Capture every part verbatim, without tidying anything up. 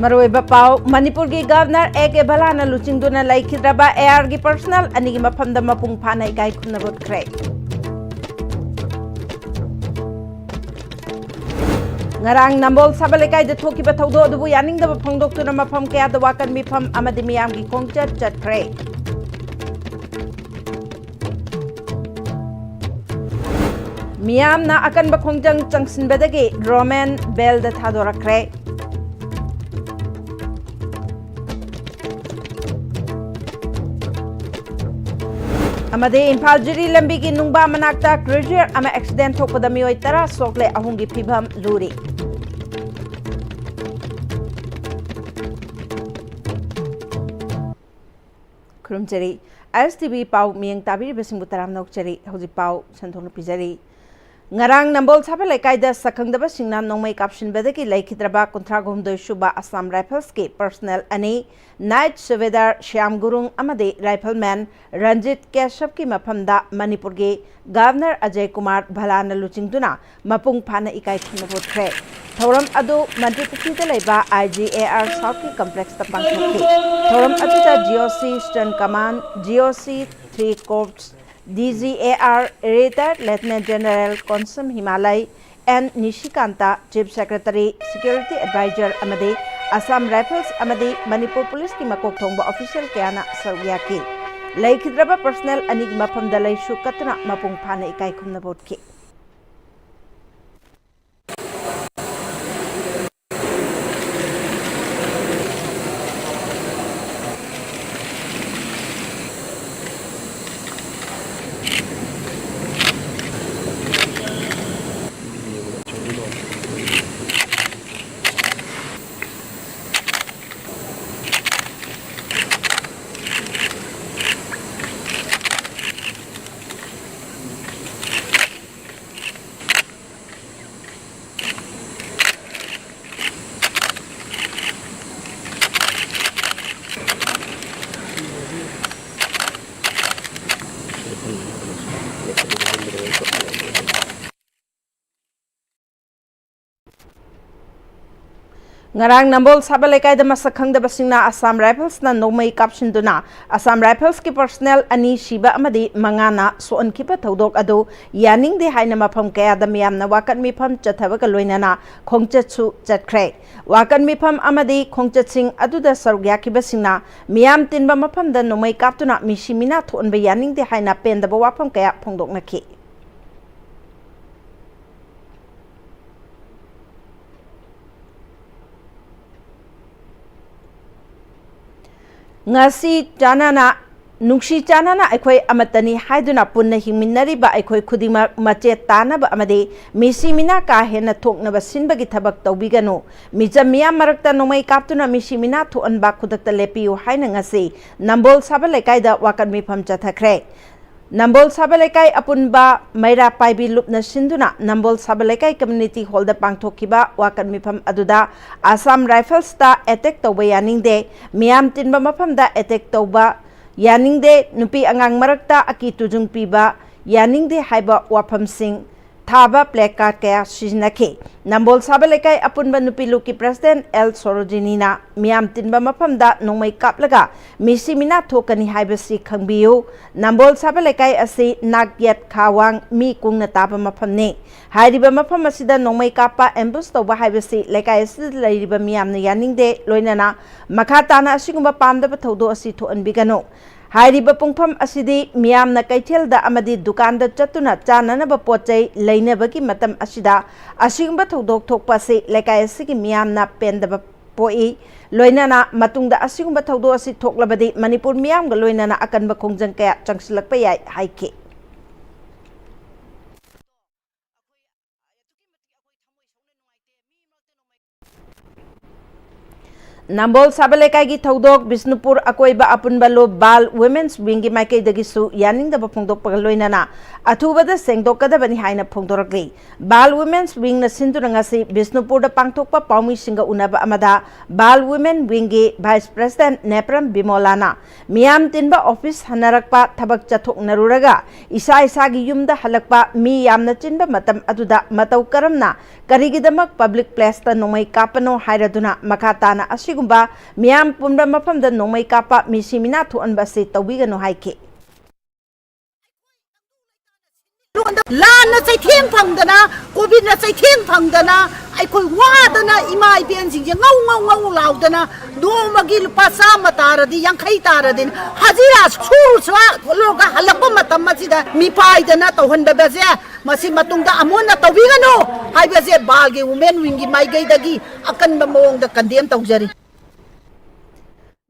ꯃꯔꯨꯑꯣꯏꯕ ꯄꯥꯎ: ꯃꯅꯤꯄꯨꯔꯒꯤ ꯒꯚꯔꯅꯔ ꯑꯦ ꯀꯦ ꯚꯂꯥꯅ ꯂꯨꯆꯤꯡꯗꯨꯅ ꯂꯩꯈꯤꯗ꯭ꯔꯕ ꯑꯦ ꯑꯥꯔꯒꯤ ꯄꯔꯁꯅꯦꯜ ꯑꯅꯤꯒꯤ ꯃꯐꯝꯗ ꯃꯄꯨꯡ ꯐꯥꯅ ꯏꯀꯥꯏ ꯈꯨꯝꯅꯕ ꯎꯠꯈ꯭ꯔꯦ꯫ ꯉꯔꯥꯡ ꯅꯝꯕꯣꯜ ꯁꯥꯕ ꯂꯩꯀꯥꯏꯗ ꯊꯣꯛꯈꯤꯕ ꯊꯧꯗꯣꯛ ꯑꯗꯨꯕꯨ ꯌꯥꯅꯤꯡꯗꯕ ꯐꯣꯡꯗꯣꯛꯇꯨꯅ ꯃꯐꯝ ꯀꯌꯥꯗ ꯋꯥꯀꯠ ꯃꯤꯐꯝ ꯑꯃꯗꯤ ꯃꯤꯌꯥꯝꯒꯤ ꯈꯣꯡꯆꯠ ꯆꯠꯈ꯭ꯔꯦ꯫ ꯃꯤꯌꯥꯝꯅ ꯑꯀꯟꯕ ꯈꯣꯡꯖꯪ ꯆꯪꯁꯤꯟꯕꯗꯒꯤ ꯔꯣꯃꯦꯟ ꯕꯦꯜꯗ ꯊꯥꯗꯣꯔꯛꯈ꯭ꯔꯦ꯫ ꯑꯃꯗꯤ ꯏꯝꯐꯥꯜ ꯖꯤꯔꯤ ꯂꯝꯕꯤꯒꯤ ꯅꯨꯡꯕꯥ ꯃꯅꯥꯛꯇ ꯀ꯭ꯔꯨꯖꯔ ꯑꯃ ꯑꯦꯛꯁꯤꯗꯦꯟ ꯊꯣꯛꯄꯗ ꯃꯤꯑꯣꯏ ꯇꯔꯥ ꯁꯣꯛꯂꯦ, ꯑꯍꯨꯝꯒꯤ ꯐꯤꯕꯝ ꯂꯨꯔꯤ꯫ ꯈꯨꯔꯨꯝꯖꯔꯤ꯫ ꯑꯥꯏ ꯑꯦꯁ ꯇꯤ ꯚꯤ ꯄꯥꯎ ꯃꯤꯠꯌꯦꯡ ꯇꯥꯕꯤꯔꯤꯕꯁꯤꯡꯕꯨ ꯇꯔꯥꯝꯅ ꯑꯣꯛꯆꯔꯤ꯫ ꯍꯧꯖꯤꯛ ꯄꯥꯎ ꯁꯟꯗꯣꯛꯅ ꯄꯤꯖꯔꯤ꯫ ꯉꯔꯥꯡ ꯅꯝꯕꯣꯜ ꯁꯥꯕ ꯂꯩꯀꯥꯏꯗ ꯁꯛꯈꯪꯗꯕꯁꯤꯡꯅ ꯅꯣꯡꯃꯩ ꯀꯥꯞꯁꯤꯟꯕꯗꯒꯤ ꯂꯩꯈꯤꯗ꯭ꯔꯕ ꯀꯨꯟꯊ꯭ꯔꯥ ꯍꯨꯝꯗꯣꯏ ꯁꯨꯕ ꯑꯁꯥꯝ ꯔꯥꯏꯐꯜꯁꯀꯤ ꯄꯔꯁꯅꯦꯜ ꯑꯅꯤ, ꯅꯥꯏꯠ ꯁꯨꯕꯦꯗꯥꯔ ꯁ꯭ꯌꯥꯝ ꯒꯨꯔꯨꯡ ꯑꯃꯗꯤ ꯔꯥꯏꯐꯜꯃꯦꯟ ꯔꯟꯖꯤꯠ ꯀꯦꯁꯞꯀꯤ ꯃꯐꯝꯗ ꯃꯅꯤꯄꯨꯔꯒꯤ ꯒꯚꯔꯅꯔ ꯑꯖꯌ ꯀꯨꯃꯥꯔ ꯚꯂꯥꯅ ꯂꯨꯆꯤꯡꯗꯨꯅ ꯃꯄꯨꯡ ꯐꯥꯅ ꯏꯀꯥꯏ ꯈꯨꯝꯅꯕ ꯎꯠꯈ꯭ꯔꯦ꯫ ꯊꯧꯔꯝ ꯑꯗꯨ ꯃꯟꯇ꯭ꯔꯤ ꯄꯨꯈ꯭ꯔꯤꯗ ꯂꯩꯕ ꯑꯥꯏ ꯖꯤ ꯑꯦ ꯑꯥꯔ ꯁꯥꯎꯠꯀꯤ ꯀꯝꯄ꯭ꯂꯦꯛꯁꯇ ꯄꯥꯡꯊꯣꯛꯈꯤ꯫ ꯊꯧꯔꯝ ꯑꯗꯨꯗ ꯖꯤ ꯑꯣ ꯁꯤ eastern common, G O C three corps, D G A R, retired lieutenant general Konsam Himalay, N Nishikant, chief secretary, security adviser ꯑꯃꯗꯤ ꯑꯁꯥꯝ ꯔꯥꯏꯐꯜꯁ ꯑꯃꯗꯤ ꯃꯅꯤꯄꯨꯔ ꯄꯨꯂꯤꯁꯀꯤ ꯃꯀꯣꯛ ꯊꯣꯡꯕ ꯑꯣꯐꯤꯁꯤꯌꯦꯜ ꯀꯌꯥꯅ ꯁꯔꯨꯛ ꯌꯥꯈꯤ꯫ ꯂꯩꯈꯤꯗ꯭ꯔꯕ ꯄꯔꯁꯅꯦꯜ ꯑꯅꯤꯒꯤ ꯃꯐꯝꯗ ꯂꯩꯁꯨ ꯀꯠꯇꯨꯅ ꯃꯄꯨꯡ ꯐꯥꯅ ꯏꯀꯥꯏ ꯈꯨꯝꯅꯕ ꯎꯠꯈꯤ꯫ ꯉꯔꯥꯡ ꯅꯝꯕꯣꯜ ꯁꯥꯕ ꯂꯩꯀꯥꯏꯗ ꯃꯁꯛ ꯈꯪꯗꯕꯁꯤꯡꯅ Assam Riflesꯅ ꯅꯣꯡꯃꯩ ꯀꯥꯞꯁꯤꯟꯗꯨꯅ Assam Riflesꯀꯤ personnel ꯑꯅꯤ ꯁꯤꯕ ꯑꯃꯗꯤ ꯃꯉꯥꯅ ꯁꯣꯛꯍꯟꯈꯤꯕ ꯊꯧꯗꯣꯛ ꯑꯗꯨ ꯌꯥꯅꯤꯡꯗꯦ ꯍꯥꯏꯅ ꯃꯐꯝ ꯀꯌꯥꯗ ꯃꯤꯌꯥꯝꯅ ꯋꯥꯀꯠ ꯃꯤꯐꯝ ꯆꯠꯊꯕꯒ ꯂꯣꯏꯅꯅ ꯈꯣꯡꯆꯠꯁꯨ ꯆꯠꯈ꯭ꯔꯦ꯫ ꯋꯥꯀꯠ ꯃꯤꯐꯝ ꯑꯃꯗꯤ ꯈꯣꯡꯆꯠꯁꯤꯡ ꯑꯗꯨꯗ ꯁꯔꯨꯛ ꯌꯥꯈꯤꯕꯁꯤꯡꯅ ꯃꯤꯌꯥꯝ ꯇꯤꯟꯕ ꯃꯐꯝꯗ ꯅꯣꯡꯃꯩ ꯀꯥꯞꯇꯨꯅ ꯃꯤꯁꯤ ꯃꯤꯅꯥ ꯊꯣꯛꯍꯟꯕ ꯌꯥꯅꯤꯡꯗꯦ ꯍꯥꯏꯅ ꯄꯦꯟꯗꯕ ꯋꯥꯐꯝ ꯀꯌꯥ ꯐꯣꯡꯗꯣꯛꯅꯈꯤ꯫ ꯉꯁꯤ ꯆꯥꯟꯅꯅ, ꯅꯨꯡꯁꯤ ꯆꯥꯟꯅꯅ ꯑꯩꯈꯣꯏ ꯑꯃꯠꯇꯅꯤ ꯍꯥꯏꯗꯨꯅ ꯄꯨꯟꯅ ꯍꯤꯡꯃꯤꯟꯅꯔꯤꯕ ꯑꯩꯈꯣꯏ ꯈꯨꯗꯤꯡꯃꯛ ꯃꯆꯦꯠ ꯇꯥꯅꯕ ꯑꯃꯗꯤ ꯃꯤꯁꯤ ꯃꯤꯅꯥ ꯀꯥ ꯍꯦꯟꯅ ꯊꯣꯛꯅꯕ ꯁꯤꯟꯕꯒꯤ ꯊꯕꯛ ꯇꯧꯕꯤꯒꯅꯨ꯫ ꯃꯤꯆꯝ ꯃꯤꯌꯥꯝ ꯃꯔꯛꯇ ꯅꯣꯡꯃꯩ ꯀꯥꯞꯇꯨꯅ ꯃꯤꯁꯤ ꯃꯤꯅꯥ ꯊꯣꯛꯍꯟꯕ ꯈꯨꯗꯛꯇ ꯂꯦꯞꯄꯤꯌꯨ ꯍꯥꯏꯅ ꯉꯁꯤ ꯅꯝꯕꯣꯜ ꯁꯥꯕ ꯂꯩꯀꯥꯏꯗ ꯋꯥꯀꯠ ꯃꯤꯐꯝ ꯆꯠꯊꯈ꯭ꯔꯦ꯫ ꯅꯝꯕꯣꯜ ꯁꯥꯕ ꯂꯩꯀꯥꯏ ꯑꯄꯨꯟꯕ ꯃꯩꯔꯥ ꯄꯥꯏꯕꯤ ꯂꯨꯞꯅ ꯁꯤꯟꯗꯨꯅ ꯅꯝꯕꯣꯜ ꯁꯥꯕ ꯂꯩꯀꯥꯏ community hallꯗ ꯄꯥꯡꯊꯣꯛꯈꯤꯕ ꯋꯥꯀꯠ ꯃꯤꯐꯝ ꯑꯗꯨꯗ Assam Riflesꯇ attack ꯇꯧꯕ ꯌꯥꯅꯤꯡꯗꯦ, ꯃꯤꯌꯥꯝ ꯇꯤꯟꯕ ꯃꯐꯝꯗ attack ꯇꯧꯕ ꯌꯥꯅꯤꯡꯗꯦ, ꯅꯨꯄꯤ ꯑꯉꯥꯡ ꯃꯔꯛꯇ ꯑꯀꯤ ꯇꯨꯖꯨꯡ ꯄꯤꯕ ꯌꯥꯅꯤꯡꯗꯦ ꯍꯥꯏꯕ ꯋꯥꯐꯝꯁꯤꯡ ꯊꯥꯕ placard ꯀꯌꯥ ꯁꯤꯖꯤꯟꯅꯈꯤ꯫ ꯅꯝꯕꯣꯜ ꯁꯥꯕ ꯂꯩꯀꯥꯏ ꯑꯄꯨꯟꯕ ꯅꯨꯄꯤ ꯂꯨꯞꯀꯤ president ꯑꯦꯜ ꯁꯣꯔꯣꯖꯤꯅꯤꯅ ꯃꯤꯌꯥꯝ ꯇꯤꯟꯕ ꯃꯐꯝꯗ ꯅꯣꯡꯃꯩ ꯀꯥꯞꯂꯒ ꯃꯤꯁꯤ ꯃꯤꯅꯥ ꯊꯣꯛꯀꯅꯤ ꯍꯥꯏꯕꯁꯤ ꯈꯪꯕꯤꯌꯨ꯫ ꯅꯝꯕꯣꯜ ꯁꯥꯕ ꯂꯩꯀꯥꯏ ꯑꯁꯤ ꯅꯥꯛ ꯌꯦꯠ ꯈꯥ ꯋꯥꯡ ꯃꯤ ꯀꯨꯡꯅ ꯇꯥꯕ ꯃꯐꯝꯅꯤ꯫ ꯍꯥꯏꯔꯤꯕ ꯃꯐꯝ ꯑꯁꯤꯗ ꯅꯣꯡꯃꯩ ꯀꯥꯞꯄ, ambush ꯇꯧꯕ ꯍꯥꯏꯕꯁꯤ ꯂꯩꯀꯥꯏ ꯑꯁꯤꯗ ꯂꯩꯔꯤꯕ ꯃꯤꯌꯥꯝꯅ ꯌꯥꯅꯤꯡꯗꯦ꯫ ꯂꯣꯏꯅꯅ ꯃꯈꯥ ꯇꯥꯅ ꯑꯁꯤꯒꯨꯝꯕ ꯄꯥꯝꯗꯕ ꯊꯧꯗꯣꯛ ꯑꯁꯤ ꯊꯣꯛꯍꯟꯕꯤꯒꯅꯨ꯫ ꯍꯥꯏꯔꯤꯕ ꯄꯨꯡꯐꯝ ꯑꯁꯤꯗꯤ ꯃꯤꯌꯥꯝꯅ ꯀꯩꯊꯦꯜꯗ ꯑꯃꯗꯤ ꯗꯨꯀꯥꯟꯗ ꯆꯠꯇꯨꯅ ꯆꯥꯅꯅꯕ ꯄꯣꯠ ꯆꯩ ꯂꯩꯅꯕꯒꯤ ꯃꯇꯝ ꯑꯁꯤꯗ ꯑꯁꯤꯒꯨꯝꯕ ꯊꯧꯗꯣꯛ ꯊꯣꯛꯄ ꯑꯁꯤ ꯂꯩꯀꯥꯏ ꯑꯁꯤꯒꯤ ꯃꯤꯌꯥꯝꯅ ꯄꯦꯟꯗꯕ ꯄꯣꯛꯏ꯫ ꯂꯣꯏꯅꯅ ꯃꯇꯨꯡꯗ ꯑꯁꯤꯒꯨꯝꯕ ꯊꯧꯗꯣꯛ ꯑꯁꯤ ꯊꯣꯛꯂꯕꯗꯤ ꯃꯅꯤꯄꯨꯔ ꯃꯤꯌꯥꯝꯒ ꯂꯣꯏꯅꯅ ꯑꯀꯟꯕ ꯈꯣꯡꯖꯪ ꯀꯌꯥ ꯆꯪꯁꯤꯜꯂꯛꯄ ꯌꯥꯏ ꯍꯥꯏꯈꯤ꯫ ꯅꯝꯕꯣꯜ ꯁꯥꯕ ꯂꯩꯀꯥꯏꯒꯤ ꯊꯧꯗꯣꯛ ꯕꯤꯁꯅꯨꯄꯨꯔ ꯑꯀꯣꯏꯕ ꯑꯄꯨꯟꯕ ꯂꯨꯞ ꯕꯥꯜ ꯋꯨꯃꯦꯟꯁ ꯋꯤꯡꯒꯤ ꯃꯥꯏꯀꯩꯗꯒꯤꯁꯨ ꯌꯥꯅꯤꯡꯗꯕ ꯐꯣꯡꯗꯣꯛꯄꯒ ꯂꯣꯏꯅꯅ ꯑꯊꯨꯕꯗ ꯁꯦꯡꯗꯣꯛꯀꯗꯕꯅꯤ ꯍꯥꯏꯅ ꯐꯣꯡꯗꯣꯔꯛꯂꯤ꯫ ꯕꯥꯜ ꯋꯨꯃꯦꯟꯁ ꯋꯤꯡꯅ ꯁꯤꯟꯗꯨꯅ ꯉꯁꯤ ꯕꯤꯁꯅꯨꯄꯨꯔꯗ ꯄꯥꯡꯊꯣꯛꯄ ꯄꯥꯎꯃꯤꯁꯤꯡꯒ ꯎꯅꯕ ꯑꯃꯗ ꯕꯥꯜ ꯋꯨꯃꯦꯟ ꯋꯤꯡꯒꯤ ꯚꯥꯏꯁ ꯄ꯭ꯔꯦꯁꯤꯗꯦꯟꯠ ꯅꯦꯄ꯭ꯔꯝ ꯕꯤꯃꯣꯂꯥꯅ ꯃꯤꯌꯥꯝ ꯇꯤꯟꯕ ꯑꯣꯐꯤꯁ ꯍꯟꯅꯔꯛꯄ, ꯊꯕꯛ ꯆꯠꯊꯣꯛꯅꯔꯨꯔꯒ ꯏꯁꯥ ꯏꯁꯥꯒꯤ ꯌꯨꯝꯗ ꯍꯜꯂꯛꯄ, ꯃꯤ ꯌꯥꯝꯅ ꯆꯤꯟꯕ ꯃꯇꯝ ꯑꯗꯨꯗ ꯃꯇꯧ ꯀꯔꯝꯅ ꯀꯔꯤꯒꯤꯗꯃꯛ ꯄꯕ꯭ꯂꯤꯛ ꯄ꯭ꯂꯦꯁꯇ ꯅꯣꯡꯃꯩ ꯀꯥꯞꯄꯅꯣ ꯍꯥꯏꯔꯗꯨꯅ ꯃꯈꯥ ꯇꯥꯅ ꯑꯁꯤꯒꯨꯝꯕ ꯃꯤꯌꯥꯝ ꯄꯨꯟꯕ ꯃꯐꯝꯗ ꯅꯣꯡꯃꯩ ꯀꯥꯞꯄ, ꯃꯤꯁꯤ ꯃꯤꯅꯥ ꯊꯣꯛꯍꯟꯕ ꯑꯁꯤ ꯇꯧꯕꯤꯒꯅꯨ ꯍꯥꯏꯈꯤ꯫ ꯂꯥꯟꯅ ꯆꯩꯊꯦꯡ ꯐꯪꯗꯅ, ꯀꯣꯚꯤꯗꯅ ꯆꯩꯊꯦꯡ ꯐꯪꯗꯅ, ꯑꯩꯈꯣꯏ ꯋꯥꯗꯅ ꯏꯃꯥ ꯏꯕꯦꯟꯁꯤꯡꯁꯦ ꯉꯧ ꯉꯧ ꯉꯧ ꯂꯥꯎꯗꯅ ꯅꯣꯡꯃꯒꯤ ꯂꯨꯄꯥ ꯆꯥꯝꯃ ꯇꯥꯔꯗꯤ, ꯌꯥꯡꯈꯩ ꯇꯥꯔꯗꯤ, ꯍꯖꯤꯔꯥ ꯁꯨꯔꯨ ꯆꯠꯂꯒ ꯍꯜꯂꯛꯄ ꯃꯇꯝ ꯑꯁꯤꯗ ꯃꯤꯄꯥꯏꯗꯅ ꯇꯧꯍꯟꯕꯗꯁꯦ, ꯃꯁꯤ ꯃꯇꯨꯡꯗ ꯑꯃꯨꯛ ꯍꯟꯅ ꯇꯧꯕꯤꯒꯅꯨ ꯍꯥꯏꯕꯁꯦ ꯕꯥꯜꯒꯤ ꯋꯨꯃꯦꯟ ꯋꯤꯡꯒꯤ ꯃꯥꯏꯀꯩꯗꯒꯤ ꯑꯀꯟꯕ ꯃꯑꯣꯡꯗ ꯀꯟꯗꯦꯝ ꯇꯧꯖꯔꯤ꯫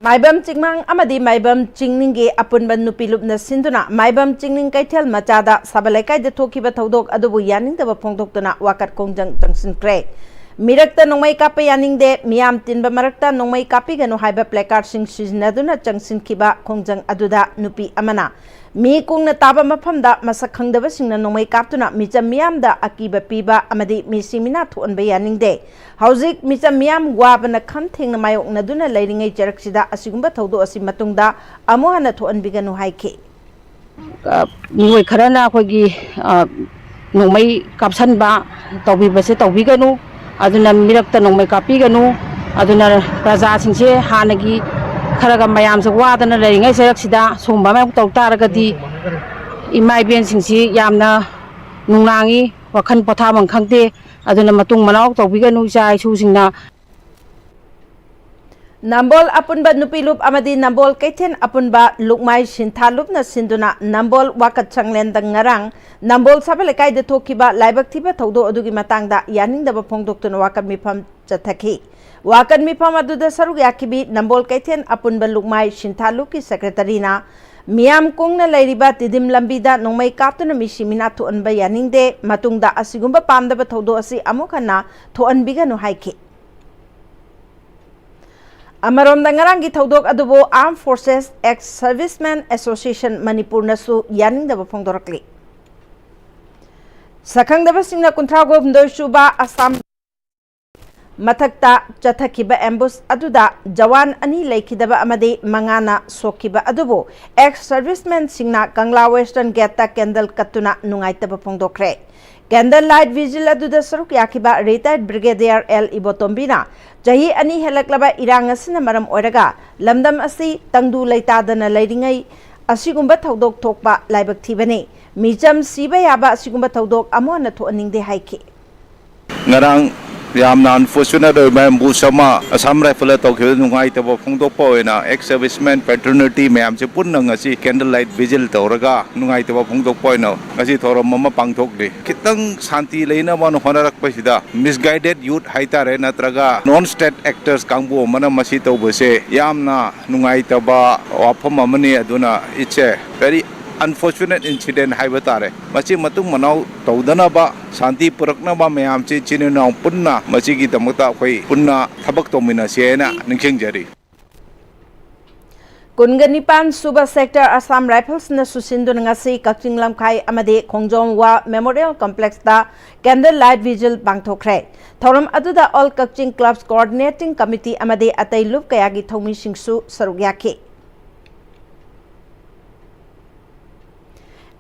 ꯃꯥꯏꯕꯝ ꯆꯤꯡꯃꯥꯡ ꯑꯃꯗꯤ ꯃꯥꯏꯕꯝ ꯆꯤꯡꯅꯤꯡꯒꯤ ꯑꯄꯨꯟꯕ ꯅꯨꯄꯤ ꯂꯨꯞꯅ ꯁꯤꯟꯗꯨꯅ ꯃꯥꯏꯕꯝ ꯆꯤꯡꯅꯤꯡ ꯀꯩꯊꯦꯜ ꯃꯆꯥꯗ ꯁꯥꯕ ꯂꯩꯀꯥꯏꯗ ꯊꯣꯛꯈꯤꯕ ꯊꯧꯗꯣꯛ ꯑꯗꯨꯕꯨ ꯌꯥꯅꯤꯡꯗꯕ ꯐꯣꯡꯗꯣꯛꯇꯨꯅ ꯋꯥꯀꯠ ꯈꯣꯡꯖꯪ ꯆꯪꯁꯤꯟꯈ꯭ꯔꯦ꯫ ꯃꯤꯔꯛꯇ ꯅꯣꯡꯃꯩ ꯀꯥꯞꯄ ꯌꯥꯅꯤꯡꯗꯦ, ꯃꯤꯌꯥꯝ ꯇꯤꯟꯕ ꯃꯔꯛꯇ ꯅꯣꯡꯃꯩ ꯀꯥꯞꯄꯤꯒꯅꯨ ꯍꯥꯏꯕ ꯄ꯭ꯂꯦꯀꯥꯔꯗꯁꯤꯡ ꯁꯤꯖꯤꯟꯅꯗꯨꯅ ꯆꯪꯁꯤꯟꯈꯤꯕ ꯈꯣꯡꯖꯪ ꯑꯗꯨꯗ ꯅꯨꯄꯤ ꯑꯃꯅ ꯃꯤ ꯀꯨꯡꯅ ꯇꯥꯕ ꯃꯐꯝꯗ ꯃꯁꯛ ꯈꯪꯗꯕꯁꯤꯡꯅ ꯅꯣꯡꯃꯩ ꯀꯥꯞꯇꯨꯅ ꯃꯤꯆꯝ ꯃꯤꯌꯥꯝꯗ ꯑꯀꯤꯕ ꯄꯤꯕ ꯑꯃꯗꯤ ꯃꯤꯁꯤ ꯃꯤꯅꯥ ꯊꯣꯛꯍꯟꯕ ꯌꯥꯅꯤꯡꯗꯦ꯫ ꯍꯧꯖꯤꯛ ꯃꯤꯆꯝ ꯃꯤꯌꯥꯝ ꯋꯥꯕꯅ ꯈꯝ ꯊꯦꯡꯅ ꯃꯥꯌꯣꯛꯅꯗꯨꯅ ꯂꯩꯔꯤꯉꯩ ꯆꯔꯛꯁꯤꯗ ꯑꯁꯤꯒꯨꯝꯕ ꯊꯧꯗꯣꯛ ꯑꯁꯤ ꯃꯇꯨꯡꯗ ꯑꯃꯨꯛ ꯍꯟꯅ ꯊꯣꯛꯍꯟꯕꯤꯒꯅꯨ ꯍꯥꯏꯈꯤ꯫ ꯃꯤꯑꯣꯏ ꯈꯔꯅ ꯑꯩꯈꯣꯏꯒꯤ ꯅꯣꯡꯃꯩ ꯀꯥꯞꯁꯟꯕ ꯇꯧꯕꯤꯕꯁꯦ ꯇꯧꯕꯤꯒꯅꯨ꯫ ꯑꯗꯨꯅ ꯃꯤꯔꯛꯇ ꯅꯣꯡꯃꯩ ꯀꯥꯞꯄꯤꯒꯅꯨ꯫ ꯑꯗꯨꯅ ꯄ꯭ꯔꯖꯥꯁꯤꯡꯁꯦ ꯍꯥꯟꯅꯒꯤ ꯈꯔꯒ ꯃꯌꯥꯝꯁꯦ ꯋꯥꯗꯅ ꯂꯩꯔꯤꯉꯩ ꯆꯔꯛꯁꯤꯗ ꯁꯨꯒꯨꯝꯕ ꯑꯃ ꯇꯧ ꯇꯥꯔꯒꯗꯤ ꯏꯃꯥ ꯏꯕꯦꯟꯁꯤꯡꯁꯤ ꯌꯥꯝꯅ ꯅꯨꯡꯅꯥꯡꯉꯤ, ꯋꯥꯈꯜ ꯄꯣꯊꯥꯐꯝ ꯈꯪꯗꯦ꯫ ꯑꯗꯨꯅ ꯃꯇꯨꯡ ꯃꯅꯥꯎ ꯇꯧꯕꯤꯒꯅꯨ ꯏꯆꯥ ꯏꯁꯨꯁꯤꯡꯅ꯫ ꯅꯝꯕꯣꯜ ꯑꯄꯨꯟꯕ ꯅꯨꯄꯤ ꯂꯨꯞ ꯑꯃꯗꯤ ꯅꯝꯕꯣꯜ ꯀꯩꯊꯦꯜ ꯑꯄꯨꯟꯕ ꯂꯨꯞꯃꯥꯏ ꯁꯤꯟꯊꯥ ꯂꯨꯞꯅ ꯁꯤꯟꯗꯨꯅ ꯅꯝꯕꯣꯜ ꯋꯥꯀꯠ ꯁꯪꯂꯦꯟꯗ ꯉꯔꯥꯡ ꯅꯝꯕꯣꯜ ꯁꯥꯕ ꯂꯩꯀꯥꯏꯗ ꯊꯣꯛꯈꯤꯕ ꯂꯥꯏꯕꯛ ꯊꯤꯕ ꯊꯧꯗꯣꯛ ꯑꯗꯨꯒꯤ ꯃꯇꯥꯡꯗ ꯌꯥꯅꯤꯡꯗꯕ ꯐꯣꯡꯗꯣꯛꯇꯨꯅ ꯋꯥꯀꯠ ꯃꯤꯐꯝ ꯆꯠꯊꯈꯤ꯫ ꯋꯥꯀꯠ ꯃꯤꯐꯝ ꯑꯗꯨꯗ ꯁꯔꯨꯛ ꯌꯥꯈꯤꯕꯤ ꯅꯝꯕꯣꯜ ꯀꯩꯊꯦꯜ ꯑꯄꯨꯟꯕ ꯂꯨꯞꯃꯥꯏ ꯁꯤꯟꯊꯥ ꯂꯨꯞꯀꯤ ꯁꯦꯀ꯭ꯔꯦꯇꯔꯤꯅ ꯃꯤꯌꯥꯝ ꯀꯨꯡꯅ ꯂꯩꯔꯤꯕ ꯇꯤꯗꯤꯝ ꯂꯝꯕꯤꯗ ꯅꯣꯡꯃꯩ ꯀꯥꯞꯇꯨꯅ ꯃꯤꯁꯤ ꯃꯤꯅꯥ ꯊꯣꯛꯍꯟꯕ ꯌꯥꯅꯤꯡꯗꯦ, ꯃꯇꯨꯡꯗ ꯑꯁꯤꯒꯨꯝꯕ ꯄꯥꯝꯗꯕ ꯊꯧꯗꯣꯛ ꯑꯁꯤ ꯑꯃꯨꯛ ꯍꯟꯅ ꯊꯣꯛꯍꯟꯕꯤꯒꯅꯨ ꯍꯥꯏꯈꯤ꯫ ꯑꯃꯔꯣꯝꯗ, ꯉꯔꯥꯡꯒꯤ ꯊꯧꯗꯣꯛ ꯑꯗꯨꯕꯨ Armed Forces Ex Servicemen Association ꯃꯅꯤꯄꯨꯔꯅꯁꯨ ꯌꯥꯅꯤꯡꯗꯕ ꯐꯣꯡꯗꯣꯔꯛꯂꯤ꯫ ꯁꯛꯈꯪꯗꯕꯁꯤꯡꯅ ꯀꯨꯟꯊ꯭ꯔꯥ ꯍꯨꯝꯗꯣꯏ ꯁꯨꯕ ꯑꯁꯥꯝ ꯃꯊꯛꯇ ꯆꯠꯊꯈꯤꯕ ambush ꯑꯗꯨꯗ ꯖꯋꯥꯟ ꯑꯅꯤ ꯂꯩꯈꯤꯗꯕ ꯑꯃꯗꯤ ꯃꯉꯥꯅ ꯁꯣꯛꯈꯤꯕ ꯑꯗꯨꯕꯨ Ex Servicemenꯁꯤꯡꯅ ꯀꯪꯂꯥ Western Gateꯇ candle ꯀꯠꯇꯨꯅ ꯅꯨꯡꯉꯥꯏꯇꯕ ꯐꯣꯡꯗꯣꯛꯈ꯭ꯔꯦ꯫ Candle Light Vigil ꯑꯗꯨꯗ ꯁꯔꯨꯛ ꯌꯥꯈꯤꯕ Retired Brigadier L ꯏꯕꯣꯇꯣꯝꯕꯤꯅ, ꯆꯍꯤ ꯑꯅꯤ ꯍꯦꯜꯂꯛꯂꯕ ꯏꯔꯥꯡ ꯑꯁꯤꯅ ꯃꯔꯝ ꯑꯣꯏꯔꯒ ꯂꯝꯗꯝ ꯑꯁꯤ ꯇꯪꯗꯨ ꯂꯩꯇꯥꯗꯅ ꯂꯩꯔꯤꯉꯩ ꯑꯁꯤꯒꯨꯝꯕ ꯊꯧꯗꯣꯛ ꯊꯣꯛꯄ ꯂꯥꯏꯕꯛ ꯊꯤꯕꯅꯤ꯫ ꯃꯤꯆꯝ ꯁꯤꯕ ꯌꯥꯕ ꯑꯁꯤꯒꯨꯝꯕ ꯊꯧꯗꯣꯛ ꯑꯃꯨꯛ ꯍꯟꯅ ꯊꯣꯛꯍꯟꯅꯤꯡꯗꯦ ꯍꯥꯏꯈꯤ꯫ ꯉꯔꯥꯡ ꯌꯥꯝꯅ unfortunate ꯑꯣꯏꯕ ambush ꯑꯃ ꯑꯁꯥꯝ ꯔꯥꯏꯐꯜꯅ ꯇꯧꯈꯤꯕꯗ ꯅꯨꯡꯉꯥꯏꯇꯕ ꯐꯣꯡꯗꯣꯛꯄ ꯑꯣꯏꯅ Ex Servicemen Fraternity ꯃꯌꯥꯝꯁꯦ ꯄꯨꯟꯅ ꯉꯁꯤ candle light vigil ꯇꯧꯔꯒ ꯅꯨꯡꯉꯥꯏꯇꯕ ꯐꯣꯡꯗꯣꯛꯄ ꯑꯣꯏꯅ ꯉꯁꯤ ꯊꯧꯔꯝ ꯑꯃ ꯄꯥꯡꯊꯣꯛꯂꯤ꯫ ꯈꯤꯇꯪ ꯁꯥꯟꯇꯤ ꯂꯩꯅꯕꯅ ꯍꯣꯠꯅꯔꯛꯄꯁꯤꯗ misguided youth ꯍꯥꯏꯇꯥꯔꯦ, ꯅꯠꯇ꯭ꯔꯒ non state actors ꯀꯥꯡꯕꯨ ꯑꯃꯅ ꯃꯁꯤ ꯇꯧꯕꯁꯦ ꯌꯥꯝꯅ ꯅꯨꯡꯉꯥꯏꯇꯕ ꯋꯥꯐꯝ ꯑꯃꯅꯤ꯫ ꯑꯗꯨꯅ it's a very unfortunate incident ꯍꯥꯏꯕ ꯇꯥꯔꯦ꯫ ꯃꯁꯤ ꯃꯇꯨꯡ ꯃꯅꯥꯎ ꯇꯧꯗꯅꯕ, ꯁꯥꯟꯇꯤ ꯄꯨꯔꯛꯅꯕ ꯃꯌꯥꯝꯁꯤ ꯏꯆꯤꯟ ꯏꯅꯥꯎ ꯄꯨꯟꯅ ꯃꯁꯤꯒꯤꯗꯃꯛꯇ ꯑꯩꯈꯣꯏ ꯄꯨꯟꯅ ꯊꯕꯛ ꯇꯧꯃꯤꯟꯅꯁꯤ ꯍꯥꯏꯅ ꯅꯤꯡꯁꯤꯡꯖꯔꯤ꯫ ꯀꯨꯟꯒ ꯅꯤꯄꯥꯟ ꯁꯨꯕ Sector Assam Riflesꯅ ꯁꯨꯁꯤꯟꯗꯨꯅ ꯉꯁꯤ ꯀꯛꯆꯤꯡ ꯂꯝꯈꯥꯏ ꯑꯃꯗꯤ ꯈꯣꯡꯖꯣꯝ War Memorial Complexꯇ candle light vigil ꯄꯥꯡꯊꯣꯛꯈ꯭ꯔꯦ꯫ ꯊꯧꯔꯝ ꯑꯗꯨꯗ All Kakching Clubs Coordinating Committee ꯑꯃꯗꯤ ꯑꯇꯩ ꯂꯨꯞ ꯀꯌꯥꯒꯤ ꯊꯧꯃꯤꯁꯤꯡꯁꯨ ꯁꯔꯨꯛ ꯌꯥꯈꯤ꯫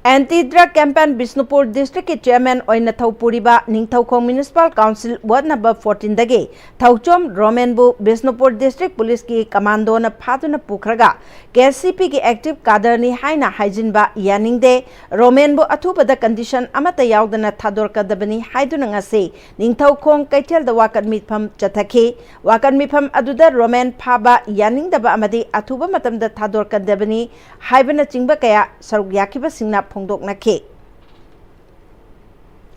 Anti Drug Campaign Bishnupur districtꯀꯤ chairman ꯑꯣꯏꯅ ꯊꯧ ꯄꯨꯔꯤꯕ Ningthoukhong Municipal Council Ward number fourteenꯗꯒꯤ Thouchom ꯔꯣꯃꯦꯟꯕꯨ Bishnupur district policeꯀꯤ commandoꯅ ꯐꯥꯗꯨꯅ ꯄꯨꯈ꯭ꯔꯒ KCPꯒꯤ active cadreꯅꯤ ꯍꯥꯏꯅ ꯍꯥꯏꯖꯤꯟꯕ ꯌꯥꯅꯤꯡꯗꯦ꯫ ꯔꯣꯃꯦꯟꯕꯨ ꯑꯊꯨꯕꯗ condition ꯑꯃꯠꯇ ꯌꯥꯎꯗꯅ ꯊꯥꯗꯣꯔꯛꯀꯗꯕꯅꯤ ꯍꯥꯏꯗꯨꯅ ꯉꯁꯤ ꯅꯤꯡꯊꯧꯈꯣꯡ ꯀꯩꯊꯦꯜꯗ ꯋꯥꯀꯠ ꯃꯤꯐꯝ ꯆꯠꯊꯈꯤ꯫ ꯋꯥꯀꯠ ꯃꯤꯐꯝ ꯑꯗꯨꯗ ꯔꯣꯃꯦꯟ ꯐꯥꯕ ꯌꯥꯅꯤꯡꯗꯕ ꯑꯃꯗꯤ ꯑꯊꯨꯕ ꯃꯇꯝꯗ ꯊꯥꯗꯣꯔꯛꯀꯗꯕꯅꯤ ꯍꯥꯏꯕꯅꯆꯤꯡꯕ ꯀꯌꯥ ꯁꯔꯨꯛ ꯌꯥꯈꯤꯕꯁꯤꯡꯅ ꯐꯣꯡꯗꯣꯛꯅꯈꯤ꯫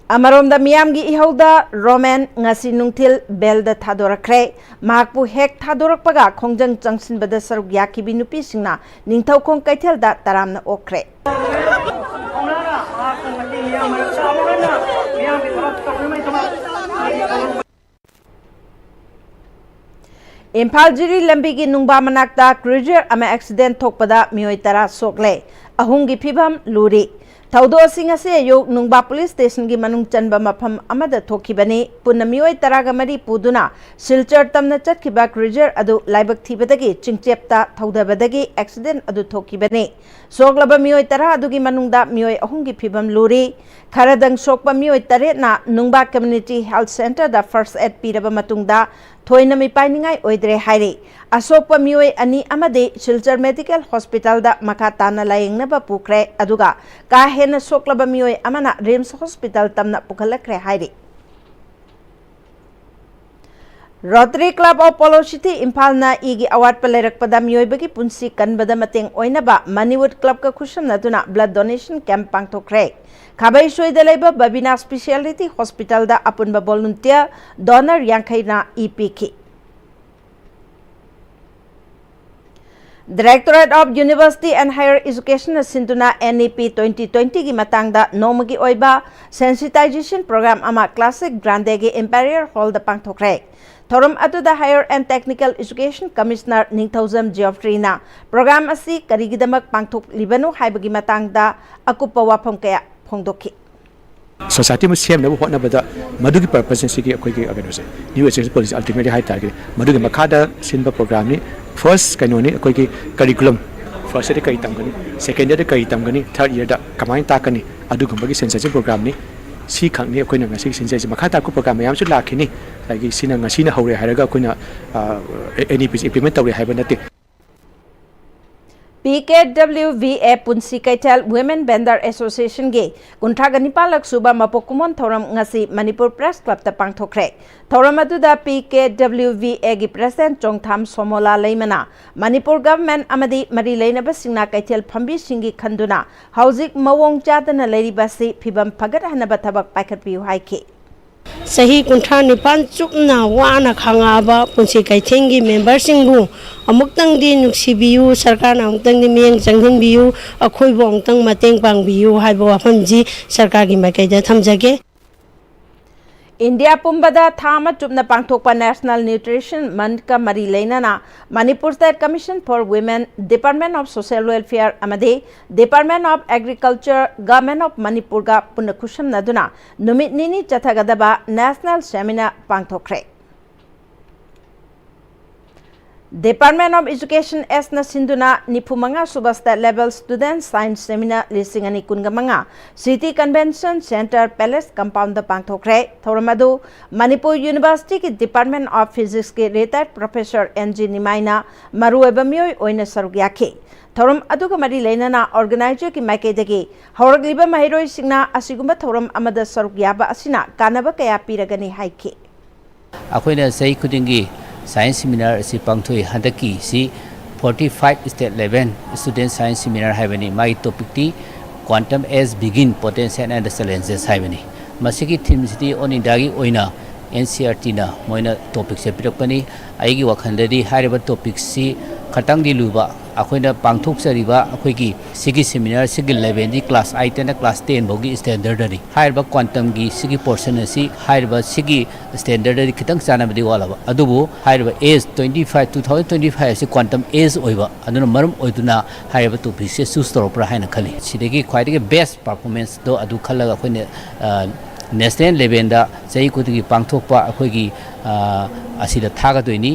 ꯑꯃꯔꯣꯝꯗ, ꯃꯤꯌꯥꯝꯒꯤ ꯏꯍꯧꯗ ꯔꯣꯃꯦꯟ ꯉꯁꯤ ꯅꯨꯡꯊꯤꯜ bailꯗ ꯊꯥꯗꯣꯔꯛꯈ꯭ꯔꯦ꯫ ꯃꯍꯥꯛꯄꯨ ꯍꯦꯛ ꯊꯥꯗꯣꯔꯛꯄꯒ ꯈꯣꯡꯖꯪ ꯆꯪꯁꯤꯟꯕꯗ ꯁꯔꯨꯛ ꯌꯥꯈꯤꯕꯤ ꯅꯨꯄꯤꯁꯤꯡꯅ ꯅꯤꯡꯊꯧꯈꯣꯡ ꯀꯩꯊꯦꯜꯗ ꯇꯔꯥꯝꯅ ꯑꯣꯛꯈ꯭ꯔꯦ꯫ ꯏꯝꯐꯥꯜ ꯖꯤꯔꯤ ꯂꯝꯕꯤꯒꯤ ꯅꯨꯡꯕꯥ ꯃꯅꯥꯛꯇ ꯀ꯭ꯔꯨꯖꯔ ꯑꯃ ꯑꯦꯛꯁꯤꯗꯦꯟ ꯊꯣꯛꯄꯗ ꯃꯤꯑꯣꯏ ꯇꯔꯥ ꯁꯣꯛꯂꯦ꯫ ꯑꯍꯨꯝꯒꯤ ꯐꯤꯕꯝ ꯂꯨꯔꯤ꯫ ꯊꯧꯗꯣꯛ ꯑꯁꯤ ꯉꯁꯤ ꯑꯌꯨꯛ ꯅꯨꯡꯕꯥ ꯄꯨꯂꯤꯁ ꯁ꯭ꯇꯦꯁꯟꯒꯤ ꯃꯅꯨꯡ ꯆꯟꯕ ꯃꯐꯝ ꯑꯃꯗ ꯊꯣꯛꯈꯤꯕꯅꯤ꯫ ꯄꯨꯟꯅ ꯃꯤꯑꯣꯏ ꯇꯔꯥꯒ ꯃꯔꯤ ꯄꯨꯗꯨꯅ ꯁꯤꯜꯆꯔ ꯇꯝꯅ ꯆꯠꯈꯤꯕ ꯀ꯭ꯔꯨꯖꯔ ꯑꯗꯨ ꯂꯥꯏꯕꯛ ꯊꯤꯕꯗꯒꯤ ꯆꯤꯡꯆꯦꯞꯇ ꯊꯧꯗꯕꯗꯒꯤ ꯑꯦꯛꯁꯤꯗꯦꯟ ꯑꯗꯨ ꯊꯣꯛꯈꯤꯕꯅꯤ꯫ ꯁꯣꯛꯂꯕ ꯃꯤꯑꯣꯏ ꯇꯔꯥ ꯑꯗꯨꯒꯤ ꯃꯅꯨꯡꯗ ꯃꯤꯑꯣꯏ ꯑꯍꯨꯝꯒꯤ ꯐꯤꯕꯝ ꯂꯨꯔꯤ꯫ ꯈꯔꯗꯪ ꯁꯣꯛꯄ ꯃꯤꯑꯣꯏ ꯇꯔꯦꯠꯅ ꯅꯨꯡꯕꯥ ꯀꯝꯃ꯭ꯌꯨꯅꯤꯇꯤ ꯍꯦꯜꯊ ꯁꯦꯟꯇꯔꯗ ꯐꯥꯔꯁ ꯑꯦꯗ ꯄꯤꯔꯕ ꯃꯇꯨꯡꯗ ꯊꯣꯏꯅ ꯃꯤꯄꯥꯏꯅꯤꯡꯉꯥꯏ ꯑꯣꯏꯗ꯭ꯔꯦ ꯍꯥꯏꯔꯤ꯫ ꯑꯁꯣꯛꯄ ꯃꯤꯑꯣꯏ ꯑꯅꯤ ꯑꯃꯗꯤ ꯁꯤꯜꯆꯔ ꯃꯦꯗꯤꯀꯦꯜ ꯍꯣꯁꯄꯤꯇꯥꯜꯗ ꯃꯈꯥ ꯇꯥꯅ ꯂꯥꯌꯦꯡꯅꯕ ꯄꯨꯈ꯭ꯔꯦ, ꯑꯗꯨꯒ ꯀꯥ ꯍꯦꯟꯅ ꯁꯣꯛꯂꯕ ꯃꯤꯑꯣꯏ ꯑꯃꯅ ꯔꯤꯝꯁ ꯍꯣꯁꯄꯤꯇꯥꯜ ꯇꯝꯅ ꯄꯨꯈꯠꯂꯛꯈ꯭ꯔꯦ ꯍꯥꯏꯔꯤ꯫ Rotary club of polo city ꯏꯝꯐꯥꯜꯅ ꯏꯒꯤ ꯑꯋꯥꯠꯄ ꯂꯩꯔꯛꯄꯗ ꯃꯤꯑꯣꯏꯕꯒꯤ ꯄꯨꯟꯁꯤ ꯀꯟꯕꯗ ꯃꯇꯦꯡ ꯑꯣꯏꯅꯕ ꯃꯅꯤꯋꯨꯗ ꯀ꯭ꯂꯕꯀ ꯈꯨꯠꯁꯝꯅꯗꯨꯅ ꯕ꯭ꯂꯗ ꯗꯣꯅꯦꯁꯟ ꯀꯦꯝꯞ ꯄꯥꯡꯊꯣꯛꯈ꯭ꯔꯦ꯫ ꯈꯥꯕꯩꯁꯣꯏꯗ ꯂꯩꯕ ꯕꯕꯤꯅꯥ ꯁ꯭ꯄꯤꯁꯤꯌꯥꯂꯤꯇꯤ ꯍꯣꯁꯄꯤꯇꯥꯜꯗ ꯑꯄꯨꯟꯕ ꯚꯣꯂꯨꯟꯇꯤꯌꯔ ꯗꯣꯅꯔ ꯌꯥꯡꯈꯩꯅ ꯏ ꯄꯤꯈꯤ꯫ Directorate of University and Higher Educationꯅ ꯁꯤꯟꯗꯨꯅ N E P twenty twentyꯒꯤ ꯃꯇꯥꯡꯗ ꯅꯣꯡꯃꯒꯤ ꯑꯣꯏꯕ ꯁꯦꯟꯁꯤꯇꯥꯏꯖꯦꯁꯟ ꯄ꯭ꯔꯣꯒ꯭ꯔꯥꯝ ꯑꯃ ꯀ꯭ꯂꯥꯁꯤꯛ ꯒ꯭ꯔꯥꯟꯗꯦꯒꯤ ꯏꯝꯄꯦꯔꯤꯌꯦꯜ ꯍꯣꯜꯗ ꯄꯥꯡꯊꯣꯛꯈ꯭ꯔꯦ꯫ ꯊꯧꯔꯝ ꯑꯗꯨꯗ Higher and Technical Education Commissioner Ningthoujam ꯖꯤꯑꯣꯐ꯭ꯔꯤꯅ ꯄ꯭ꯔꯣꯒ꯭ꯔꯥꯝ ꯑꯁꯤ ꯀꯔꯤꯒꯤꯗꯃꯛ ꯄꯥꯡꯊꯣꯛꯂꯤꯕꯅꯣ ꯍꯥꯏꯕꯒꯤ ꯃꯇꯥꯡꯗ ꯑꯀꯨꯞꯄ ꯋꯥꯐꯝ ꯀꯌꯥ ꯐꯣꯡꯗꯣꯛꯈꯤ꯫ ꯁꯣꯁꯥꯏꯇꯤ ꯑꯃ ꯁꯦꯝꯅꯕ ꯍꯣꯠꯅꯕꯗ ꯃꯗꯨꯒꯤ ꯄꯔꯄꯁꯅ ꯁꯤꯒꯤ ꯑꯩꯈꯣꯏꯒꯤ ꯀꯩꯅꯣꯁꯦ, ꯅ꯭ꯌꯨ ꯑꯦꯖꯨꯀꯦꯁꯟ ꯄꯣꯂꯤꯁꯤ ꯑꯜꯇꯤꯃꯦꯠꯂꯤ ꯍꯥꯏ ꯇꯥꯔꯒꯗꯤ ꯃꯗꯨꯒꯤ ꯃꯈꯥꯗ ꯁꯤꯟꯕ ꯄ꯭ꯔꯣꯒ꯭ꯔꯥꯝꯅꯤ꯫ ꯐꯥꯔꯁ ꯀꯩꯅꯣꯅꯤ, ꯑꯩꯈꯣꯏꯒꯤ ꯀꯔꯤꯀꯨꯂꯝ, ꯐꯥꯔꯁ ꯏꯌꯔꯗ ꯀꯔꯤ ꯇꯝꯒꯅꯤ, ꯁꯦꯀꯦꯟ ꯏꯌꯔꯗ ꯀꯔꯤ ꯇꯝꯒꯅꯤ, ꯊꯥꯔꯠ ꯏꯌꯔꯗ ꯀꯃꯥꯏꯅ ꯇꯥꯛꯀꯅꯤ, ꯑꯗꯨꯒꯨꯝꯕꯒꯤ ꯁꯦꯟꯁꯁꯤꯡ ꯄ꯭ꯔꯣꯒ꯭ꯔꯥꯝꯅꯤ꯫ ꯁꯤꯈꯛꯅꯤ ꯑꯩꯈꯣꯏꯅ ꯉꯁꯤꯒꯤ ꯁꯤꯟꯖꯔꯤꯁꯦ꯫ ꯃꯈꯥ ꯇꯥꯔꯛꯄ ꯄ꯭ꯔꯣꯒ꯭ꯔꯥꯝ ꯃꯌꯥꯝꯁꯨ ꯂꯥꯛꯈꯤꯅꯤ꯫ ꯉꯁꯥꯏꯒꯤ ꯁꯤꯅ, ꯉꯁꯤꯅ ꯍꯧꯔꯦ ꯍꯥꯏꯔꯒ ꯑꯩꯈꯣꯏꯅ, ꯑ, ꯑꯦꯟ ꯏ ꯄꯤꯁꯤ ꯏꯝꯄ꯭ꯂꯤꯃꯦꯟ ꯇꯧꯔꯦ ꯍꯥꯏꯕ ꯅꯠꯇꯦ꯫ P K W V A ꯄꯨꯟꯁꯤ ꯀꯩꯊꯦꯜ Women Vendor Associationꯒꯤ ꯀꯨꯟꯊ꯭ꯔꯥꯒ ꯅꯤꯄꯥꯜꯂꯛ ꯁꯨꯕ ꯃꯄꯣꯛ ꯀꯨꯝꯑꯣꯟ ꯊꯧꯔꯝ ꯉꯁꯤ ꯃꯅꯤꯄꯨꯔ ꯄ꯭ꯔꯦꯁ ꯀ꯭ꯂꯕꯇ ꯄꯥꯡꯊꯣꯛꯈ꯭ꯔꯦ꯫ ꯊꯧꯔꯝ ꯑꯗꯨꯗ P K W V Aꯒꯤ ꯄ꯭ꯔꯦꯁꯤꯗꯦꯟꯠ ꯆꯣꯡꯊꯥꯝ ꯁꯣꯃꯣꯂꯥ ꯂꯩꯃꯅ ꯃꯅꯤꯄꯨꯔ ꯒꯚꯔꯟꯃꯦꯟꯠ ꯑꯃꯗꯤ ꯃꯔꯤ ꯂꯩꯅꯕꯁꯤꯡꯅ ꯀꯩꯊꯦꯜ ꯐꯝꯕꯤꯁꯤꯡꯒꯤ ꯈꯟꯗꯨꯅ ꯍꯧꯖꯤꯛ ꯃꯑꯣꯡ ꯆꯥꯗꯅ ꯂꯩꯔꯤꯕ ꯑꯁꯤ ꯐꯤꯕꯝ ꯐꯒꯠꯍꯟꯅꯕ ꯊꯕꯛ ꯄꯥꯏꯈꯠꯄꯤꯌꯨ ꯍꯥꯏꯈꯤ꯫ ꯆꯍꯤ ꯀꯨꯟꯊ꯭ꯔꯥ ꯅꯤꯄꯥꯟ ꯆꯨꯞꯅ ꯋꯥꯅ ꯈꯥꯡꯉꯛꯑꯕ ꯄꯨꯟꯁꯤ ꯀꯩꯊꯦꯜꯒꯤ ꯃꯦꯝꯕꯔꯁꯤꯡꯕꯨ ꯑꯃꯨꯛꯇꯪꯗꯤ ꯅꯨꯡꯁꯤꯕꯤꯌꯨ, ꯁꯔꯀꯥꯔꯅ ꯑꯃꯨꯛꯇꯪꯗꯤ ꯃꯤꯠꯌꯦꯡ ꯆꯪꯍꯟꯕꯤꯌꯨ, ꯑꯩꯈꯣꯏꯕꯨ ꯑꯃꯨꯛꯇꯪ ꯃꯇꯦꯡ ꯄꯥꯡꯕꯤꯌꯨ ꯍꯥꯏꯕ ꯋꯥꯐꯝꯁꯤ ꯁꯔꯀꯥꯔꯒꯤ ꯃꯥꯏꯀꯩꯗ ꯊꯝꯖꯒꯦ꯫ ꯏꯟꯗꯤꯌꯥ ꯄꯨꯝꯕꯗ ꯊꯥ ꯑꯃ ꯆꯨꯞꯅ ꯄꯥꯡꯊꯣꯛꯄ National Nutrition Monthꯀ ꯃꯔꯤ ꯂꯩꯅꯅ Manipur State Commission for Women, Department of Social Welfare ꯑꯃꯗꯤ Department of Agriculture, Government of Manipurꯒ ꯄꯨꯟꯅ ꯈꯨꯠꯁꯝꯅꯗꯨꯅ ꯅꯨꯃꯤꯠ ꯅꯤꯅꯤ ꯆꯠꯊꯒꯗꯕ National Seminar ꯄꯥꯡꯊꯣꯛꯈ꯭ꯔꯦ꯫ Department of Education Sna ꯁꯤꯟꯗꯨꯅ ꯅꯤꯐꯨ ꯃꯉꯥ ꯁꯨꯕ State Level Student Science Seminar ꯂꯤꯁꯤꯡ ꯑꯅꯤ ꯀꯨꯟꯒ ꯃꯉꯥ City Convention Centre Palace Compoundꯗ ꯄꯥꯡꯊꯣꯛꯈ꯭ꯔꯦ꯫ ꯊꯧꯔꯝ ꯑꯗꯨ Manipur Universityꯒꯤ Department of Physicsꯀꯤ retired Professor N G ꯅꯤꯃꯥꯏꯅ ꯃꯔꯨꯑꯣꯏꯕ ꯃꯤꯑꯣꯏ ꯑꯣꯏꯅ ꯁꯔꯨꯛ ꯌꯥꯈꯤ꯫ ꯊꯧꯔꯝ ꯑꯗꯨꯒ ꯃꯔꯤ ꯂꯩꯅꯅ organiserꯒꯤ ꯃꯥꯏꯀꯩꯗꯒꯤ ꯍꯧꯔꯛꯂꯤꯕ ꯃꯍꯩꯔꯣꯏꯁꯤꯡꯅ ꯑꯁꯤꯒꯨꯝꯕ ꯊꯧꯔꯝ ꯑꯃꯗ ꯁꯔꯨꯛ ꯌꯥꯕ ꯑꯁꯤꯅ ꯀꯥꯟꯅꯕ ꯀꯌꯥ ꯄꯤꯔꯒꯅꯤ ꯍꯥꯏꯈꯤ꯫ ꯑꯩꯈꯣꯏꯅ ꯆꯍꯤ ꯈꯨꯗꯤꯡꯒꯤ Science Seminar ꯑꯁꯤ ꯄꯥꯡꯊꯣꯛꯏ꯫ ꯍꯟꯗꯛꯀꯤ ꯁꯤ forty five State Level Student Science Seminar ꯍꯥꯏꯕꯅꯤ꯫ ꯃꯥꯒꯤ topicꯇꯤ Quantum Age Begin: Potential and the Challenges ꯍꯥꯏꯕꯅꯤ꯫ ꯃꯁꯤꯒꯤ themeꯁꯤꯗꯤ All Indiaꯒꯤ ꯑꯣꯏꯅ N C E R Tꯅ ꯃꯣꯏꯅ topicꯁꯦ ꯄꯤꯔꯛꯄꯅꯤ꯫ ꯑꯩꯒꯤ ꯋꯥꯈꯜꯗꯗꯤ ꯍꯥꯏꯔꯤꯕ topicꯁꯤ ꯈꯇꯪꯗꯤ ꯂꯨꯕ, ꯑꯩꯈꯣꯏꯅ ꯄꯥꯡꯊꯣꯛꯆꯔꯤꯕ ꯑꯩꯈꯣꯏꯒꯤ ꯁꯤꯒꯤ seminar ꯁꯤꯒꯤ levelꯗꯤ class eight ꯅ class ten ꯐꯥꯎꯒꯤ standardꯅꯤ꯫ ꯍꯥꯏꯔꯤꯕ quantumꯒꯤ ꯁꯤꯒꯤ portion ꯑꯁꯤ ꯍꯥꯏꯔꯤꯕ ꯁꯤꯒꯤ standardꯗꯤ ꯈꯤꯇꯪ ꯆꯥꯟꯅꯕꯗꯤ ꯋꯥꯠꯂꯕ, ꯑꯗꯨꯕꯨ ꯍꯥꯏꯔꯤꯕ age twenty five, two thousand twenty five ꯑꯁꯤ quantum age ꯑꯣꯏꯕ, ꯑꯗꯨꯅ ꯃꯔꯝ ꯑꯣꯏꯗꯨꯅ ꯍꯥꯏꯔꯤꯕ topicꯁꯦ choose ꯇꯧꯔꯛꯄ꯭ꯔꯥ ꯍꯥꯏꯅ ꯈꯜꯂꯤ꯫ ꯁꯤꯗꯒꯤ ꯈ꯭ꯋꯥꯏꯗꯒꯤ best performanceꯗꯣ ꯑꯗꯨ ꯈꯜꯂꯒ ꯑꯩꯈꯣꯏꯅ, ꯑ, national levelꯗ ꯆꯍꯤ ꯈꯨꯗꯤꯡꯒꯤ ꯄꯥꯡꯊꯣꯛꯄ ꯑꯩꯈꯣꯏꯒꯤ, ꯑ, ꯑꯁꯤꯗ ꯊꯥꯒꯗꯣꯏꯅꯤ꯫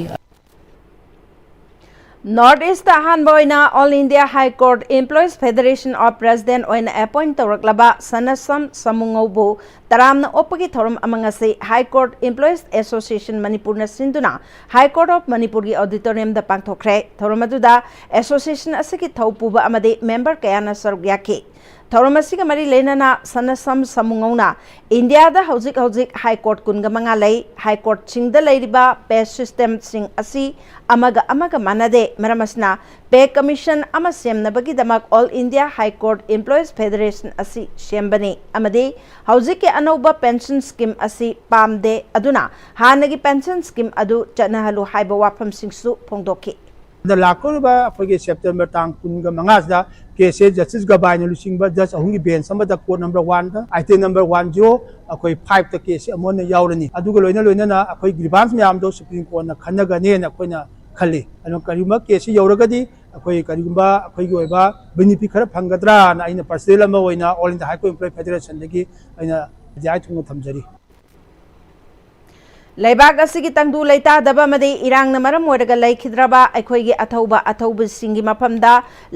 North Eastꯇ ꯑꯍꯥꯟꯕ ꯑꯣꯏꯅ All India High Court Employees Federation of President ꯑꯣꯏꯅ appoint ꯇꯧꯔꯛꯂꯕ ꯁꯅꯁꯝ ꯁꯃꯨꯉꯧꯕꯨ ꯇꯔꯥꯝꯅ ꯑꯣꯛꯄꯒꯤ ꯊꯧꯔꯝ ꯑꯃ ꯉꯁꯤ High Court Employees Association ꯃꯅꯤꯄꯨꯔꯅ ꯁꯤꯟꯗꯨꯅ High Court of ꯃꯅꯤꯄꯨꯔꯒꯤ auditoriumꯗ ꯄꯥꯡꯊꯣꯛꯈ꯭ꯔꯦ꯫ ꯊꯧꯔꯝ ꯑꯗꯨꯗ association ꯑꯁꯤꯒꯤ ꯊꯧꯄꯨꯕ ꯑꯃꯗꯤ member ꯀꯌꯥꯅ ꯁꯔꯨꯛ ꯌꯥꯈꯤ꯫ ꯊꯧꯔꯝ ꯑꯁꯤꯒ ꯃꯔꯤ ꯂꯩꯅꯅ ꯁꯅꯁꯝ ꯁꯃꯨꯉꯧꯅ ꯏꯟꯗꯤꯌꯥꯗ ꯍꯧꯖꯤꯛ ꯍꯧꯖꯤꯛ High Court ꯀꯨꯟꯒ ꯃꯉꯥ ꯂꯩ꯫ High Courtꯁꯤꯡꯗ ꯂꯩꯔꯤꯕ pay systemꯁꯤꯡ ꯑꯁꯤ ꯑꯃꯒ ꯑꯃꯒ ꯃꯥꯟꯅꯗꯦ꯫ ꯃꯔꯝ ꯑꯁꯤꯅ pay commission ꯑꯃ ꯁꯦꯝꯅꯕꯒꯤꯗꯃꯛ All India High Court Employees Federation ꯑꯁꯤ ꯁꯦꯝꯕꯅꯤ ꯑꯃꯗꯤ ꯍꯧꯖꯤꯛꯀꯤ ꯑꯅꯧꯕ pension scheme ꯑꯁꯤ ꯄꯥꯝꯗꯦ꯫ ꯑꯗꯨꯅ ꯍꯥꯟꯅꯒꯤ pension scheme ꯑꯗꯨ ꯆꯠꯅꯍꯜꯂꯨ ꯍꯥꯏꯕ ꯋꯥꯐꯝꯁꯤꯡꯁꯨ ꯐꯣꯡꯗꯣꯛꯈꯤ꯫ ꯑꯗ ꯂꯥꯛꯀꯗꯧꯔꯤꯕ ꯑꯩꯈꯣꯏꯒꯤ ꯁꯦꯞꯇꯦꯝꯕꯔ ꯇꯥꯡ ꯀꯨꯟꯒ ꯃꯉꯥꯁꯤꯗ ꯀꯦꯁꯁꯦ ꯖꯁꯇꯤꯁ ꯒꯕꯥꯏꯅ ꯂꯨꯆꯤꯡꯕ ꯖꯁ ꯑꯍꯨꯝꯒꯤ ꯕꯦꯟꯁ ꯑꯃꯗ ꯀꯣꯔꯠ ꯅꯝꯕꯔ ꯋꯥꯟꯗ, ꯑꯥꯏꯇꯦꯝ ꯅꯝꯕꯔ ꯋꯥꯟ ꯖꯤꯔꯣ, ꯑꯩꯈꯣꯏ ꯐꯥꯏꯚꯇ ꯀꯦꯁꯁꯦ ꯑꯃꯨꯛ ꯍꯟꯅ ꯌꯥꯎꯔꯅꯤ꯫ ꯑꯗꯨꯒ ꯂꯣꯏꯅ ꯂꯣꯏꯅꯅ ꯑꯩꯈꯣꯏ ꯒ꯭ꯔꯤꯚꯥꯟꯁ ꯃꯌꯥꯝꯗꯣ ꯁꯨꯄ꯭ꯔꯤꯝ ꯀꯣꯔꯠꯅ ꯈꯟꯅꯒꯅꯦꯅ ꯑꯩꯈꯣꯏꯅ ꯈꯜꯂꯤ꯫ ꯑꯗꯨꯅ ꯀꯔꯤꯒꯨꯝꯕ ꯀꯦꯁꯁꯤ ꯌꯧꯔꯒꯗꯤ ꯑꯩꯈꯣꯏ ꯀꯔꯤꯒꯨꯝꯕ ꯑꯩꯈꯣꯏꯒꯤ ꯑꯣꯏꯕ ꯕꯦꯅꯤꯐꯤꯠ ꯈꯔ ꯐꯪꯒꯗ꯭ꯔꯥꯅ ꯑꯩꯅ ꯄꯔꯁꯅꯦꯜ ꯑꯃ ꯑꯣꯏꯅ all India high court employee ꯐꯦꯗꯔꯦꯁꯟꯗꯒꯤ ꯑꯩꯅ ꯏꯗꯤꯌꯥ ꯊꯨꯡꯅ ꯊꯝꯖꯔꯤ꯫ ꯂꯩꯕꯥꯛ ꯑꯁꯤꯒꯤ ꯇꯪꯗꯨ ꯂꯩꯇꯥꯗꯕ ꯑꯃꯗꯤ ꯏꯔꯥꯡꯅ ꯃꯔꯝ ꯑꯣꯏꯔꯒ ꯂꯩꯈꯤꯗ꯭ꯔꯕ ꯑꯩꯈꯣꯏꯒꯤ ꯑꯊꯧꯕ ꯑꯊꯧꯕꯁꯤꯡꯒꯤ ꯃꯐꯝꯗ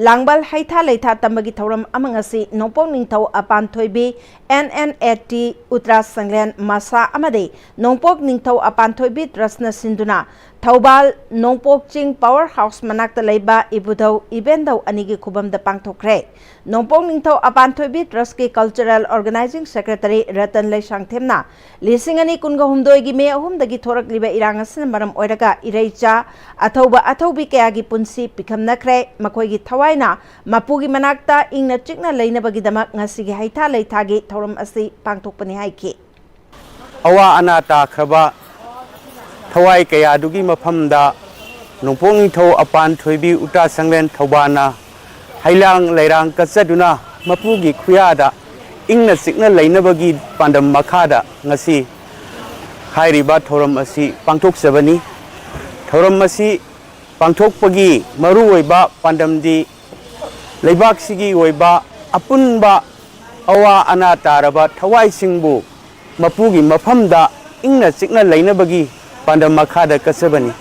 ꯂꯥꯡꯕꯜ ꯍꯩꯊꯥ ꯂꯩꯊꯥ ꯇꯝꯕꯒꯤ ꯊꯧꯔꯝ ꯑꯃ ꯉꯁꯤ ꯅꯣꯡꯄꯣꯛ ꯅꯤꯡꯊꯧ ꯑꯄꯥꯟ ꯊꯣꯏꯕꯤ, ꯑꯦꯟ ꯑꯦꯟ ꯑꯦ ꯇꯤ, ꯎꯇ꯭ꯔꯥ ꯁꯪꯂꯦꯟ ꯃꯁꯥ ꯑꯃꯗꯤ ꯅꯣꯡꯄꯣꯛ ꯅꯤꯡꯊꯧ ꯑꯄꯥꯟ ꯊꯣꯏꯕꯤ ꯇ꯭ꯔꯁꯅ ꯁꯤꯟꯗꯨꯅ ꯊꯧꯕꯥꯜ ꯅꯣꯡꯄꯣꯛ ꯆꯤꯡ ꯄꯥꯋꯔ ꯍꯥꯎꯁ ꯃꯅꯥꯛꯇ ꯂꯩꯕ ꯏꯕꯨꯙꯧ ꯏꯕꯦꯟꯙꯧ ꯑꯅꯤꯒꯤ ꯈꯨꯕꯝꯗ ꯄꯥꯡꯊꯣꯛꯈ꯭ꯔꯦ꯫ ꯅꯣꯡꯄꯣꯛ ꯅꯤꯡꯊꯧ ꯑꯄꯥꯟ ꯊꯣꯏꯕꯤ ꯇ꯭ꯔꯁꯀꯤ ꯀꯜꯆꯔꯦꯜ ꯑꯣꯔꯒꯅꯥꯏꯖꯤꯡ ꯁꯦꯀ꯭ꯔꯦꯇꯔꯤ ꯔꯇꯟ ꯂꯩꯁꯥꯡꯊꯦꯝꯅ ꯂꯤꯁꯤꯡ ꯑꯅꯤ ꯀꯨꯟꯒ ꯍꯨꯝꯗꯣꯏꯒꯤ ꯃꯦ ꯑꯍꯨꯝꯗꯒꯤ ꯊꯣꯔꯛꯂꯤꯕ ꯏꯔꯥꯡ ꯑꯁꯤꯅ ꯃꯔꯝ ꯑꯣꯏꯔꯒ ꯏꯔꯩꯆꯥ, ꯑꯊꯧꯕ ꯑꯊꯧꯕꯤ ꯀꯌꯥꯒꯤ ꯄꯨꯟꯁꯤ ꯄꯤꯈꯝꯅꯈ꯭ꯔꯦ꯫ ꯃꯈꯣꯏꯒꯤ ꯊꯋꯥꯏꯅ ꯃꯄꯨꯒꯤ ꯃꯅꯥꯛꯇ ꯏꯪꯅ ꯆꯤꯛꯅ ꯂꯩꯅꯕꯒꯤꯗꯃꯛ ꯉꯁꯤꯒꯤ ꯍꯩꯊꯥ ꯂꯩꯊꯥꯒꯤ ꯊꯧꯔꯝ ꯑꯁꯤ ꯄꯥꯡꯊꯣꯛꯄꯅꯤ ꯍꯥꯏꯈꯤ꯫ ꯑꯋꯥ ꯑꯅꯥ ꯇꯥꯈ꯭ꯔꯕ ꯊꯋꯥꯏ ꯀꯌꯥꯗꯨꯒꯤ ꯃꯐꯝꯗ ꯅꯣꯡꯄꯣꯛ ꯅꯤꯡꯊꯧ ꯑꯄꯥꯟ ꯊꯣꯏꯕꯤ ꯎꯇꯥ ꯁꯪꯂꯦꯟ ꯊꯧꯕꯥꯜꯅ ꯍꯩꯂꯥꯡ ꯂꯩꯔꯥꯡ ꯀꯠꯆꯗꯨꯅ ꯃꯄꯨꯒꯤ ꯈꯨꯌꯥꯗ ꯏꯪꯅ ꯆꯤꯛꯅ ꯂꯩꯅꯕꯒꯤ ꯄꯥꯟꯗꯝ ꯃꯈꯥꯗ ꯉꯁꯤ ꯍꯥꯏꯔꯤꯕ ꯊꯧꯔꯝ ꯑꯁꯤ ꯄꯥꯡꯊꯣꯛꯆꯕꯅꯤ꯫ ꯊꯧꯔꯝ ꯑꯁꯤ ꯄꯥꯡꯊꯣꯛꯄꯒꯤ ꯃꯔꯨꯑꯣꯏꯕ ꯄꯥꯟꯗꯝꯗꯤ ꯂꯩꯕꯥꯛꯁꯤꯒꯤ ꯑꯣꯏꯕ ꯑꯄꯨꯟꯕ ꯑꯋꯥ ꯑꯅꯥ ꯇꯥꯔꯕ ꯊꯋꯥꯏꯁꯤꯡꯕꯨ ꯃꯄꯨꯒꯤ ꯃꯐꯝꯗ ꯏꯪꯅ ꯆꯤꯛꯅ ꯂꯩꯅꯕꯒꯤ ꯄꯥꯟꯗꯝ ꯃꯈꯥꯗ ꯀꯠꯆꯕꯅꯤ꯫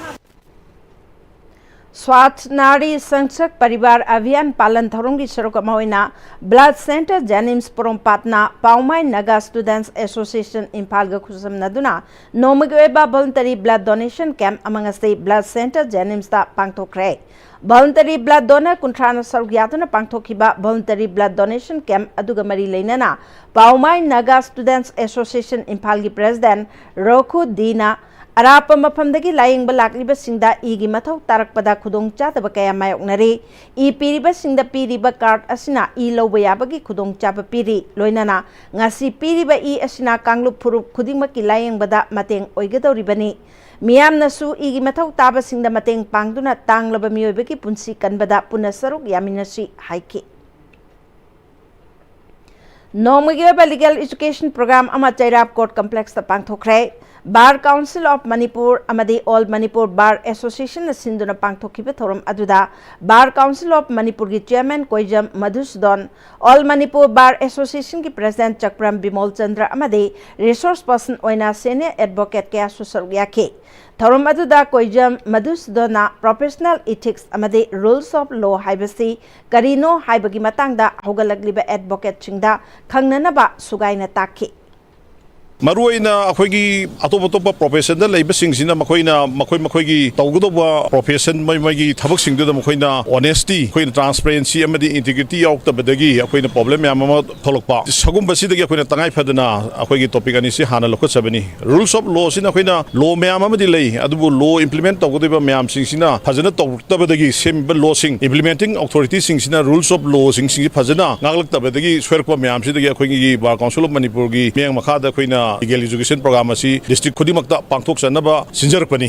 ꯁ꯭ꯋꯥꯁꯊ ꯅꯥꯔꯤ ꯁꯪꯁꯛ ꯄꯔꯤꯕꯥꯔ ꯑꯚꯤꯌꯥꯟ ꯄꯥꯂꯟ ꯊꯧꯔꯝꯒꯤ ꯁꯔꯨꯛ ꯑꯃ ꯑꯣꯏꯅ ꯕ꯭ꯂꯗ ꯁꯦꯟꯇꯔ ꯖꯦꯅꯤꯝꯁ ꯄꯣꯔꯣꯝꯄꯥꯠꯅ ꯄꯥꯎꯃꯥꯏ ꯅꯥꯒꯥ ꯁ꯭ꯇꯨꯗꯦꯟꯠꯁ ꯑꯦꯁꯣꯁꯤꯌꯦꯁꯟ ꯏꯝꯐꯥꯜꯒ ꯈꯨꯠꯁꯝꯅꯗꯨꯅ ꯅꯣꯡꯃꯒꯤ ꯑꯣꯏꯕ ꯚꯣꯂꯨꯟꯇꯔꯤ ꯕ꯭ꯂꯗ ꯗꯣꯅꯦꯁꯟ ꯀꯦꯝꯞ ꯑꯃ ꯉꯁꯤ ꯕ꯭ꯂꯗ ꯁꯦꯟꯇꯔ ꯖꯦꯅꯤꯝꯁꯇ ꯄꯥꯡꯊꯣꯛꯈ꯭ꯔꯦ꯫ ꯚꯣꯂꯨꯟꯇꯔꯤ ꯕ꯭ꯂꯗ ꯗꯣꯅꯔ ꯀꯨꯟꯊ꯭ꯔꯥꯅ ꯁꯔꯨꯛ ꯌꯥꯗꯨꯅ ꯄꯥꯡꯊꯣꯛꯈꯤꯕ ꯚꯣꯂꯨꯟꯇꯔꯤ ꯕ꯭ꯂꯗ ꯗꯣꯅꯦꯁꯟ ꯀꯦꯝꯞ ꯑꯗꯨꯒ ꯃꯔꯤ ꯂꯩꯅꯅ ꯄꯥꯎꯃꯥꯏ ꯅꯥꯒꯥ ꯁ꯭ꯇꯨꯗꯦꯟꯠꯁ ꯑꯦꯁꯣꯁꯤꯌꯦꯁꯟ ꯏꯝꯐꯥꯜꯒꯤ ꯄ꯭ꯔꯦꯁꯤꯗꯦꯟꯠ ꯔꯣꯈꯨ ꯗꯤꯅ ꯑꯔꯥꯞꯄ ꯃꯐꯝꯗꯒꯤ ꯂꯥꯌꯦꯡꯕ ꯂꯥꯛꯂꯤꯕꯁꯤꯡꯗ ꯏꯒꯤ ꯃꯊꯧ ꯇꯥꯔꯛꯄꯗ ꯈꯨꯗꯣꯡꯆꯥꯗꯕ ꯀꯌꯥ ꯃꯥꯌꯣꯛꯅꯔꯤ꯫ ꯏ ꯄꯤꯔꯤꯕꯁꯤꯡꯗ ꯄꯤꯔꯤꯕ ꯀꯥꯔꯗ ꯑꯁꯤꯅ ꯏ ꯂꯧꯕ ꯌꯥꯕꯒꯤ ꯈꯨꯗꯣꯡꯆꯥꯕ ꯄꯤꯔꯤ꯫ ꯂꯣꯏꯅꯅ ꯉꯁꯤ ꯄꯤꯔꯤꯕ ꯏ ꯑꯁꯤꯅ ꯀꯥꯡꯂꯨꯞ ꯐꯨꯔꯨꯞ ꯈꯨꯗꯤꯡꯃꯛꯀꯤ ꯂꯥꯌꯦꯡꯕꯗ ꯃꯇꯦꯡ ꯑꯣꯏꯒꯗꯧꯔꯤꯕꯅꯤ꯫ ꯃꯤꯌꯥꯝꯅꯁꯨ ꯏꯒꯤ ꯃꯊꯧ ꯇꯥꯕꯁꯤꯡꯗ ꯃꯇꯦꯡ ꯄꯥꯡꯗꯨꯅ ꯇꯥꯡꯂꯕ ꯃꯤꯑꯣꯏꯕꯒꯤ ꯄꯨꯟꯁꯤ ꯀꯟꯕꯗ ꯄꯨꯟꯅ ꯁꯔꯨꯛ ꯌꯥꯃꯤꯟꯅꯁꯤ ꯍꯥꯏꯈꯤ꯫ ꯅꯣꯡꯃꯒꯤ ꯑꯣꯏꯕ ꯂꯤꯒꯦꯜ ꯑꯦꯖꯨꯀꯦꯁꯟ ꯄ꯭ꯔꯣꯒ꯭ꯔꯥꯝ ꯑꯃ ꯆꯩꯔꯥꯞ ꯀꯣꯔꯠ ꯀꯝꯄ꯭ꯂꯦꯛꯁꯇ ꯄꯥꯡꯊꯣꯛꯈ꯭ꯔꯦ꯫ ꯕꯥꯔ ꯀꯥꯎꯟꯁꯤꯜ ꯑꯣꯐ ꯃꯅꯤꯄꯨꯔ ꯑꯃꯗꯤ ꯑꯣꯜ ꯃꯅꯤꯄꯨꯔ ꯕꯥꯔ ꯑꯦꯁꯣꯁꯤꯌꯦꯁꯟꯅ ꯁꯤꯟꯗꯨꯅ ꯄꯥꯡꯊꯣꯛꯈꯤꯕ ꯊꯧꯔꯝ ꯑꯗꯨꯗ ꯕꯥꯔ ꯀꯥꯎꯟꯁꯤꯜ ꯑꯣꯐ ꯃꯅꯤꯄꯨꯔꯒꯤ chairman Koijam Madhusudan, all Manipur bar ꯑꯦꯁꯣꯁꯤꯌꯦꯁꯟꯒꯤ ꯄ꯭ꯔꯦꯁꯤꯗꯦꯟꯠ ꯆꯛꯄ꯭ꯔꯝ ꯕꯤꯃꯣꯜ ꯆꯟꯗ꯭ꯔ ꯑꯃꯗꯤ ꯔꯤꯁꯣꯔꯁ ꯄꯔꯁꯟ ꯑꯣꯏꯅ ꯁꯦꯅꯤꯌꯔ ꯑꯦꯗꯚꯣꯀꯦꯠ ꯀꯌꯥꯁꯨ ꯁꯔꯨꯛ ꯌꯥꯈꯤ꯫ ꯊꯧꯔꯝ ꯑꯗꯨꯗ ꯀꯣꯏꯖꯝ ꯃꯙꯨꯁꯨꯗꯟꯅ ꯄ꯭ꯔꯣꯐꯦꯁꯅꯦꯜ ꯏꯊꯤꯛꯁ ꯑꯃꯗꯤ ꯔꯨꯜꯁ ꯑꯣꯐ ꯂꯣ ꯍꯥꯏꯕꯁꯤ ꯀꯔꯤꯅꯣ ꯍꯥꯏꯕꯒꯤ ꯃꯇꯥꯡꯗ ꯍꯧꯒꯠꯂꯛꯂꯤꯕ ꯑꯦꯗꯚꯣꯀꯦꯠꯁꯤꯡꯗ ꯈꯪꯅꯅꯕ ꯁꯨꯒꯥꯏꯅ ꯇꯥꯛꯈꯤ꯫ ꯃꯔꯨꯑꯣꯏꯅ ꯑꯩꯈꯣꯏꯒꯤ ꯑꯇꯣꯞ ꯑꯇꯣꯞꯄ ꯄ꯭ꯔꯣꯐꯦꯁꯟꯗ ꯂꯩꯕꯁꯤꯡꯁꯤꯅ ꯃꯈꯣꯏꯅ ꯃꯈꯣꯏ ꯃꯈꯣꯏꯒꯤ ꯇꯧꯒꯗꯧꯕ ꯄ꯭ꯔꯣꯐꯦꯁꯟ ꯃꯣꯏ ꯃꯣꯏꯒꯤ ꯊꯕꯛꯁꯤꯡꯗꯨꯗ ꯃꯈꯣꯏꯅ ꯑꯣꯅꯦꯁꯇꯤ, ꯑꯩꯈꯣꯏꯅ ꯇ꯭ꯔꯥꯟꯁꯄꯔꯦꯟꯁꯤ ꯑꯃꯗꯤ ꯏꯟꯇꯤꯒ꯭ꯔꯤꯇꯤ ꯌꯥꯎꯔꯛꯇꯕꯗꯒꯤ ꯑꯩꯈꯣꯏꯅ ꯄ꯭ꯔꯣꯕ꯭ꯂꯦꯝ ꯃꯌꯥꯝ ꯑꯃ ꯊꯣꯛꯂꯛꯄ, ꯁꯒꯨꯝꯕꯁꯤꯗꯒꯤ ꯑꯩꯈꯣꯏꯅ ꯇꯉꯥꯏ ꯐꯗꯅ ꯑꯩꯈꯣꯏꯒꯤ ꯇꯣꯄꯤꯛ ꯑꯅꯤꯁꯤ ꯍꯥꯟꯅ ꯂꯧꯈꯠꯆꯕꯅꯤ꯫ ꯔꯨꯜꯁ ꯑꯣꯐ ꯂꯣꯁꯤꯅ ꯑꯩꯈꯣꯏꯅ ꯂꯣ ꯃꯌꯥꯝ ꯑꯃꯗꯤ ꯂꯩ, ꯑꯗꯨꯕꯨ ꯂꯣ ꯏꯝꯄ꯭ꯂꯤꯃꯦꯟꯠ ꯇꯧꯒꯗꯧꯔꯤꯕ ꯃꯌꯥꯝꯁꯤꯡꯁꯤꯅ ꯐꯖꯅ ꯇꯧꯔꯛꯇꯕꯗꯒꯤ ꯁꯦꯝꯃꯤꯕ ꯂꯣꯁꯤꯡ, ꯏꯝꯄ꯭ꯂꯤꯃꯦꯟꯇꯤꯡ ꯑꯣꯊꯣꯔꯤꯇꯤꯁꯤꯡꯁꯤꯅ ꯔꯨꯜꯁ ꯑꯣꯐ ꯂꯣꯁꯤꯡꯁꯤ ꯐꯖꯅ ꯉꯥꯛꯂꯛꯇꯕꯗꯒꯤ ꯁꯣꯏꯔꯛꯄ ꯃꯌꯥꯝꯁꯤꯗꯒꯤ ꯑꯩꯈꯣꯏꯒꯤ ꯕꯥꯔ ꯀꯥꯎꯟꯁꯤꯜ ꯑꯣꯐ ꯃꯅꯤꯄꯨꯔꯒꯤ ꯃꯤꯠꯌꯦꯡ ꯃꯈꯥꯗ ꯑꯩꯈꯣꯏꯅ ꯂꯤꯒꯦꯜ ꯑꯦꯖꯨꯀꯦꯁꯟ ꯄ꯭ꯔꯣꯒ꯭ꯔꯥꯝ ꯑꯁꯤ ꯗꯤꯁꯇ꯭ꯔꯤꯛ ꯈꯨꯗꯤꯡꯃꯛꯇ ꯄꯥꯡꯊꯣꯛꯆꯅꯕ ꯁꯤꯟꯖꯔꯛꯄꯅꯤ꯫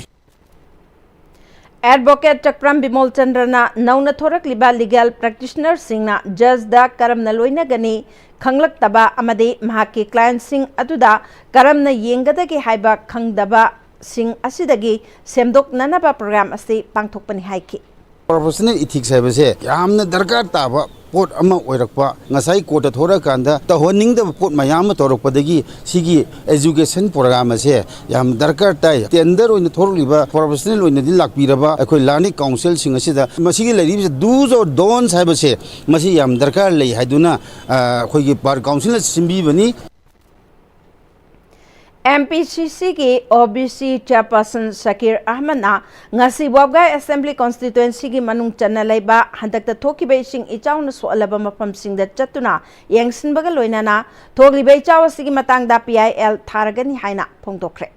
ꯑꯦꯗꯚꯣꯀꯦꯠ ꯆꯛꯄ꯭ꯔꯝ ꯕꯤꯃꯣꯜ ꯆꯟꯗ꯭ꯔꯅ ꯅꯧꯅ ꯊꯣꯔꯛꯂꯤꯕ ꯂꯤꯒꯦꯜ ꯄ꯭ꯔꯦꯛꯇꯤꯁꯅꯔꯁꯤꯡꯅ ꯖꯖꯗ ꯀꯔꯝꯅ ꯂꯣꯏꯅꯒꯅꯤ ꯈꯪꯂꯛꯇꯕ ꯑꯃꯗꯤ ꯃꯍꯥꯛꯀꯤ ꯀ꯭ꯂꯥꯏꯟꯠꯁꯤꯡ ꯑꯗꯨꯗ ꯀꯔꯝꯅ ꯌꯦꯡꯒꯗꯒꯦ ꯍꯥꯏꯕ ꯈꯪꯗꯕꯁꯤꯡ ꯑꯁꯤꯗꯒꯤ ꯁꯦꯝꯗꯣꯛꯅꯅꯕ ꯄ꯭ꯔꯣꯒ꯭ꯔꯥꯝ ꯑꯁꯤ ꯄꯥꯡꯊꯣꯛꯄꯅꯤ ꯍꯥꯏꯈꯤ꯫ ꯄ꯭ꯔꯣꯐꯦꯁꯅꯦꯜ ꯏꯊꯤꯛꯁ ꯍꯥꯏꯕꯁꯦ ꯌꯥꯝꯅ ꯗꯔꯀꯥꯔ ꯇꯥꯕ ꯄꯣꯠ ꯑꯃ ꯑꯣꯏꯔꯛꯄ, ꯉꯁꯥꯏ ꯀꯣꯔꯠꯇ ꯊꯣꯔꯛꯑꯀꯥꯟꯗ ꯇꯧꯍꯟꯅꯤꯡꯗꯕ ꯄꯣꯠ ꯃꯌꯥꯝ ꯑꯃ ꯇꯧꯔꯛꯄꯗꯒꯤ ꯁꯤꯒꯤ ꯑꯦꯖꯨꯀꯦꯁꯟ ꯄ꯭ꯔꯣꯒ꯭ꯔꯥꯝ ꯑꯁꯦ ꯌꯥꯝ ꯗꯔꯀꯥꯔ ꯇꯥꯏ꯫ ꯇꯦꯟꯗꯔ ꯑꯣꯏꯅ ꯊꯣꯔꯛꯂꯤꯕ ꯄ꯭ꯔꯣꯐꯦꯁꯅꯦꯜ ꯑꯣꯏꯅꯗꯤ ꯂꯥꯛꯄꯤꯔꯕ ꯑꯩꯈꯣꯏ ꯂꯥꯔꯅꯤꯡ ꯀꯥꯎꯟꯁꯤꯜꯁꯤꯡ ꯑꯁꯤꯗ ꯃꯁꯤꯒꯤ ꯂꯩꯔꯤꯕꯁꯦ ꯗꯨꯁ ꯑꯣꯔ ꯗꯣꯟꯁ ꯍꯥꯏꯕꯁꯦ ꯃꯁꯤ ꯌꯥꯝ ꯗꯔꯀꯥꯔ ꯂꯩ ꯍꯥꯏꯗꯨꯅ, ꯑ, ꯑꯩꯈꯣꯏꯒꯤ ꯕꯥꯔ ꯀꯥꯎꯟꯁꯤꯜꯅ ꯁꯤꯟꯕꯤꯕꯅꯤ꯫ ꯑꯦꯝ ꯄꯤ ꯁꯤ ꯁꯤꯒꯤ ꯑꯣ ꯕꯤ ꯁꯤ ꯆꯤꯌꯔꯄꯔꯁꯟ ꯁꯀꯤꯔ ꯑꯍꯃꯗꯅ ꯉꯁꯤ ꯋꯥꯕꯒꯥꯏ ꯑꯦꯁꯦꯝꯕ꯭ꯂꯤ ꯀꯣꯟꯁꯇꯤꯇ꯭ꯋꯦꯟꯁꯤꯒꯤ ꯃꯅꯨꯡ ꯆꯟꯅ ꯂꯩꯕ ꯍꯟꯗꯛꯇ ꯊꯣꯛꯈꯤꯕ ꯏꯁꯤꯡ ꯏꯆꯥꯎꯅ ꯁꯣꯛꯍꯜꯂꯕ ꯃꯐꯝꯁꯤꯡꯗ ꯆꯠꯇꯨꯅ ꯌꯦꯡꯁꯤꯟꯕꯒ ꯂꯣꯏꯅꯅ ꯊꯣꯛꯂꯤꯕ ꯏꯆꯥꯎ ꯑꯁꯤꯒꯤ ꯃꯇꯥꯡꯗ ꯄꯤ ꯑꯥꯏ ꯑꯦꯜ ꯊꯥꯔꯒꯅꯤ ꯍꯥꯏꯅ ꯐꯣꯡꯗꯣꯛꯈ꯭ꯔꯦ꯫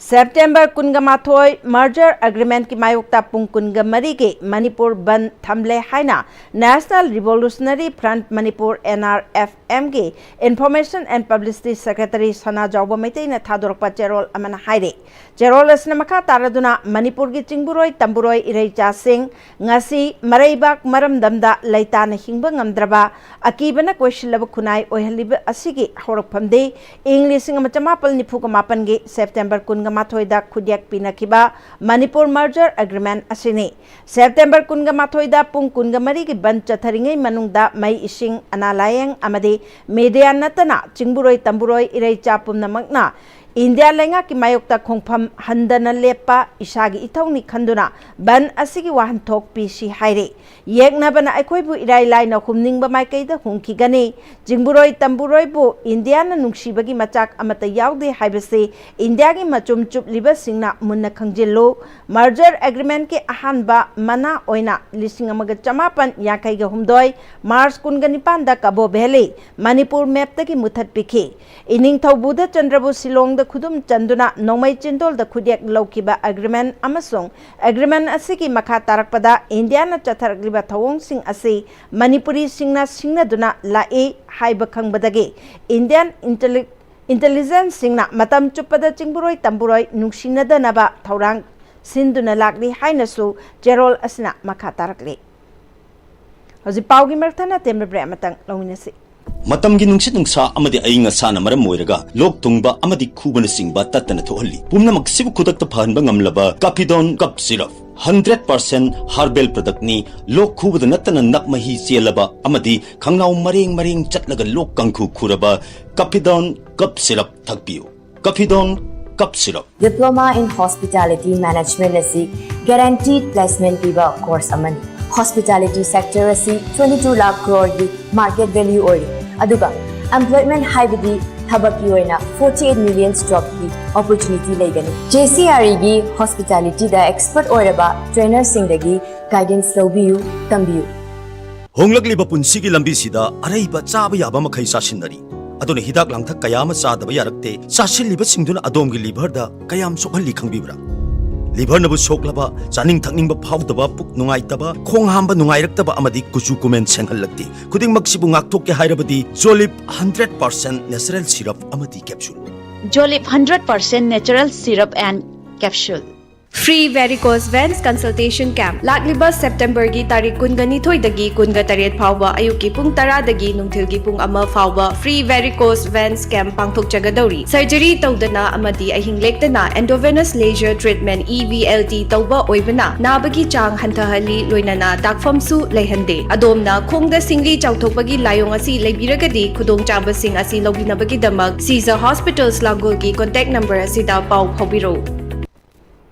ꯁꯦꯞꯇꯦꯝꯕꯔ ꯀꯨꯟꯒ ꯃꯥꯊꯣꯏ merger agreement ꯀꯤ ꯃꯥꯌꯣꯛꯇ ꯄꯨꯡ ꯀꯨꯟꯒ ꯃꯔꯤꯒꯤ ꯃꯅꯤꯄꯨꯔ ꯕꯟꯗ ꯊꯝꯂꯦ ꯍꯥꯏꯅ National Revolutionary Front Manipur, N R F M ꯒꯤ Information and Publicity Secretary ꯁꯅꯥꯖꯥꯎꯕ ꯃꯩꯇꯩꯅ ꯊꯥꯗꯣꯔꯛꯄ ꯆꯦꯔꯣꯜ ꯑꯃꯅ ꯍꯥꯏꯔꯤ꯫ ꯆꯦꯔꯣꯜ ꯑꯁꯤꯅ ꯃꯈꯥ ꯇꯥꯔꯗꯨꯅ ꯃꯅꯤꯄꯨꯔꯒꯤ ꯆꯤꯡꯕꯨꯔꯣꯏ ꯇꯝꯕꯨꯔꯣꯏ ꯏꯔꯩꯆꯥꯁꯤꯡ ꯉꯁꯤ ꯃꯔꯩꯕꯥꯛ ꯃꯔꯝꯗꯝꯗ ꯂꯩꯇꯥꯅ ꯍꯤꯡꯕ ꯉꯝꯗ꯭ꯔꯕ ꯑꯀꯤꯕꯅ ꯀꯣꯏꯁꯤꯜꯂꯕ ꯈꯨꯟꯅꯥꯏ ꯑꯣꯏꯍꯜꯂꯤꯕ ꯑꯁꯤꯒꯤ ꯍꯧꯔꯛꯐꯝꯗꯤ ꯏꯪ ꯂꯤꯁꯤꯡ ꯑꯃ ꯆꯃꯥꯄꯜ ꯅꯤꯐꯨꯒ ꯃꯥꯄꯟꯒꯤ ꯁꯦꯞꯇꯦꯝꯕꯔ ꯀꯨꯟꯒ ꯃꯥꯊꯣꯏꯗ ꯈꯨꯠꯌꯦꯛ ꯄꯤꯅꯈꯤꯕ ꯃꯅꯤꯄꯨꯔ merger agreement ꯑꯁꯤꯅꯤ꯫ ꯁꯦꯞꯇꯦꯝꯕꯔ ꯀꯨꯟꯒ ꯃꯥꯊꯣꯏꯗ ꯄꯨꯡ ꯀꯨꯟꯒ ꯃꯔꯤꯒꯤ ꯕꯟꯗ ꯆꯠꯊꯔꯤꯉꯩ ꯃꯅꯨꯡꯗ ꯃꯩ, ꯏꯁꯤꯡ, ꯑꯅꯥ ꯂꯥꯌꯦꯡ ꯑꯃꯗꯤ media ꯅꯠꯇꯅ ꯆꯤꯡꯕꯨꯔꯣꯏ ꯇꯝꯕꯨꯔꯣꯏ ꯏꯔꯩꯆꯥ ꯄꯨꯝꯅꯃꯛꯅ ꯏꯟꯗꯤꯌꯥ ꯂꯩꯉꯥꯛꯀꯤ ꯃꯥꯌꯣꯛꯇ ꯈꯣꯡꯐꯝ ꯍꯟꯗꯅ ꯂꯦꯞꯄ ꯏꯁꯥꯒꯤ ꯏꯊꯧꯅꯤ ꯈꯟꯗꯨꯅ ꯕꯟꯗ ꯑꯁꯤꯒꯤ ꯋꯥꯍꯟꯊꯣꯛ ꯄꯤꯁꯤ ꯍꯥꯏꯔꯤ꯫ ꯌꯦꯛꯅꯕꯅ ꯑꯩꯈꯣꯏꯕꯨ ꯏꯔꯥꯏ ꯂꯥꯏꯅ ꯍꯨꯝꯅꯤꯡꯕ ꯃꯥꯏꯀꯩꯗ ꯍꯨꯝꯈꯤꯒꯅꯤ꯫ ꯆꯤꯡꯕꯨꯔꯣꯏ ꯇꯝꯕꯨꯔꯣꯏꯕꯨ ꯏꯟꯗꯤꯌꯥꯅ ꯅꯨꯡꯁꯤꯕꯒꯤ ꯃꯆꯥꯛ ꯑꯃꯠꯇ ꯌꯥꯎꯗꯦ ꯍꯥꯏꯕꯁꯤ ꯏꯟꯗꯤꯌꯥꯒꯤ ꯃꯆꯨꯝ ꯆꯨꯞꯂꯤꯕꯁꯤꯡꯅ ꯃꯨꯟꯅ ꯈꯪꯖꯤꯜꯂꯨ꯫ Merger agreement ꯀꯤ ꯑꯍꯥꯟꯕ ꯃꯅꯥ ꯑꯣꯏꯅ ꯂꯤꯁꯤꯡ ꯑꯃꯒ ꯆꯃꯥꯄꯟ ꯌꯥꯡꯈꯩꯒ ꯍꯨꯝꯗꯣꯏ March ꯀꯨꯟꯒ ꯅꯤꯄꯥꯟꯗ ꯀꯕꯣ ꯚꯦꯂꯤ, ꯃꯅꯤꯄꯨꯔ map ꯇꯒꯤ ꯃꯨꯊꯠꯄꯤꯈꯤ꯫ ꯏꯅꯤꯡꯊꯧ ꯕꯨꯙꯆꯟꯗ꯭ꯔꯕꯨ ꯁꯤꯂꯣꯡꯗ ꯈꯨꯗꯨꯝ ꯆꯟꯗꯨꯅ ꯅꯣꯡꯃꯩ ꯆꯤꯟꯗꯣꯜꯗ ꯈꯨꯠꯌꯦꯛ ꯂꯧꯈꯤꯕ agreement ꯑꯃꯁꯨꯡ agreement ꯑꯁꯤꯒꯤ ꯃꯈꯥ ꯇꯥꯔꯛꯄꯗ ꯏꯟꯗꯤꯌꯥꯅ ꯆꯠꯊꯔꯛꯂꯤꯕ ꯊꯧꯑꯣꯡꯁꯤꯡ ꯑꯁꯤ ꯃꯅꯤꯄꯨꯔꯤꯁꯤꯡꯅ ꯁꯤꯡꯅꯗꯨꯅ ꯂꯥꯛꯏ ꯍꯥꯏꯕ ꯈꯪꯕꯗꯒꯤ Indian intelli-, intelligence ꯁꯤꯡꯅ ꯃꯇꯝ ꯆꯨꯞꯄꯗ ꯆꯤꯡꯕꯨꯔꯣꯏ ꯇꯝꯕꯨꯔꯣꯏ ꯅꯨꯡꯁꯤꯅꯗꯅꯕ ꯊꯧꯔꯥꯡ ꯁꯤꯟꯗꯨꯅ ꯂꯥꯛꯂꯤ ꯍꯥꯏꯅꯁꯨ ꯆꯦꯔꯣꯜ ꯑꯁꯤꯅ ꯃꯈꯥ ꯇꯥꯔꯛꯂꯤ꯫ ꯍꯧꯖꯤꯛ ꯄꯥꯎꯒꯤ ꯃꯔꯛ ꯊꯠꯅ ꯇꯦꯟꯕ break ꯑꯃꯇꯪ ꯂꯧꯃꯤꯟꯅꯁꯤ꯫ ꯃꯇꯝꯒꯤ ꯅꯨꯡꯁꯤꯠ ꯅꯨꯡꯁꯥ ꯑꯃꯗꯤ ꯑꯏꯪ ꯑꯁꯥꯅ ꯃꯔꯝ ꯑꯣꯏꯔꯒ ꯂꯣꯛ ꯊꯨꯡꯕ ꯑꯃꯗꯤ ꯈꯨꯕꯅꯆꯤꯡꯕ ꯇꯠꯇꯅ ꯊꯣꯛꯍꯜꯂꯤ꯫ ꯄꯨꯝꯅꯃꯛꯁꯤꯕꯨ ꯈꯨꯗꯛꯇ ꯐꯍꯟꯕ ꯉꯝꯂꯕ Cappidone Cough Syrup, hundred percent herbal product ꯅꯤ꯫ ꯂꯣꯛ ꯈꯨꯕꯗ ꯅꯠꯇꯅ ꯅꯞ ꯃꯍꯤ ꯆꯦꯜꯂꯕ ꯑꯃꯗꯤ ꯈꯪꯅꯥꯎ ꯃꯔꯦꯡ ꯃꯔꯦꯡ ꯆꯠꯂꯒ ꯂꯣꯛ ꯀꯥꯡꯈꯨ ꯈꯨꯔꯕ Cappidone Cough Syrup ꯊꯛꯄꯤꯌꯨ꯫ Cappidone Cough Syrup꯫ Diploma in Hospitality Management ꯑꯁꯤ guaranteed placement ꯄꯤꯕ course ꯑꯃꯅꯤ꯫ Hospitality sector ꯑꯁꯤ twenty two lakh crore ꯒꯤ market value ꯑꯣꯏꯔꯤ, ꯑꯗꯨꯒ employment ꯍꯥꯏꯕꯗꯤ ꯊꯕꯛꯀꯤ ꯑꯣꯏꯅ forty eight million job ꯀꯤ opportunity ꯂꯩꯒꯅꯤ꯫ J C R E ꯒꯤ hospitality ꯗ expert ꯑꯣꯏꯔꯕ trainer ꯁꯤꯡꯗꯒꯤ guidance ꯂꯧꯕꯤꯌꯨ, ꯇꯝꯕꯤꯌꯨ꯫ ꯍꯣꯡꯂꯛꯂꯤꯕ ꯄꯨꯟꯁꯤꯒꯤ ꯂꯝꯕꯤꯁꯤꯗ ꯑꯔꯩꯕ ꯆꯥꯕ ꯌꯥꯕ ꯃꯈꯩ ꯆꯥꯁꯤꯟꯅꯔꯤ꯫ ꯑꯗꯨꯅ ꯍꯤꯗꯥꯛ ꯂꯥꯡꯊꯛ ꯀꯌꯥ ꯑꯃ ꯆꯥꯗꯕ ꯌꯥꯔꯛꯇꯦ꯫ ꯆꯥꯁꯤꯜꯂꯤꯕꯁꯤꯡꯗꯨꯅ ꯑꯗꯣꯝꯒꯤ ꯂꯤꯚꯔꯗ ꯀꯌꯥꯝ ꯁꯣꯛꯍꯜꯂꯤ ꯈꯪꯕꯤꯕ꯭ꯔꯥ? ꯂꯤꯚꯔꯅꯕꯨ ꯁꯣꯛꯂꯕ, ꯆꯥꯅꯤꯡ ꯊꯛꯅꯤꯡꯕ ꯐꯥꯎꯗꯕ, ꯄꯨꯛ ꯅꯨꯡꯉꯥꯏꯇꯕ, ꯈꯣꯡ ꯍꯥꯝꯕ ꯅꯨꯡꯉꯥꯏꯔꯛꯇꯕ ꯑꯃꯗꯤ ꯀꯨꯆꯨ ꯀꯨꯃꯦꯟ ꯁꯦꯡꯍꯜꯂꯛꯇꯦ꯫ ꯈꯨꯗꯤꯡꯃꯛꯁꯤꯕꯨ ꯉꯥꯛꯊꯣꯛꯀꯦ ꯍꯥꯏꯔꯕꯗꯤ Jolip hundred percent natural syrup ꯑꯃꯗꯤ capsule꯫ Jolip hundred percent natural syrup and capsule. Free varicose veins consultation camp ꯂꯥꯛꯂꯤꯕ ꯁꯦꯞꯇꯦꯝꯕꯔꯒꯤ ꯇꯥꯔꯤꯛ ꯀꯨꯟꯒ ꯅꯤꯊꯣꯏꯗꯒꯤ ꯀꯨꯟꯒ ꯇꯔꯦꯠ ꯐꯥꯎꯕ ꯑꯌꯨꯛꯀꯤ ꯄꯨꯡ ꯇꯔꯥꯗꯒꯤ ꯅꯨꯡꯊꯤꯜꯒꯤ ꯄꯨꯡ ꯑꯃ ꯐꯥꯎꯕ free varicose veins camp ꯄꯥꯡꯊꯣꯛꯆꯒꯗꯧꯔꯤ꯫ Surgery ꯇꯧꯗꯅ ꯑꯃꯗꯤ ꯑꯍꯤꯡ ꯂꯦꯛꯇꯅ endovenous laser treatment, E V L T, ꯇꯧꯕ ꯑꯣꯏꯕꯅ ꯅꯥꯕꯒꯤ ꯆꯥꯡ ꯍꯟꯊꯍꯜꯂꯤ, ꯂꯣꯏꯅꯅ ꯇꯥꯛꯐꯝꯁꯨ ꯂꯩꯍꯟꯗꯦ꯫ ꯑꯗꯣꯝꯅ ꯈꯣꯡꯗ ꯁꯤꯡꯂꯤ ꯆꯥꯎꯊꯣꯛꯄꯒꯤ ꯂꯥꯏꯑꯣꯡ ꯑꯁꯤ ꯂꯩꯕꯤꯔꯒꯗꯤ ꯈꯨꯗꯣꯡꯆꯥꯕꯁꯤꯡ ꯑꯁꯤ ꯂꯧꯕꯤꯅꯕꯒꯤꯗꯃꯛ ꯁꯤꯖ ꯍꯣꯁꯄꯤꯇꯥꯜꯁ ꯂꯥꯡꯒꯣꯜꯒꯤ contact number ꯑꯁꯤꯗ ꯄꯥꯎ ꯐꯥꯎꯕꯤꯔꯛꯎ꯫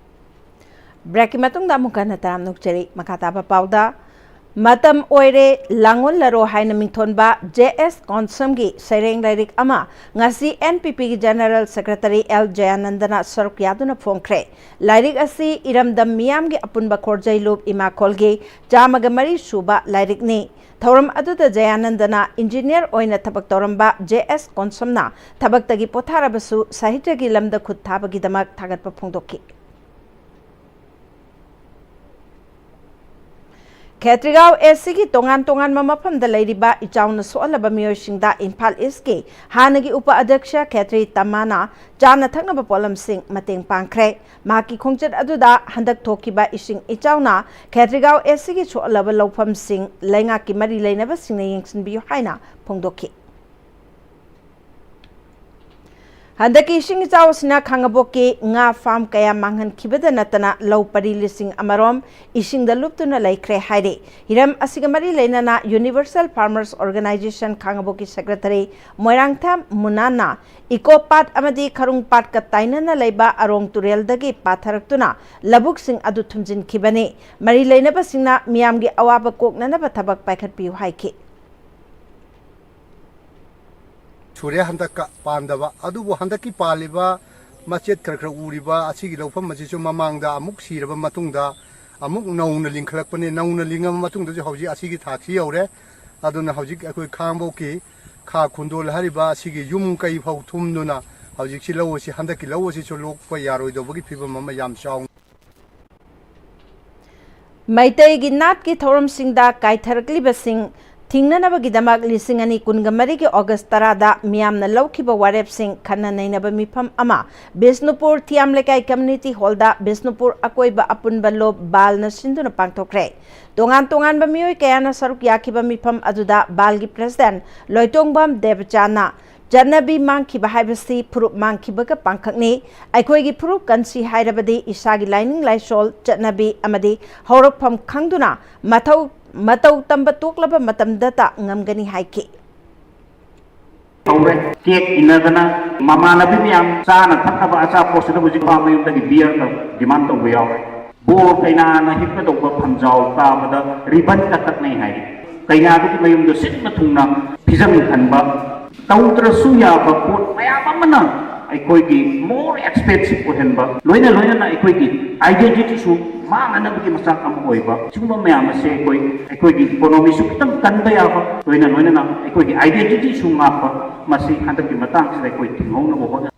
ꯕ꯭ꯔꯦꯛꯀꯤ ꯃꯇꯨꯡꯗ ꯑꯃꯨꯛ ꯍꯟꯅ ꯇꯔꯥꯝꯅ ꯑꯣꯛꯆꯔꯤ꯫ ꯃꯈꯥ ꯇꯥꯕ ꯄꯥꯎꯗ, "ꯃꯇꯝ ꯑꯣꯏꯔꯦ, ꯂꯥꯡꯑꯣꯜꯂꯔꯣ" ꯍꯥꯏꯅ ꯃꯤꯡꯊꯣꯟꯕ ꯖꯦ ꯑꯦꯁ ꯀꯣꯟꯁꯝꯒꯤ ꯁꯩꯔꯦꯡ ꯂꯥꯏꯔꯤꯛ ꯑꯃ ꯉꯁꯤ ꯑꯦꯟ ꯄꯤ ꯄꯤꯒꯤ ꯖꯦꯅꯔꯦꯜ ꯁꯦꯀ꯭ꯔꯦꯇꯔꯤ ꯑꯦꯜ ꯖꯌꯥꯅꯟꯗꯅ ꯁꯔꯨꯛ ꯌꯥꯗꯨꯅ ꯐꯣꯡꯈ꯭ꯔꯦ꯫ ꯂꯥꯏꯔꯤꯛ ꯑꯁꯤ ꯏꯔꯝꯗꯝ ꯃꯤꯌꯥꯝꯒꯤ ꯑꯄꯨꯟꯕ ꯈꯣꯔꯖꯩꯂꯨꯞ ꯏꯃꯥ ꯈꯣꯜꯒꯤ ꯆꯥꯝꯃꯒ ꯃꯔꯤ ꯁꯨꯕ ꯂꯥꯏꯔꯤꯛꯅꯤ꯫ ꯊꯧꯔꯝ ꯑꯗꯨꯗ ꯖꯌꯥꯅꯟꯗꯅ ꯏꯟꯖꯤꯅꯤꯌꯔ ꯑꯣꯏꯅ ꯊꯕꯛ ꯇꯧꯔꯝꯕ ꯖꯦ ꯑꯦꯁ ꯀꯣꯟꯁꯝꯅ ꯊꯕꯛꯇꯒꯤ ꯄꯣꯊꯥꯔꯕꯁꯨ ꯁꯥꯍꯤꯇ꯭ꯌꯒꯤ ꯂꯝꯗ ꯈꯨꯠ ꯊꯥꯕꯒꯤꯗꯃꯛ ꯊꯥꯒꯠꯄ ꯐꯣꯡꯗꯣꯛꯈꯤ꯫ ꯈꯦꯇ꯭ꯔꯤꯒꯥꯎ ꯑꯦ ꯁꯤꯒꯤ ꯇꯣꯉꯥꯟ ꯇꯣꯉꯥꯟꯕ ꯃꯐꯝꯗ ꯂꯩꯔꯤꯕ ꯏꯆꯥꯎꯅ ꯁꯣꯛꯍꯜꯂꯕ ꯃꯤꯑꯣꯏꯁꯤꯡꯗ ꯏꯝꯐꯥꯜ ꯏꯁꯀꯤ ꯍꯥꯟꯅꯒꯤ ꯎꯄ ꯑꯗ꯭ꯌꯛꯁ ꯈꯦꯇ꯭ꯔꯤ ꯇꯃꯥꯅ ꯆꯥꯅ ꯊꯛꯅꯕ ꯄꯣꯠꯂꯝꯁꯤꯡ ꯃꯇꯦꯡ ꯄꯥꯡꯈ꯭ꯔꯦ꯫ ꯃꯍꯥꯛꯀꯤ ꯈꯣꯡꯆꯠ ꯑꯗꯨꯗ ꯍꯟꯗꯛ ꯊꯣꯛꯈꯤꯕ ꯏꯁꯤꯡ ꯏꯆꯥꯎꯅ ꯈꯦꯇ꯭ꯔꯤꯒꯥꯎ ꯑꯦ ꯁꯤꯒꯤ ꯁꯣꯛꯍꯜꯂꯕ ꯂꯧꯐꯝꯁꯤꯡ ꯂꯩꯉꯥꯛꯀꯤ ꯃꯔꯤ ꯂꯩꯅꯕꯁꯤꯡꯅ ꯌꯦꯡꯁꯤꯟꯕꯤꯌꯨ ꯍꯥꯏꯅ ꯐꯣꯡꯗꯣꯛꯈꯤ꯫ ꯍꯟꯗꯛꯀꯤ ꯏꯁꯤꯡ ꯏꯆꯥꯎ ꯑꯁꯤꯅ ꯈꯥꯡꯉꯕꯣꯛꯀꯤ ꯉꯥ ꯐꯥꯝ ꯀꯌꯥ ꯃꯥꯡꯍꯟꯈꯤꯕꯗ ꯅꯠꯇꯅ ꯂꯧ ꯄꯔꯤ ꯂꯤꯁꯤꯡ ꯑꯃꯔꯣꯝ ꯏꯁꯤꯡꯗ ꯂꯨꯞꯇꯨꯅ ꯂꯩꯈ꯭ꯔꯦ ꯍꯥꯏꯔꯤ꯫ ꯍꯤꯔꯝ ꯑꯁꯤꯒ ꯃꯔꯤ ꯂꯩꯅꯅ Universal Farmers Organization ꯈꯥꯡꯉꯕꯣꯛꯀꯤ ꯁꯦꯀ꯭ꯔꯦꯇꯔꯤ ꯃꯣꯏꯔꯥꯡꯊꯦꯝ ꯃꯨꯅꯥꯟꯅ ꯏꯀꯣ ꯄꯥꯠ ꯑꯃꯗꯤ ꯈꯔꯨꯡ ꯄꯥꯠꯀ ꯇꯥꯏꯅꯅ ꯂꯩꯕ ꯑꯔꯣꯡ ꯇꯨꯔꯦꯜꯗꯒꯤ ꯄꯥꯊꯔꯛꯇꯨꯅ ꯂꯧꯕꯨꯛꯁꯤꯡ ꯑꯗꯨ ꯊꯨꯝꯖꯤꯟꯈꯤꯕꯅꯤ꯫ ꯃꯔꯤ ꯂꯩꯅꯕꯁꯤꯡꯅ ꯃꯤꯌꯥꯝꯒꯤ ꯑꯋꯥꯕ ꯀꯣꯛꯅꯅꯕ ꯊꯕꯛ ꯄꯥꯏꯈꯠꯄꯤꯌꯨ ꯍꯥꯏꯈꯤ꯫ ꯁꯨꯔꯦ ꯍꯟꯗꯛꯀ ꯄꯥꯟꯗꯕ꯫ ꯑꯗꯨꯕꯨ ꯍꯟꯗꯛꯀꯤ ꯄꯥꯜꯂꯤꯕ ꯃꯆꯦꯠ ꯈꯔ ꯈꯔ ꯎꯔꯤꯕ ꯑꯁꯤꯒꯤ ꯂꯧꯐꯝ ꯑꯁꯤꯁꯨ ꯃꯃꯥꯡꯗ ꯑꯃꯨꯛ ꯁꯤꯔꯕ ꯃꯇꯨꯡꯗ ꯑꯃꯨꯛ ꯅꯧꯅ ꯂꯤꯡꯈꯠꯂꯛꯄꯅꯤ꯫ ꯅꯧꯅ ꯂꯤꯡꯉꯕ ꯃꯇꯨꯡꯗꯁꯨ ꯍꯧꯖꯤꯛ ꯑꯁꯤꯒꯤ ꯊꯥꯛꯁꯤ ꯌꯧꯔꯦ꯫ ꯑꯗꯨꯅ ꯍꯧꯖꯤꯛ ꯑꯩꯈꯣꯏ ꯈꯥꯡꯉꯕꯣꯛꯀꯤ ꯈꯥ ꯈꯨꯟꯗꯣꯜ ꯍꯥꯏꯔꯤꯕ ꯑꯁꯤꯒꯤ ꯌꯨꯝ ꯀꯩ ꯐꯥꯎ ꯊꯨꯝꯗꯨꯅ ꯍꯧꯖꯤꯛꯁꯤ ꯂꯧ ꯑꯁꯤ, ꯍꯟꯗꯛꯀꯤ ꯂꯧ ꯑꯁꯤꯁꯨ ꯂꯣꯛꯄ ꯌꯥꯔꯣꯏꯗꯧꯕꯒꯤ ꯐꯤꯕꯝ ꯑꯃ ꯌꯥꯝ ꯆꯥꯎꯅ꯫ ꯃꯩꯇꯩꯒꯤ ꯅꯥꯠꯀꯤ ꯊꯧꯔꯝꯁꯤꯡꯗ ꯀꯥꯏꯊꯔꯛꯂꯤꯕꯁꯤꯡ ꯊꯤꯡꯅꯅꯕꯒꯤꯗꯃꯛ ꯂꯤꯁꯤꯡ ꯑꯅꯤ ꯀꯨꯟꯒ ꯃꯔꯤꯒꯤ ꯑꯣꯒꯁ ꯇꯔꯥꯗ ꯃꯤꯌꯥꯝꯅ ꯂꯧꯈꯤꯕ ꯋꯥꯔꯦꯞꯁꯤꯡ ꯈꯟꯅ ꯅꯩꯅꯕ ꯃꯤꯐꯝ ꯑꯃ ꯕꯤꯁꯅꯨꯄꯨꯔ ꯊꯤꯌꯥꯝ ꯂꯩꯀꯥꯏ ꯀꯝꯃ꯭ꯌꯨꯅꯤꯇꯤ ꯍꯣꯜꯗ ꯕꯤꯁꯅꯨꯄꯨꯔ ꯑꯀꯣꯏꯕ ꯑꯄꯨꯟꯕ ꯂꯣꯕ ꯕꯥꯜꯅ ꯁꯤꯟꯗꯨꯅ ꯄꯥꯡꯊꯣꯛꯈ꯭ꯔꯦ꯫ ꯇꯣꯉꯥꯟ ꯇꯣꯉꯥꯟꯕ ꯃꯤꯑꯣꯏ ꯀꯌꯥꯅ ꯁꯔꯨꯛ ꯌꯥꯈꯤꯕ ꯃꯤꯐꯝ ꯑꯗꯨꯗ ꯕꯥꯜꯒꯤ ꯄ꯭ꯔꯦꯁꯤꯗꯦꯟꯠ ꯂꯣꯏꯇꯣꯡꯕꯝ ꯗꯦꯕꯆꯥꯟꯅ ꯆꯠꯅꯕꯤ ꯃꯥꯡꯈꯤꯕ ꯍꯥꯏꯕꯁꯤ ꯐꯨꯔꯨꯞ ꯃꯥꯡꯈꯤꯕꯒ ꯄꯥꯡꯈꯛꯅꯤ꯫ ꯑꯩꯈꯣꯏꯒꯤ ꯐꯨꯔꯨꯞ ꯀꯟꯁꯤ ꯍꯥꯏꯔꯕꯗꯤ ꯏꯁꯥꯒꯤ ꯂꯥꯏꯅꯤꯡ ꯂꯥꯏꯁꯣꯜ, ꯆꯠꯅꯕꯤ ꯑꯃꯗꯤ ꯍꯧꯔꯛꯐꯝ ꯈꯪꯗꯨꯅ ꯃꯊꯧ, ꯃꯇꯧ ꯇꯝꯕ ꯇꯣꯛꯂꯕ ꯃꯇꯝꯗꯇ ꯉꯝꯒꯅꯤ ꯍꯥꯏꯈꯤ꯫ ꯍꯧꯔꯦ꯫ ꯀꯦꯛ ꯏꯟꯅꯗꯅ ꯃꯃꯥꯟꯅꯕꯤ ꯃꯌꯥꯝ ꯆꯥꯅ ꯊꯛꯅꯕ ꯑꯆꯥꯄꯣꯠꯁꯤꯗ ꯍꯧꯖꯤꯛ ꯃꯥ ꯃꯌꯨꯝꯗꯒꯤ ꯕꯤꯌꯔ ꯗꯤꯃꯥꯟ ꯇꯧꯕ ꯌꯥꯎꯔꯦ꯫ ꯕꯣꯔ ꯀꯩꯅꯥꯅ ꯍꯤꯞꯀꯗꯧꯕ ꯐꯝꯖꯥꯎ ꯀꯥꯕꯗ ꯔꯤꯕꯟ ꯀꯛꯊꯠꯅꯩ ꯍꯥꯏ꯫ ꯀꯩꯅꯥꯗꯨꯒꯤ ꯃꯌꯨꯝꯗ ꯁꯤꯟꯕ ꯊꯨꯡꯅ ꯐꯤꯖꯪ ꯈꯟꯕ, ꯇꯧꯗ꯭ꯔꯁꯨ ꯌꯥꯕ ꯄꯣꯠ ꯃꯌꯥꯝ ꯑꯃꯅ ꯑꯩꯈꯣꯏꯒꯤ more expensive ꯑꯣꯏꯍꯟꯕ, ꯂꯣꯏꯅ ꯂꯣꯏꯅꯅ ꯑꯩꯈꯣꯏꯒꯤ identityꯁꯨ ꯃꯥꯡꯅꯅꯕꯒꯤ ꯃꯆꯥꯛ ꯑꯃ ꯑꯣꯏꯕ, ꯁꯤꯒꯨꯝꯕ ꯃꯌꯥꯝ ꯑꯁꯦ ꯑꯩꯈꯣꯏ, ꯑꯩꯈꯣꯏꯒꯤ economyꯁꯨ ꯈꯤꯇꯪ ꯀꯟꯕ ꯌꯥꯕ, ꯂꯣꯏꯅ ꯂꯣꯏꯅꯅ ꯑꯩꯈꯣꯏꯒꯤ identityꯁꯨ ꯉꯥꯛꯄ, ꯃꯁꯤ ꯍꯟꯗꯛꯀꯤ ꯃꯇꯥꯡꯁꯤꯗ ꯑꯩꯈꯣꯏ ꯊꯤꯡꯍꯧꯅꯕ ꯍꯣꯠꯅ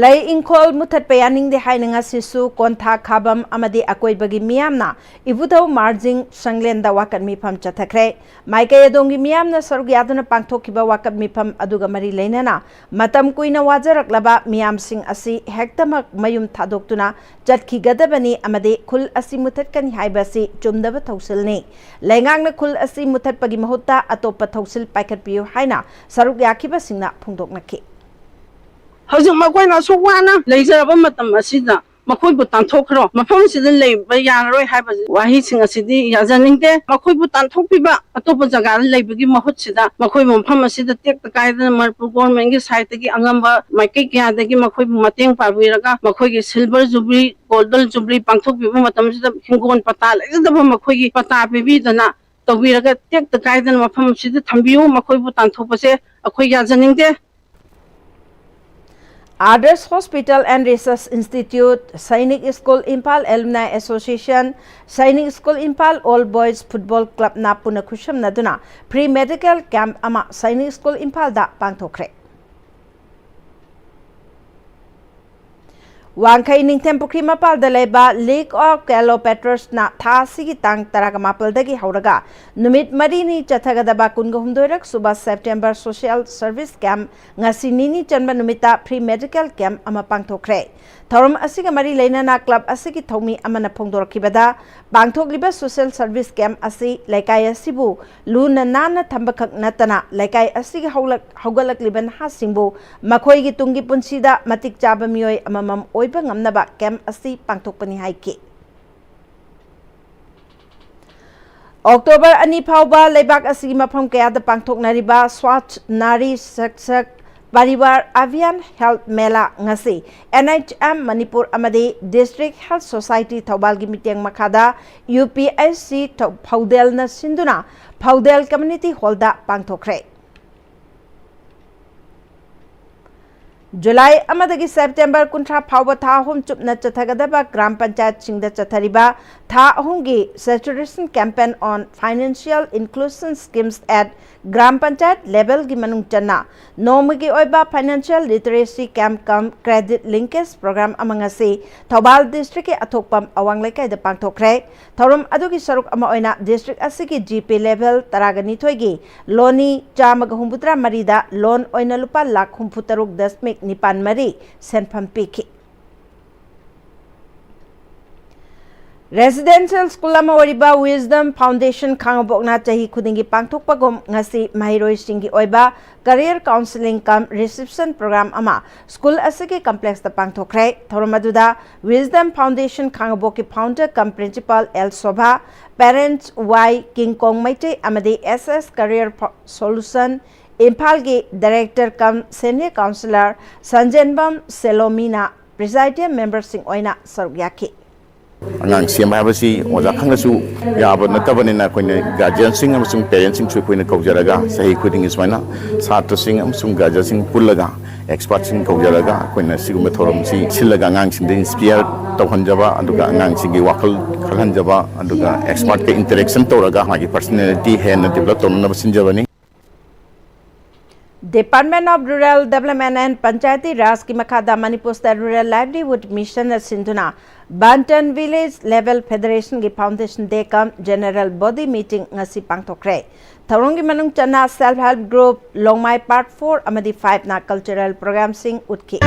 ꯂꯩ ꯏꯪꯈꯣꯜ ꯃꯨꯊꯠꯄ ꯌꯥꯅꯤꯡꯗꯦ ꯍꯥꯏꯅ ꯉꯁꯤꯁꯨ ꯀꯣꯟꯊꯥ ꯈꯥꯕꯝ ꯑꯃꯗꯤ ꯑꯀꯣꯏꯕꯒꯤ ꯃꯤꯌꯥꯝꯅ ꯏꯕꯨꯙꯧ ꯃꯥꯔꯖꯤꯡ ꯁꯪꯂꯦꯟꯗ ꯋꯥꯀꯠ ꯃꯤꯐꯝ ꯆꯠꯊꯈ꯭ꯔꯦ꯫ ꯃꯥꯏꯀꯩ ꯑꯗꯣꯝꯒꯤ ꯃꯤꯌꯥꯝꯅ ꯁꯔꯨꯛ ꯌꯥꯗꯨꯅ ꯄꯥꯡꯊꯣꯛꯈꯤꯕ ꯋꯥꯀꯠ ꯃꯤꯐꯝ ꯑꯗꯨꯒ ꯃꯔꯤ ꯂꯩꯅꯅ ꯃꯇꯝ ꯀꯨꯏꯅ ꯋꯥꯖꯔꯛꯂꯕ ꯃꯤꯌꯥꯝꯁꯤꯡ ꯑꯁꯤ ꯍꯦꯛꯇꯃꯛ ꯃꯌꯨꯝ ꯊꯥꯗꯣꯛꯇꯨꯅ ꯆꯠꯈꯤꯒꯗꯕꯅꯤ ꯑꯃꯗꯤ ꯈꯨꯜ ꯑꯁꯤ ꯃꯨꯊꯠꯀꯅꯤ ꯍꯥꯏꯕ ꯑꯁꯤ ꯆꯨꯝꯗꯕ ꯊꯧꯁꯤꯜꯅꯤ꯫ ꯂꯩꯉꯥꯛꯅ ꯈꯨꯜ ꯑꯁꯤ ꯃꯨꯊꯠꯄꯒꯤ ꯃꯍꯨꯠꯇ ꯑꯇꯣꯞꯄ ꯊꯧꯁꯤꯜ ꯄꯥꯏꯈꯠꯄꯤꯌꯨ ꯍꯥꯏꯅ ꯁꯔꯨꯛ ꯌꯥꯈꯤꯕꯁꯤꯡꯅ ꯐꯣꯡꯗꯣꯛꯅꯈꯤ꯫ ꯍꯧꯖꯤꯛ ꯃꯈꯣꯏꯅ ꯑꯁꯨꯛ ꯋꯥꯅ ꯂꯩꯖꯔꯕ ꯃꯇꯝ ꯑꯁꯤꯗ ꯃꯈꯣꯏꯕꯨ ꯇꯥꯟꯊꯣꯛꯈ꯭ꯔꯣ, ꯃꯐꯝꯁꯤꯗ ꯂꯩꯕ ꯌꯥꯔꯔꯣꯏ ꯍꯥꯏꯕ ꯋꯥꯍꯩꯁꯤꯡ ꯑꯁꯤꯗꯤ ꯌꯥꯖꯅꯤꯡꯗꯦ꯫ ꯃꯈꯣꯏꯕꯨ ꯇꯥꯟꯊꯣꯛꯄꯤꯕ, ꯑꯇꯣꯞꯄ ꯖꯒꯥꯗ ꯂꯩꯕꯒꯤ ꯃꯍꯨꯠꯁꯤꯗ ꯃꯈꯣꯏꯕꯨ ꯃꯐꯝ ꯑꯁꯤꯗ ꯇꯦꯛꯇ ꯀꯥꯏꯗꯅ ꯃꯅꯤꯄꯨꯔ ꯒꯣꯔꯃꯦꯟꯒꯤ ꯁꯥꯏꯠꯇꯒꯤ ꯑꯉꯝꯕ ꯃꯥꯏꯀꯩ ꯀꯌꯥꯗꯒꯤ ꯃꯈꯣꯏꯕꯨ ꯃꯇꯦꯡ ꯄꯥꯡꯕꯤꯔꯒ ꯃꯈꯣꯏꯒꯤ ꯁꯤꯜꯚꯔ ꯖꯨꯕ꯭ꯂꯤ, ꯒꯣꯜꯗꯟ ꯖꯨꯕ꯭ꯂꯤ ꯄꯥꯡꯊꯣꯛꯄꯤꯕ ꯃꯇꯝꯁꯤꯗ ꯍꯤꯡꯒꯣꯜ ꯄꯇꯥ ꯂꯩꯖꯗꯕ ꯃꯈꯣꯏꯒꯤ ꯄꯇꯥ ꯄꯤꯕꯤꯗꯅ ꯇꯧꯕꯤꯔꯒ ꯇꯦꯛꯇ ꯀꯥꯏꯗꯅ ꯃꯐꯝ ꯑꯁꯤꯗ ꯊꯝꯕꯤꯌꯨ꯫ ꯃꯈꯣꯏꯕꯨ ꯇꯥꯟꯊꯣꯛꯄꯁꯦ ꯑꯩꯈꯣꯏ ꯌꯥꯖꯅꯤꯡꯗꯦ꯫ Adarsh Hospital and Research Institute, Sainik School Imphal Alumni Association, Sainik School Imphal All Boys Football Clubꯅ ꯄꯨꯟꯅ ꯈꯨꯠꯁꯝꯅꯗꯨꯅ free medical camp ꯑꯃ Sainik School Imphalꯗ ꯄꯥꯡꯊꯣꯛꯈ꯭ꯔꯦ꯫ ꯋꯥꯡꯈꯩ ꯅꯤꯡꯊꯦꯝ ꯄꯨꯈ꯭ꯔꯤ ꯃꯄꯥꯜꯗ ꯂꯩꯕ League of Cleopatrasꯅ ꯊꯥ ꯑꯁꯤꯒꯤ ꯇꯥꯡ ꯇꯔꯥꯃꯥꯄꯜꯗꯒꯤ ꯍꯧꯔꯒ ꯅꯨꯃꯤꯠ ꯃꯔꯤꯅꯤ ꯆꯠꯊꯒꯗꯕ ꯀꯨꯟꯍꯨꯝꯗꯣꯏꯔꯛ ꯁꯨꯕ September Social Service Camp ꯉꯁꯤ ꯅꯤꯅꯤ ꯆꯟꯕ ꯅꯨꯃꯤꯠꯇ free medical camp ꯑꯃ ꯄꯥꯡꯊꯣꯛꯈ꯭ꯔꯦ꯫ ꯊꯧꯔꯝ ꯑꯁꯤꯒ ꯃꯔꯤ ꯂꯩꯅꯅ club ꯑꯁꯤꯒꯤ ꯊꯧꯃꯤ ꯑꯃꯅ ꯐꯣꯡꯗꯣꯔꯛꯈꯤꯕꯗ, ꯄꯥꯡꯊꯣꯛꯂꯤꯕ social service camp ꯑꯁꯤ ꯂꯩꯀꯥꯏ ꯑꯁꯤꯕꯨ ꯂꯨꯅ ꯅꯥꯟꯅ ꯊꯝꯕꯈꯛ ꯅꯠꯇꯅ, ꯂꯩꯀꯥꯏ ꯑꯁꯤꯒꯤ ꯍꯧꯂꯛ-, ꯍꯧꯒꯠꯂꯛꯂꯤꯕ ꯅꯍꯥꯁꯤꯡꯕꯨ ꯃꯈꯣꯏꯒꯤ ꯇꯨꯡꯒꯤ ꯄꯨꯟꯁꯤꯗ ꯃꯇꯤꯛ ꯆꯥꯕ ꯃꯤꯑꯣꯏ ꯑꯃꯃꯝ ꯑꯣꯏꯕ ꯉꯝꯅꯕ camp ꯑꯁꯤ ꯄꯥꯡꯊꯣꯛꯄꯅꯤ ꯍꯥꯏꯈꯤ꯫ ꯑꯣꯛꯇꯣꯕꯔ ꯑꯅꯤ ꯐꯥꯎꯕ ꯂꯩꯕꯥꯛ ꯑꯁꯤꯒꯤ ꯃꯐꯝ ꯀꯌꯥꯗ ꯄꯥꯡꯊꯣꯛꯅꯔꯤꯕ Swachh Nari Sakshak Parivar Abhiyan Health Mela ꯉꯁꯤ N H M ꯃꯅꯤꯄꯨꯔ ꯑꯃꯗꯤ District Health Society ꯊꯧꯕꯥꯜꯒꯤ ꯃꯤꯠꯌꯦꯡ ꯃꯈꯥꯗ U P H C ꯊꯧ-, ꯐꯧꯗꯦꯜꯅ ꯁꯤꯟꯗꯨꯅ ꯐꯧꯗꯦꯜ Community Hallꯗ ꯄꯥꯡꯊꯣꯛꯈ꯭ꯔꯦ꯫ ꯖꯨꯂꯥꯏ ꯑꯃꯗꯒꯤ ꯁꯦꯞꯇꯦꯝꯕꯔ ꯀꯨꯟꯊ꯭ꯔꯥ ꯐꯥꯎꯕ ꯊꯥ ꯑꯍꯨꯝ ꯆꯨꯞꯅ ꯆꯠꯊꯒꯗꯕ ꯒ꯭ꯔꯥꯝ ꯄꯟꯆꯥꯌꯠꯁꯤꯡꯗ ꯆꯠꯊꯔꯤꯕ ꯊꯥ ꯑꯍꯨꯝꯒꯤ Saturation Campaign on Financial Inclusion Schemes at Gram Panchayat Levelꯒꯤ ꯃꯅꯨꯡ ꯆꯟꯅ ꯅꯣꯡꯃꯒꯤ ꯑꯣꯏꯕ Financial Literacy Camp cum Credit Linkage Program ꯑꯃ ꯉꯁꯤ ꯊꯧꯕꯥꯜ Districtꯀꯤ ꯑꯊꯣꯛꯄꯝ ꯑꯋꯥꯡ ꯂꯩꯀꯥꯏꯗ ꯄꯥꯡꯊꯣꯛꯈ꯭ꯔꯦ꯫ ꯊꯧꯔꯝ ꯑꯗꯨꯒꯤ ꯁꯔꯨꯛ ꯑꯃ ꯑꯣꯏꯅ district ꯑꯁꯤꯒꯤ G P level ꯇꯔꯥꯅꯤꯊꯣꯏꯒꯤ ꯂꯣꯟꯅꯤ ꯆꯥꯝꯃꯒ ꯍꯨꯝꯐꯨꯇꯔꯥ ꯃꯔꯤꯗ loan ꯑꯣꯏꯅ ꯂꯨꯄꯥ ꯂꯥꯈ ꯍꯨꯝꯐꯨꯇꯔꯨꯛ ꯗꯁꯃꯤꯛ ꯅꯤꯄꯥꯜ ꯃꯔꯤ ꯁꯦꯟꯐꯝ ꯄꯤꯈꯤ꯫ Residential school ꯑꯃ ꯑꯣꯏꯔꯤꯕ Wisdom Foundation ꯈꯥꯉꯕꯣꯛꯅ ꯆꯍꯤ ꯈꯨꯗꯤꯡꯒꯤ ꯄꯥꯡꯊꯣꯛꯄꯒꯨꯝ ꯉꯁꯤ ꯃꯍꯩꯔꯣꯏꯁꯤꯡꯒꯤ ꯑꯣꯏꯕ Career Counselling cum Reception Program ꯑꯃ school ꯑꯁꯤꯒꯤ complexꯇ ꯄꯥꯡꯊꯣꯛꯈ꯭ꯔꯦ꯫ ꯊꯧꯔꯝ ꯑꯗꯨꯗ Wisdom Foundation ꯈꯥꯉꯕꯣꯛꯀꯤ founder cum principal L Sobha, parents Y ꯀꯤꯡꯀꯣꯡ Meitei ꯑꯃꯗꯤ S S Career Fo-, Solution ꯏꯝꯐꯥꯜꯒꯤ director cum senior counsellor ꯁꯟꯖꯦꯟꯕꯝ ꯁꯦꯂꯣꯃꯤꯅ presiding memberꯁꯤꯡ ꯑꯣꯏꯅ ꯁꯔꯨꯛ ꯌꯥꯈꯤ꯫ ꯑꯉꯥꯡ ꯁꯦꯝꯕ ꯍꯥꯏꯕꯁꯤ ꯑꯣꯖꯥ ꯈꯪꯅꯁꯨ ꯌꯥꯕ ꯅꯠꯇꯕꯅꯤꯅ, ꯑꯩꯈꯣꯏꯅ ꯒꯥꯔꯖꯤꯌꯟꯁꯤꯡ ꯑꯃꯁꯨꯡ ꯄꯦꯔꯦꯟꯁꯁꯤꯡꯁꯨ ꯑꯩꯈꯣꯏꯅ ꯀꯧꯖꯔꯒ, ꯆꯍꯤ ꯈꯨꯗꯤꯡꯒꯤ ꯁꯨꯃꯥꯏꯅ ꯁꯥꯇ꯭ꯔꯁꯤꯡ ꯑꯃꯁꯨꯡ ꯒꯥꯔꯖꯤꯌꯟꯁꯤꯡ ꯄꯨꯜꯂꯒ, ꯑꯦꯛꯁꯄꯥꯔꯠꯁꯤꯡ ꯀꯧꯖꯔꯒ, ꯑꯩꯈꯣꯏꯅ ꯁꯤꯒꯨꯝꯕ ꯊꯧꯔꯝꯁꯤ ꯁꯤꯜꯂꯒ ꯑꯉꯥꯡꯁꯤꯡꯗ ꯏꯟꯁꯄꯤꯌꯔ ꯇꯧꯍꯟꯖꯕ, ꯑꯗꯨꯒ ꯑꯉꯥꯡꯁꯤꯡꯒꯤ ꯋꯥꯈꯜ ꯈꯜꯍꯟꯖꯕ, ꯑꯗꯨꯒ ꯑꯦꯛꯁꯄꯥꯔꯠꯀ ꯏꯟꯇꯔꯦꯛꯁꯟ ꯇꯧꯔꯒ ꯃꯥꯒꯤ ꯄꯔꯁꯅꯦꯂꯤꯇꯤ ꯍꯦꯟꯅ ꯗꯤꯕꯂꯞ ꯇꯧꯅꯅꯕ ꯁꯤꯟꯖꯕꯅꯤ꯫ Department of Rural Development and Panchayati Rajꯀꯤ ꯃꯈꯥꯗ ꯃꯅꯤꯄꯨꯔ ꯁ꯭ꯇꯦꯠ ꯔꯨꯔꯦꯜ ꯂꯥꯏꯚꯂꯤꯍꯨꯗ ꯃꯤꯁꯟꯅ ꯁꯤꯟꯗꯨꯅ Bantan Village Level Federationꯒꯤ Foundation Day cum General Body Meeting ꯉꯁꯤ ꯄꯥꯡꯊꯣꯛꯈ꯭ꯔꯦ꯫ ꯊꯧꯔꯝꯒꯤ ꯃꯅꯨꯡ ꯆꯟꯅ Self Help Group, ꯂꯣꯡꯃꯥꯏ Part four ꯑꯃꯗꯤ fiveꯅ cultural programmeꯁꯤꯡ ꯎꯠꯈꯤ꯫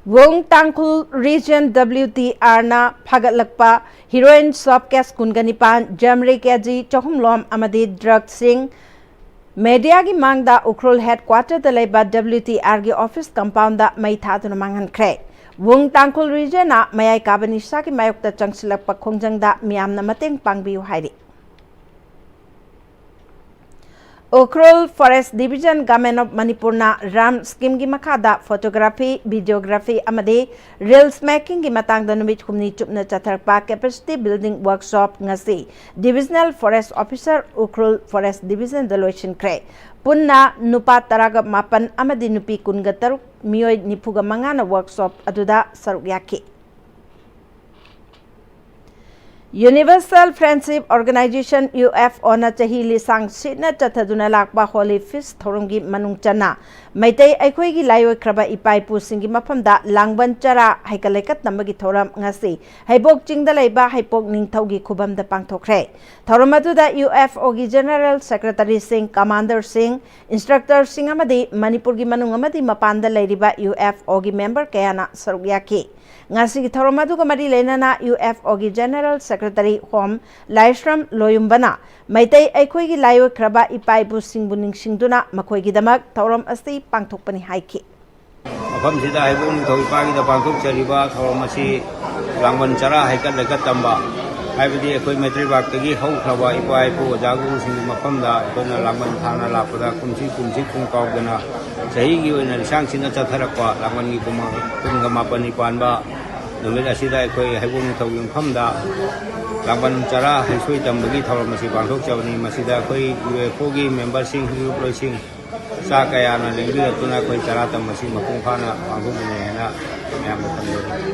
ꯋꯨꯡ ꯇꯥꯡꯈꯨꯜ Region WTRꯅ ꯐꯥꯒꯠꯂꯛꯄ heroin soap case ꯀꯨꯟꯒ ꯅꯤꯄꯥꯟ, jewellery ꯀꯦꯖꯤ ꯆꯍꯨꯝ ꯂꯣꯝ ꯑꯃꯗꯤ drugsꯁꯤꯡ mediaꯒꯤ ꯃꯥꯡꯗ ꯎꯈ꯭ꯔꯨꯜ headquarterꯗ ꯂꯩꯕ WTRꯒꯤ office compoundꯗ ꯃꯩ ꯊꯥꯗꯨꯅ ꯃꯥꯡꯍꯟꯈ꯭ꯔꯦ꯫ ꯋꯨꯡ ꯇꯥꯡꯈꯨꯜ Regionꯅ ꯃꯌꯥꯏ ꯀꯥꯕ ꯅꯤꯁꯥꯒꯤ ꯃꯥꯌꯣꯛꯇ ꯆꯪꯁꯤꯜꯂꯛꯄ ꯈꯣꯡꯖꯪꯗ ꯃꯤꯌꯥꯝꯅ ꯃꯇꯦꯡ ꯄꯥꯡꯕꯤꯌꯨ ꯍꯥꯏꯔꯤ꯫ Ukhrul Forest Division, Government of ꯃꯅꯤꯄꯨꯔꯅ ꯔꯥꯝ ꯁ꯭ꯀꯤꯝꯒꯤ ꯃꯈꯥꯗ photography, videography ꯑꯃꯗꯤ reels makingꯒꯤ ꯃꯇꯥꯡꯗ ꯅꯨꯃꯤꯠ ꯍꯨꯝꯅꯤ ꯆꯨꯞꯅ ꯆꯠꯊꯔꯛꯄ capacity building workshop ꯉꯁꯤ Divisional Forest Officer, Ukhrul Forest Divisionꯗ ꯂꯣꯏꯁꯤꯟꯈ꯭ꯔꯦ꯫ ꯄꯨꯟꯅ ꯅꯨꯄꯥ ꯇꯔꯥꯒ ꯃꯥꯄꯟ ꯑꯃꯗꯤ ꯅꯨꯄꯤ ꯀꯨꯟꯒ ꯇꯔꯨꯛ, ꯃꯤꯑꯣꯏ ꯅꯤꯐꯨꯒ ꯃꯉꯥꯅ workshop ꯑꯗꯨꯗ ꯁꯔꯨꯛ ꯌꯥꯈꯤ꯫ Universal Friendship Organisation, UFOꯅ ꯆꯍꯤ ꯂꯤꯁꯥꯡ ꯁꯤꯠꯅ ꯆꯠꯊꯗꯨꯅ ꯂꯥꯛꯄ Holi Feast ꯊꯧꯔꯝꯒꯤ ꯃꯅꯨꯡ ꯆꯟꯅ ꯃꯩꯇꯩ ꯑꯩꯈꯣꯏꯒꯤ ꯂꯥꯏꯑꯣꯏꯈ꯭ꯔꯕ ꯏꯄꯥ ꯏꯄꯨꯁꯤꯡꯒꯤ ꯃꯐꯝꯗ ꯂꯥꯡꯕꯟ ꯆꯔꯥ ꯍꯩꯀꯠ ꯂꯩꯀꯠ ꯇꯝꯕꯒꯤ ꯊꯧꯔꯝ ꯉꯁꯤ ꯍꯩꯕꯣꯛ ꯆꯤꯡꯗ ꯂꯩꯕ ꯍꯩꯄꯣꯛ ꯅꯤꯡꯊꯧꯒꯤ ꯈꯨꯕꯝꯗ ꯄꯥꯡꯊꯣꯛꯈ꯭ꯔꯦ꯫ ꯊꯧꯔꯝ ꯑꯗꯨꯗ UFOꯒꯤ General Secretaryꯁꯤꯡ, Commanderꯁꯤꯡ, Instructorꯁꯤꯡ ꯑꯃꯗꯤ ꯃꯅꯤꯄꯨꯔꯒꯤ ꯃꯅꯨꯡ ꯑꯃꯗꯤ ꯃꯄꯥꯟꯗ ꯂꯩꯔꯤꯕ UFOꯒꯤ member ꯀꯌꯥꯅ ꯁꯔꯨꯛ ꯌꯥꯈꯤ꯫ ꯉꯁꯤꯒꯤ ꯊꯧꯔꯝ ꯑꯗꯨꯒ ꯃꯔꯤ ꯂꯩꯅꯅ UFOꯒꯤ General Secretary Home ꯂꯥꯏꯁ꯭ꯔꯝ ꯂꯣꯌꯨꯝꯕꯅ ꯃꯩꯇꯩ ꯑꯩꯈꯣꯏꯒꯤ ꯂꯥꯏꯑꯣꯏꯈ꯭ꯔꯕ ꯏꯄꯥ ꯏꯄꯨꯁꯤꯡꯕꯨ ꯅꯤꯡꯁꯤꯡꯗꯨꯅ ꯃꯈꯣꯏꯒꯤꯗꯃꯛ ꯊꯧꯔꯝ ꯑꯁꯤ ꯄꯥꯡꯊꯣꯛꯄꯅꯤ ꯍꯥꯏꯈꯤ꯫ ꯃꯐꯝꯁꯤꯗ ꯍꯩꯕꯣꯡ ꯅꯤꯡꯊꯧ ꯏꯄꯥꯒꯤꯗ ꯄꯥꯡꯊꯣꯛꯆꯔꯤꯕ ꯊꯧꯔꯝ ꯑꯁꯤ ꯂꯥꯡꯕꯟ ꯆꯔꯥ ꯍꯩꯀꯠ ꯂꯩꯀꯠ ꯇꯝꯕ ꯍꯥꯏꯕꯗꯤ ꯑꯩꯈꯣꯏ ꯃꯩꯇ꯭ꯔꯩꯕꯥꯛꯇꯒꯤ ꯍꯧꯈ꯭ꯔꯕ ꯏꯄꯥ ꯏꯄꯨ ꯑꯣꯖꯥ ꯒꯨꯔꯨꯁꯤꯡꯒꯤ ꯃꯐꯝꯗ ꯑꯩꯈꯣꯏꯅ ꯂꯥꯡꯕꯟ ꯊꯥꯅ ꯂꯥꯛꯄꯗ ꯀꯨꯝꯁꯤ ꯀꯨꯝꯁꯤ ꯀꯨꯝ ꯀꯥꯎꯗꯅ ꯆꯍꯤꯒꯤ ꯑꯣꯏꯅ ꯂꯤꯁꯥꯡ ꯁꯤꯠꯅ ꯆꯠꯊꯔꯛꯄ ꯂꯥꯡꯕꯟꯒꯤ ꯀꯨꯝ ꯀꯨꯟꯒ ꯃꯥꯄꯟꯅꯤ ꯄꯥꯟꯕ ꯅꯨꯃꯤꯠ ꯑꯁꯤꯗ ꯑꯩꯈꯣꯏ ꯍꯩꯕꯣꯡ ꯅꯤꯡꯊꯧꯒꯤ ꯃꯐꯝꯗ ꯂꯥꯡꯕꯟ ꯆꯔꯥ ꯍꯩꯁꯣꯏ ꯇꯝꯕꯒꯤ ꯊꯧꯔꯝ ꯑꯁꯤ ꯄꯥꯡꯊꯣꯛꯆꯕꯅꯤ꯫ ꯃꯁꯤꯗ ꯑꯩꯈꯣꯏ ꯌꯨ ꯑꯦꯐ ꯑꯣꯒꯤ ꯃꯦꯝꯕꯔꯁꯤꯡ, ꯏꯔꯨꯞꯂꯣꯏꯁꯤꯡ, ꯆꯥ ꯀꯌꯥꯅ ꯂꯦꯡꯕꯤꯔꯛꯇꯨꯅ ꯑꯩꯈꯣꯏ ꯆꯔꯥ ꯇꯝꯕꯁꯤ ꯃꯄꯨꯡ ꯐꯥꯅ ꯄꯥꯡꯊꯣꯛꯃꯤꯟꯅꯩ ꯍꯥꯏꯅ ꯃꯌꯥꯝꯗ ꯊꯝꯖꯔꯤ꯫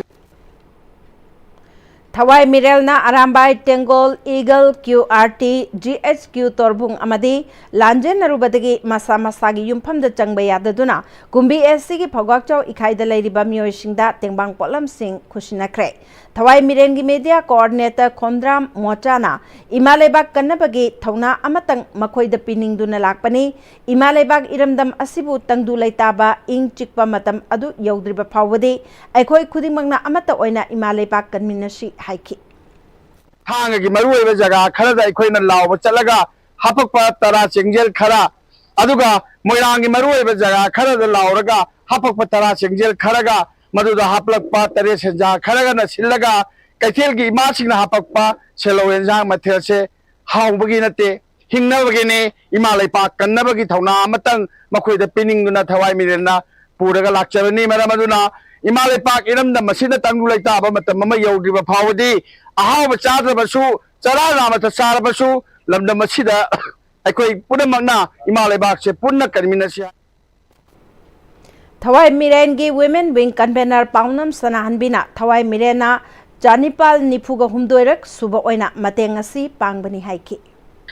ꯊꯋꯥꯏ ꯃꯤꯔꯦꯜꯅ Arambai Tenggol, eagle, Q R T, G H Q Torbung ꯑꯃꯗꯤ ꯂꯥꯟꯖꯦꯟꯅꯔꯨꯕꯗꯒꯤ ꯃꯁꯥ ꯃꯁꯥꯒꯤ ꯌꯨꯝꯐꯝꯗ ꯆꯪꯕ ꯌꯥꯗꯗꯨꯅ ꯀꯨꯝꯕꯤ ꯑꯦꯁ ꯁꯤꯒꯤ ꯐꯧꯒꯥꯛꯆꯥꯎ ꯏꯀꯥꯏꯗ ꯂꯩꯔꯤꯕ ꯃꯤꯑꯣꯏꯁꯤꯡꯗ ꯇꯦꯡꯕꯥꯡ ꯄꯣꯠꯂꯝꯁꯤꯡ ꯈꯨꯠꯁꯤꯟꯅꯈ꯭ꯔꯦ꯫ ꯊꯋꯥꯏ ꯃꯤꯔꯦꯟꯒꯤ ꯃꯦꯗꯤꯌꯥ ꯀꯣꯑꯣꯔꯗꯤꯅꯦꯇꯔ ꯈꯣꯟꯗ꯭ꯔꯥꯝ ꯃꯣꯆꯥꯅ ꯏꯃꯥ ꯂꯩꯕꯥꯛ ꯀꯟꯅꯕꯒꯤ ꯊꯧꯅꯥ ꯑꯃꯇꯪ ꯃꯈꯣꯏꯗ ꯄꯤꯅꯤꯡꯗꯨꯅ ꯂꯥꯛꯄꯅꯤ꯫ ꯏꯃꯥ ꯂꯩꯕꯥꯛ ꯏꯔꯝꯗꯝ ꯑꯁꯤꯕꯨ ꯇꯪꯗꯨ ꯂꯩꯇꯥꯕ ꯏꯪ ꯆꯤꯛꯄ ꯃꯇꯝ ꯑꯗꯨ ꯌꯧꯗ꯭ꯔꯤꯕ ꯐꯥꯎꯕꯗꯤ ꯑꯩꯈꯣꯏ ꯈꯨꯗꯤꯡꯃꯛꯅ ꯑꯃꯠꯇ ꯑꯣꯏꯅ ꯏꯃꯥ ꯂꯩꯕꯥꯛ ꯀꯟꯃꯤꯟꯅꯁꯤ ꯍꯥꯏꯈꯤ꯫ ꯊꯥꯡꯒꯒꯤ ꯃꯔꯨꯑꯣꯏꯕ ꯖꯒꯥ ꯈꯔꯗ ꯑꯩꯈꯣꯏꯅ ꯂꯥꯎꯕ ꯆꯠꯂꯒ ꯍꯥꯄꯛꯄ ꯇꯔꯥ ꯆꯦꯡꯖꯦꯜ ꯈꯔ, ꯑꯗꯨꯒ ꯃꯣꯏꯔꯥꯡꯒꯤ ꯃꯔꯨꯑꯣꯏꯕ ꯖꯒꯥ ꯈꯔꯗ ꯂꯥꯎꯔꯒ ꯍꯥꯄꯛꯄ ꯇꯔꯥ ꯆꯦꯡꯖꯦꯜ ꯈꯔꯒ, ꯃꯗꯨꯗ ꯍꯥꯞꯂꯛꯄ ꯇꯔꯦꯠ ꯁꯦꯟꯖꯥ ꯈꯔꯒꯅ ꯁꯤꯜꯂꯒ ꯀꯩꯊꯦꯜꯒꯤ ꯏꯃꯥꯁꯤꯡꯅ ꯍꯥꯄꯛꯄ ꯁꯦꯜꯂꯧ ꯑꯦꯟꯖꯥꯡ ꯃꯊꯦꯜꯁꯦ ꯍꯥꯎꯕꯒꯤ ꯅꯠꯇꯦ, ꯍꯤꯡꯅꯕꯒꯤꯅꯤ, ꯏꯃꯥ ꯂꯩꯄꯥꯛ ꯀꯟꯅꯕꯒꯤ ꯊꯧꯅꯥ ꯑꯃꯇꯪ ꯃꯈꯣꯏꯗ ꯄꯤꯅꯤꯡꯗꯨꯅ ꯊꯋꯥꯏ ꯃꯤꯔꯦꯟꯅ ꯄꯨꯔꯒ ꯂꯥꯛꯆꯕꯅꯤ꯫ ꯃꯔꯝ ꯑꯗꯨꯅ ꯏꯃꯥ ꯂꯩꯄꯥꯛ ꯏꯔꯝꯗꯝ ꯑꯁꯤꯅ ꯇꯪꯗꯨ ꯂꯩꯇꯥꯕ ꯃꯇꯝ ꯑꯃ ꯌꯧꯗ꯭ꯔꯤꯕ ꯐꯥꯎꯕꯗꯤ ꯑꯍꯥꯎꯕ ꯆꯥꯗ꯭ꯔꯕꯁꯨ, ꯆꯔꯥ ꯅꯥꯃꯇ ꯆꯥꯔꯕꯁꯨ, ꯂꯝꯗꯝ ꯑꯁꯤꯗ ꯑꯩꯈꯣꯏ ꯄꯨꯝꯅꯃꯛꯅ ꯏꯃꯥ ꯂꯩꯕꯥꯛꯁꯦ ꯄꯨꯟꯅ ꯀꯟꯃꯤꯟꯅꯁꯤ꯫ ꯊꯋꯥꯏ ꯃꯤꯔꯦꯟꯒꯤ ꯋꯤꯃꯦꯟ ꯋꯤꯡ ꯀꯟꯚꯦꯅꯔ ꯄꯥꯎꯅꯝ ꯁꯅꯥꯍꯟꯕꯤꯅ ꯊꯋꯥꯏ ꯃꯤꯔꯦꯟꯅ ꯆꯥꯅꯤꯄꯥꯜ ꯅꯤꯐꯨꯒ ꯍꯨꯝꯗꯣꯏꯔꯛ ꯁꯨꯕ ꯑꯣꯏꯅ ꯃꯇꯦꯡ ꯑꯁꯤ ꯄꯥꯡꯕꯅꯤ ꯍꯥꯏꯈꯤ꯫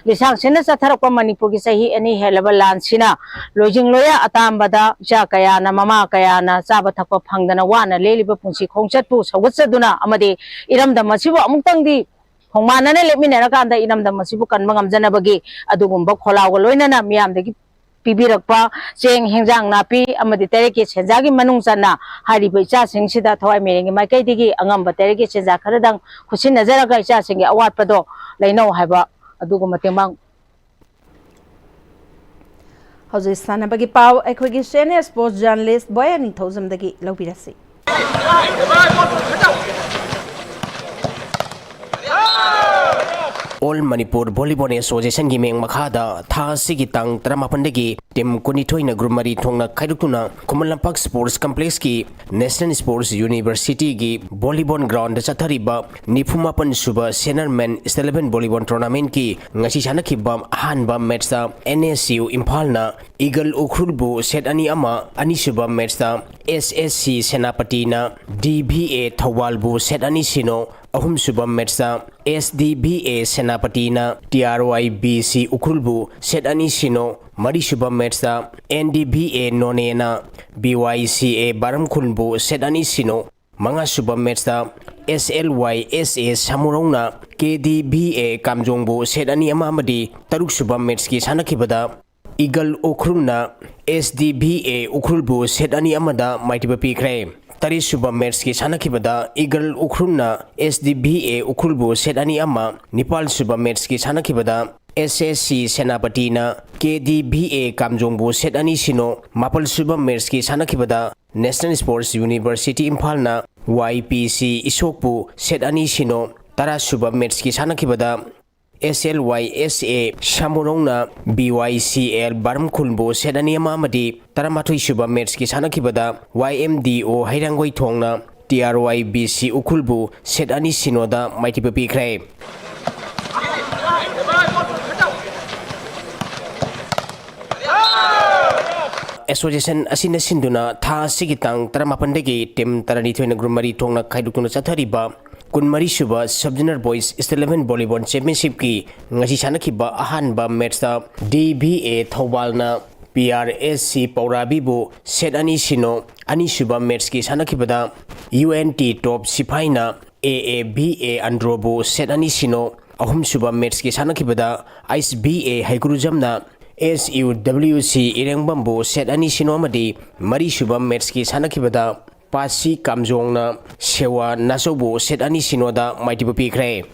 ꯂꯤꯁꯥꯡ ꯁꯤꯠꯅ ꯆꯠꯊꯔꯛꯄ ꯃꯅꯤꯄꯨꯔꯒꯤ ꯆꯍꯤ ꯑꯅꯤ ꯍꯦꯜꯂꯕ ꯂꯥꯟꯁꯤꯅ ꯂꯣꯏꯖꯤꯡ ꯂꯣꯌꯥ ꯑꯇꯥꯝꯕꯗ ꯏꯆꯥ ꯀꯌꯥꯅ, ꯃꯃꯥ ꯀꯌꯥꯅ ꯆꯥꯕ ꯊꯛꯄ ꯐꯪꯗꯅ ꯋꯥꯅ ꯂꯦꯜꯂꯤꯕ ꯄꯨꯟꯁꯤ ꯈꯣꯡꯆꯠꯄꯨ ꯁꯧꯒꯠꯆꯗꯨꯅ ꯑꯃꯗꯤ ꯏꯔꯝꯗꯝ ꯑꯁꯤꯕꯨ ꯑꯃꯨꯛꯇꯪꯗꯤ ꯈꯣꯡꯃꯥꯟꯅꯅ ꯂꯦꯞꯃꯤꯟꯅꯔꯀꯥꯟꯗ ꯏꯔꯝꯗꯝ ꯑꯁꯤꯕꯨ ꯀꯟꯕ ꯉꯝꯖꯅꯕꯒꯤ ꯑꯗꯨꯒꯨꯝꯕ ꯈꯣꯜꯂꯥꯎꯒ ꯂꯣꯏꯅꯅ ꯃꯤꯌꯥꯝꯗꯒꯤ ꯄꯤꯕꯤꯔꯛꯄ ꯆꯦꯡ, ꯍꯦꯟꯖꯥꯡ ꯅꯥꯄꯤ ꯑꯃꯗꯤ ꯇꯔꯦꯠꯀꯤ ꯁꯦꯟꯖꯥꯒꯤ ꯃꯅꯨꯡ ꯆꯟꯅ ꯍꯥꯏꯔꯤꯕ ꯏꯆꯥꯁꯤꯡꯁꯤꯗ ꯊꯋꯥꯏ ꯃꯤꯔꯦꯟꯒꯤ ꯃꯥꯏꯀꯩꯗꯒꯤ ꯑꯉꯝꯕ ꯇꯔꯦꯠꯀꯤ ꯁꯦꯟꯖꯥ ꯈꯔꯗꯪ ꯈꯨꯠꯁꯤꯟꯅꯖꯔꯒ ꯏꯆꯥꯁꯤꯡꯒꯤ ꯑꯋꯥꯠꯄꯗꯣ ꯂꯩꯅꯧ ꯍꯥꯏꯕ ꯑꯗꯨꯒꯨꯝꯕ ꯇꯦꯡꯕꯥꯡ ꯍꯧꯖꯤꯛ ꯁꯥꯟꯅꯕꯒꯤ ꯄꯥꯎ ꯑꯩꯈꯣꯏꯒꯤ ꯁꯦꯅꯤꯌꯔ ꯁ꯭ꯄꯣꯔꯠꯁ ꯖꯔꯅꯦꯂꯤꯁ ꯕꯣꯌꯥ ꯅꯤꯡꯊꯧꯖꯝꯗꯒꯤ ꯂꯧꯕꯤꯔꯁꯤ꯫ All Manipur Volleyball Associationꯒꯤ ꯃꯤꯡ ꯃꯈꯥꯗ ꯊꯥ ꯑꯁꯤꯒꯤ ꯇꯥꯡ ꯇꯔꯥꯃꯥꯄꯟꯗꯒꯤ team ꯀꯨꯟꯅꯤꯊꯣꯏꯅ group ꯃꯔꯤ ꯊꯣꯛꯅ ꯈꯥꯏꯗꯣꯛꯇꯨꯅ Khuman Lampak Sports Complexꯀꯤ National Sports Universityꯒꯤ volleyball groundꯗ ꯆꯠꯊꯔꯤꯕ ꯅꯤꯐꯨꯃꯥꯄꯟ ꯁꯨꯕ Senior Men State Level Volleyball Tournamentꯀꯤ ꯉꯁꯤ ꯁꯥꯟꯅꯈꯤꯕ ꯑꯍꯥꯟꯕ matchꯇ NSCU ꯏꯝꯐꯥꯜꯅ Eagle ꯎꯈ꯭ꯔꯨꯜꯕꯨ set ꯑꯅꯤ ꯑꯃ, ꯑꯅꯤꯁꯨꯕ matchꯇ SSC ꯁꯦꯅꯥꯄꯇꯤꯅ DVA ꯊꯧꯕꯥꯜꯕꯨ set ꯑꯅꯤ ꯁꯤꯅꯣ, ꯑꯍꯨꯝꯁꯨꯕ matchꯇ SDVA ꯁꯦꯅꯥꯄꯇꯤꯅ TRYBC ꯎꯈ꯭ꯔꯨꯜꯕꯨ set ꯑꯅꯤ ꯁꯤꯅꯣ, ꯃꯔꯤꯁꯨꯕ matchꯇ NDVA ꯅꯣꯅꯦꯅ BYCA ꯕꯥꯔꯝꯈꯨꯜꯕꯨ set ꯑꯅꯤ ꯁꯤꯅꯣ, ꯃꯉꯥꯁꯨꯕ matchꯇ SLYSA ꯁꯃꯨꯔꯧꯅ KDVA ꯀꯥꯝꯖꯣꯡꯕꯨ set ꯑꯅꯤ ꯑꯃ ꯑꯃꯗꯤ ꯇꯔꯨꯛꯁꯨꯕ matchꯀꯤ ꯁꯥꯟꯅꯈꯤꯕꯗ Eagle ꯎꯈ꯭ꯔꯨꯜꯅ SDVA ꯎꯈ꯭ꯔꯨꯜꯕꯨ set ꯑꯅꯤ ꯑꯃꯗ ꯃꯥꯏꯊꯤꯕ ꯄꯤꯈ꯭ꯔꯦ꯫ ꯇꯔꯦꯠꯁꯨꯕ matchꯀꯤ ꯁꯥꯟꯅꯈꯤꯕꯗ Eagle ꯎꯈ꯭ꯔꯨꯜꯅ SDVA ꯎꯈ꯭ꯔꯨꯜꯕꯨ set ꯑꯅꯤ ꯑꯃ, ꯅꯤꯄꯥꯜꯁꯨꯕ matchꯀꯤ ꯁꯥꯟꯅꯈꯤꯕꯗ SSC ꯁꯦꯅꯥꯄꯇꯤꯅ KDVA ꯀꯥꯝꯖꯣꯡꯕꯨ set ꯑꯅꯤ ꯁꯤꯅꯣ, ꯃꯥꯄꯜꯁꯨꯕ matchꯀꯤ ꯁꯥꯟꯅꯈꯤꯕꯗ National Sports University ꯏꯝꯐꯥꯜꯅ YPC ꯏꯁꯣꯛꯄꯨ set ꯑꯅꯤ ꯁꯤꯅꯣ, ꯇꯔꯥꯁꯨꯕ matchꯀꯤ ꯁꯥꯟꯅꯈꯤꯕꯗ SLYSA ꯁꯃꯨꯔꯧꯅ BYCL ꯕꯥꯔꯝꯈꯨꯜꯕꯨ set ꯑꯅꯤ ꯑꯃ ꯑꯃꯗꯤ ꯇꯔꯥꯃꯥꯊꯣꯏꯁꯨꯕ matchꯀꯤ ꯁꯥꯟꯅꯈꯤꯕꯗ YMDO ꯍꯩꯔꯥꯡꯒꯣꯏꯊꯣꯡꯅ TRYBC ꯎꯈ꯭ꯔꯨꯜꯕꯨ set ꯑꯅꯤ ꯁꯤꯅꯣꯗ ꯃꯥꯏꯊꯤꯕ ꯄꯤꯈ꯭ꯔꯦ꯫ Association ꯑꯁꯤꯅ ꯁꯤꯟꯗꯨꯅ ꯊꯥ ꯑꯁꯤꯒꯤ ꯇꯥꯡ ꯇꯔꯥꯃꯥꯄꯟꯗꯒꯤ team ꯇꯔꯥꯅꯤꯊꯣꯏꯅ group ꯃꯔꯤ ꯊꯣꯛꯅ ꯈꯥꯏꯗꯣꯛꯇꯨꯅ ꯆꯠꯊꯔꯤꯕ ꯀꯨꯟꯃꯔꯤ ꯁꯨꯕ Sub Junior Boys State Level Volleyball Championshipꯀꯤ ꯉꯁꯤ ꯁꯥꯟꯅꯈꯤꯕ ꯑꯍꯥꯟꯕ matchꯇ DVA ꯊꯧꯕꯥꯜꯅ PRSC ꯄꯧꯔꯥꯕꯤꯕꯨ set ꯑꯅꯤ ꯁꯤꯅꯣ, ꯑꯅꯤꯁꯨꯕ matchꯀꯤ ꯁꯥꯟꯅꯈꯤꯕꯗ UNT Top ꯁꯤꯐꯥꯏꯅ AAVA ꯑꯟꯗ꯭ꯔꯣꯕꯨ set ꯑꯅꯤ ꯁꯤꯅꯣ, ꯑꯍꯨꯝꯁꯨꯕ matchꯀꯤ ꯁꯥꯟꯅꯈꯤꯕꯗ ISBA ꯍꯩꯒ꯭ꯔꯨꯖꯝꯅ SUWC ꯏꯔꯦꯡꯕꯝꯕꯨ set ꯑꯅꯤ ꯁꯤꯅꯣ ꯑꯃꯗꯤ ꯃꯔꯤꯁꯨꯕ matchꯀꯤ ꯁꯥꯟꯅꯈꯤꯕꯗ ꯄꯥꯁꯤ ꯀꯥꯝꯖꯣꯡꯅ ꯁꯦꯋꯥ ꯅꯥꯆꯧꯕꯨ set ꯑꯅꯤ ꯁꯤꯅꯣꯗ ꯃꯥꯏꯊꯤꯕ ꯄꯤꯈ꯭ꯔꯦ꯫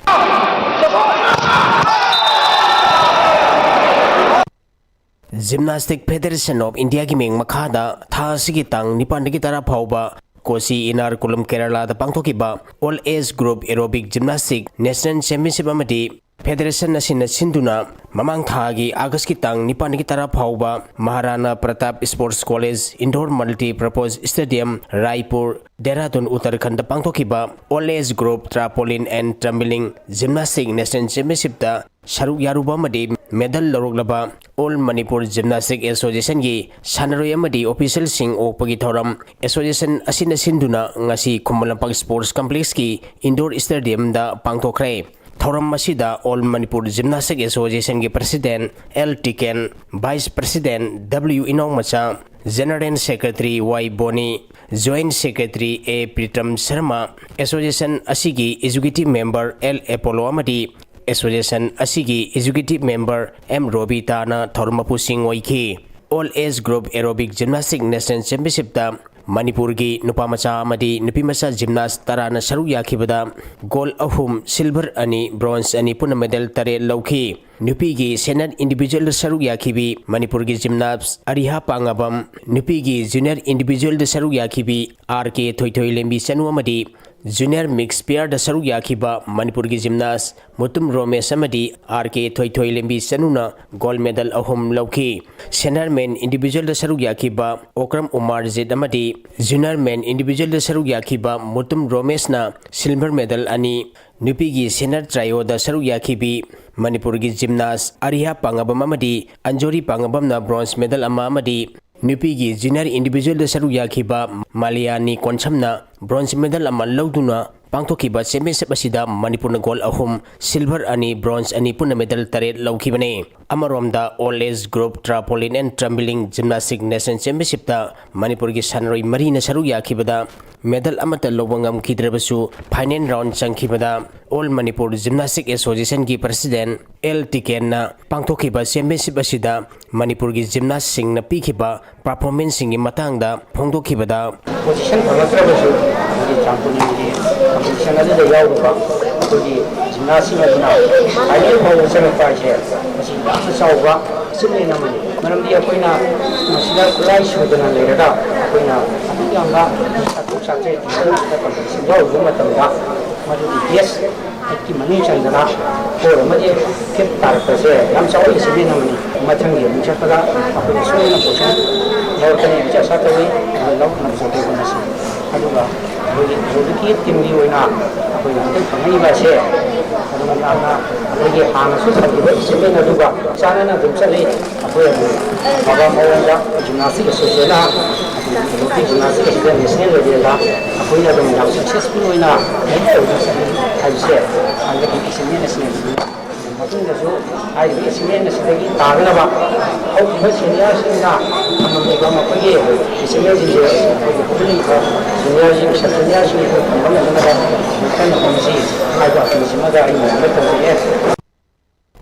Gymnastic Federation of Indiaꯒꯤ ꯃꯤꯡ ꯃꯈꯥꯗ ꯊꯥ ꯑꯁꯤꯒꯤ ꯇꯥꯡ ꯅꯤꯄꯥꯟꯗꯒꯤ ꯇꯔꯥ ꯐꯥꯎꯕ ꯀꯣꯆꯤ ꯏꯅꯥꯔꯀꯨꯂꯝ ꯀꯦꯔꯂꯥꯗ ꯄꯥꯡꯊꯣꯛꯈꯤꯕ All Age Group Aerobic Gymnastic National Championship ꯑꯃꯗꯤ Federation ꯑꯁꯤꯅ ꯁꯤꯟꯗꯨꯅ ꯃꯃꯥꯡ ꯊꯥꯒꯤ August ꯀꯤ ꯇꯥꯡ ꯅꯤꯄꯥꯟꯗꯒꯤ ꯇꯔꯥ ꯐꯥꯎꯕ ꯃꯍꯥꯔꯥꯅꯥ Pratap Sports College Indoor Multipurpose Stadium, Raipur, Dehradun, ꯎꯠꯇꯔꯥꯈꯟꯗ ꯄꯥꯡꯊꯣꯛꯈꯤꯕ All Age Group Trampoline and Tumbling Gymnastic National Championship ꯇ ꯁꯔꯨꯛ ꯌꯥꯔꯨꯕ ꯑꯃꯗꯤ medal ꯂꯧꯔꯛꯂꯕ All Manipur Gymnastic Association ꯒꯤ ꯁꯥꯟꯅꯔꯣꯏ ꯑꯃꯗꯤ official ꯁꯤꯡ ꯑꯣꯛꯄꯒꯤ ꯊꯧꯔꯝ association ꯑꯁꯤꯅ ꯁꯤꯟꯗꯨꯅ ꯉꯁꯤ ꯈꯨꯃꯟ ꯂꯝꯄꯥꯛ Sports Complex ꯀꯤ indoor stadium ꯗ ꯄꯥꯡꯊꯣꯛꯈ꯭ꯔꯦ꯫ ꯊꯧꯔꯝ ꯑꯁꯤꯗ All Manipur Gymnastic Association ꯒꯤ President L Tiken, Vice President W Inaomacha, General Secretary Y Boni, Joint Secretary A Pritam Sharma, association ꯑꯁꯤꯒꯤ executive member ꯑꯦꯜ ꯑꯦꯄꯣꯂꯣ ꯑꯃꯗꯤ association ꯑꯁꯤꯒꯤ executive member ꯑꯦꯝ ꯔꯣꯕꯤꯇꯥꯅ ꯊꯧꯔꯝ ꯃꯄꯨꯁꯤꯡ ꯑꯣꯏꯈꯤ꯫ All Age Group Aerobic Gymnastic National Championship ꯇ ꯃꯅꯤꯄꯨꯔꯒꯤ ꯅꯨꯄꯥ ꯃꯆꯥ ꯑꯃꯗꯤ ꯅꯨꯄꯤ ꯃꯆꯥ gymnast ꯇꯔꯥꯅ ꯁꯔꯨꯛ ꯌꯥꯈꯤꯕꯗ gold ꯑꯍꯨꯝ, silver ꯑꯅꯤ, bronze ꯑꯅꯤ, ꯄꯨꯟꯅ medal ꯇꯔꯦꯠ ꯂꯧꯈꯤ꯫ ꯅꯨꯄꯤꯒꯤ senior individual ꯗ ꯁꯔꯨꯛ ꯌꯥꯈꯤꯕꯤ ꯃꯅꯤꯄꯨꯔꯒꯤ gymnast ꯑꯔꯤꯍꯥ ꯄꯥꯡꯉꯕꯝ, ꯅꯨꯄꯤꯒꯤ junior individual ꯗ ꯁꯔꯨꯛ ꯌꯥꯈꯤꯕꯤ ꯑꯥꯔ ꯀꯦ ꯊꯣꯏꯊꯣꯏ ꯂꯦꯝꯕꯤ ꯆꯅꯨ ꯑꯃꯗꯤ junior mix pair ꯗ ꯁꯔꯨꯛ ꯌꯥꯈꯤꯕ ꯃꯅꯤꯄꯨꯔꯒꯤ gymnast ꯃꯨꯇꯨꯝ ꯔꯣꯃꯦꯁ ꯑꯃꯗꯤ ꯑꯥꯔ ꯀꯦ ꯊꯣꯏꯊꯣꯏ ꯂꯦꯝꯕꯤ ꯆꯅꯨꯅ gold medal ꯑꯍꯨꯝ ꯂꯧꯈꯤ꯫ Senior men individual ꯗ ꯁꯔꯨꯛ ꯌꯥꯈꯤꯕ ꯑꯣꯀ꯭ꯔꯝ ꯎꯃꯥꯔꯖꯤꯠ ꯑꯃꯗꯤ junior men individual ꯗ ꯁꯔꯨꯛ ꯌꯥꯈꯤꯕ ꯃꯨꯇꯨꯝ ꯔꯣꯃꯦꯁꯅ silver medal ꯑꯅꯤ, ꯅꯨꯄꯤꯒꯤ senior trio ꯗ ꯁꯔꯨꯛ ꯌꯥꯈꯤꯕꯤ ꯃꯅꯤꯄꯨꯔꯒꯤ gymnast ꯑꯔꯤꯍꯥ ꯄꯥꯡꯉꯕꯝ ꯑꯃꯗꯤ ꯑꯟꯖꯣꯔꯤ ꯄꯥꯡꯉꯕꯝꯅ bronze medal ꯑꯃ ꯑꯃꯗꯤ ꯅꯨꯄꯤꯒꯤ junior individual ꯗ ꯁꯔꯨꯛ ꯌꯥꯈꯤꯕ ꯃꯥꯂꯤꯌꯥꯅꯤ ꯀꯣꯟꯁꯝꯅ bronze medal ꯑꯃ ꯂꯧꯗꯨꯅ ꯄꯥꯡꯊꯣꯛꯈꯤꯕ championship ꯑꯁꯤꯗ ꯃꯅꯤꯄꯨꯔꯅ gold ꯑꯍꯨꯝ, silver ꯑꯅꯤ, bronze ꯑꯅꯤ, ꯄꯨꯟꯅ medal ꯇꯔꯦꯠ ꯂꯧꯈꯤꯕꯅꯤ꯫ ꯑꯃꯔꯣꯝꯗ All Age Group Trampoline and Tumbling Gymnastic National Championship ꯇ ꯃꯅꯤꯄꯨꯔꯒꯤ ꯁꯥꯟꯅꯔꯣꯏ ꯃꯔꯤꯅ ꯁꯔꯨꯛ ꯌꯥꯈꯤꯕꯗ medal ꯑꯃꯠꯇ ꯂꯧꯕ ꯉꯝꯈꯤꯗ꯭ꯔꯕꯁꯨ final round ꯆꯪꯈꯤꯕꯗ All Manipur Gymnastic Association ꯒꯤ President ꯑꯦꯜ ꯇꯤꯀꯦꯟꯅ ꯄꯥꯡꯊꯣꯛꯈꯤꯕ championship ꯑꯁꯤꯗ ꯃꯅꯤꯄꯨꯔꯒꯤ gymnast ꯁꯤꯡꯅ ꯄꯤꯈꯤꯕ performance ꯁꯤꯡꯒꯤ ꯃꯇꯥꯡꯗ ꯐꯣꯡꯗꯣꯛꯈꯤꯕꯗ, position ꯐꯪꯂꯛꯇ꯭ꯔꯕꯁꯨ ꯑꯩꯈꯣꯏꯒꯤ trampoline ꯒꯤ competition ꯑꯗꯨꯗ ꯌꯥꯎꯔꯨꯕ ꯑꯩꯈꯣꯏꯒꯤ gymnast ꯁꯤꯡ ꯑꯗꯨꯅ final ꯐꯥꯎꯕ ꯆꯪꯂꯛꯄ ꯍꯥꯏꯁꯦ ꯃꯁꯤ ꯌꯥꯝꯅ ꯆꯥꯎꯕ achievement ꯑꯃꯅꯤ꯫ ꯃꯔꯝꯗꯤ ꯑꯩꯈꯣꯏꯅ ꯃꯁꯤꯗ ꯈꯨꯠꯂꯥꯏ ꯁꯨꯗꯅ ꯂꯩꯔꯒ ꯑꯩꯈꯣꯏꯅ ꯑꯗꯨꯛ ꯌꯥꯝꯕ ꯆꯥꯇ꯭ꯔꯨꯛ ꯆꯥꯇ꯭ꯔꯦꯠ ꯀꯤ ꯃꯅꯨꯡꯁꯤꯗ competition ꯌꯥꯎꯔꯨꯕ ꯃꯇꯝꯗ ꯃꯗꯨꯒꯤ best ꯑꯩꯠꯀꯤ ꯃꯅꯨꯡ ꯆꯟꯗꯅ ꯒꯣꯜ ꯑꯃꯗꯤ ꯐꯤꯐ ꯇꯥꯔꯛꯄꯁꯦ ꯌꯥꯝ ꯆꯥꯎꯕ ꯑꯦꯆꯤꯞꯃꯦꯟ ꯑꯃꯅꯤ꯫ ꯃꯊꯪꯒꯤ ꯑꯃꯨꯛ ꯆꯠꯄꯗ ꯑꯩꯈꯣꯏꯅ ꯁꯣꯏꯗꯅ ꯄꯣꯖꯤꯁꯟ ꯂꯧꯔꯛꯀꯅꯤ ꯍꯥꯏꯕꯁꯤ ꯑꯁꯥ ꯇꯧꯏ꯫ ꯑꯗꯨ ꯂꯧꯅꯕꯁꯨ ꯑꯩꯈꯣꯏ ꯍꯣꯠꯅꯁꯤ꯫ ꯑꯗꯨꯒ ꯑꯩꯈꯣꯏꯒꯤ ꯍꯧꯖꯤꯛꯀꯤ ꯇꯤꯝꯒꯤ ꯑꯣꯏꯅ ꯑꯩꯈꯣꯏꯅ ꯍꯟꯗꯛ ꯐꯪꯉꯛꯏꯕ ꯑꯁꯦ ꯑꯗꯨꯝ ꯌꯥꯝꯅ ꯑꯩꯈꯣꯏꯒꯤ ꯍꯥꯟꯅꯁꯨ ꯐꯪꯈꯤꯕ ꯑꯦꯆꯤꯞꯃꯦꯟ ꯑꯗꯨꯒ ꯆꯥꯟꯅꯅ ꯑꯗꯨꯝ ꯆꯠꯂꯤ꯫ ꯑꯩꯈꯣꯏ ꯑꯗꯨꯝ ꯑꯐꯕ ꯃꯑꯣꯡꯗ ꯖꯤꯝꯅꯥꯁꯇꯤꯛ ꯑꯦꯁꯣꯁꯤꯌꯦꯁꯟꯅ ꯑꯩꯈꯣꯏꯒꯤ ꯖꯤꯝꯅꯥꯁꯇꯤꯛ ꯑꯁꯤꯗ ꯅꯦꯁꯅꯦꯜ ꯂꯦꯚꯦꯜꯗ ꯑꯩꯈꯣꯏꯅ ꯑꯗꯨꯝ ꯌꯥꯝ ꯁꯛꯁꯦꯁꯐꯨꯜ ꯑꯣꯏꯅ ꯃꯨꯚ ꯇꯧꯗꯨꯅ ꯆꯠꯂꯤ ꯍꯥꯏꯕꯁꯦ ꯍꯟꯗꯛꯀꯤ ꯑꯦꯆꯤꯞꯃꯦꯟ ꯑꯁꯤꯅ ꯃꯇꯨꯡꯗꯁꯨ ꯍꯥꯏꯔꯤꯕ ꯑꯦꯆꯤꯞꯃꯦꯟ ꯑꯁꯤꯗꯒꯤ ꯇꯥꯗꯅꯕ ꯍꯧꯈꯤꯕ ꯁꯦꯅꯤꯌꯔꯁꯤꯡꯅ ꯊꯝꯂꯝꯂꯤꯕ ꯃꯈꯣꯏꯒꯤ ꯑꯦꯆꯤꯞꯃꯦꯟꯁꯤꯡꯁꯦ ꯑꯩꯈꯣꯏꯒꯤ ꯍꯧꯒꯠꯂꯛꯏꯕ ꯁꯦꯅꯤꯌꯔꯁꯤꯡ, ꯁꯕ ꯁꯦꯅꯤꯌꯔꯁꯤꯡ ꯑꯩꯈꯣꯏ ꯊꯝꯕ ꯉꯝꯅꯅꯕ ꯀꯟꯅ ꯍꯣꯠꯅꯁꯤ ꯍꯥꯏꯕ ꯑꯄꯤꯜꯁꯤꯃꯒ ꯑꯩ ꯃꯌꯥꯝꯗ ꯇꯧꯖꯒꯦ꯫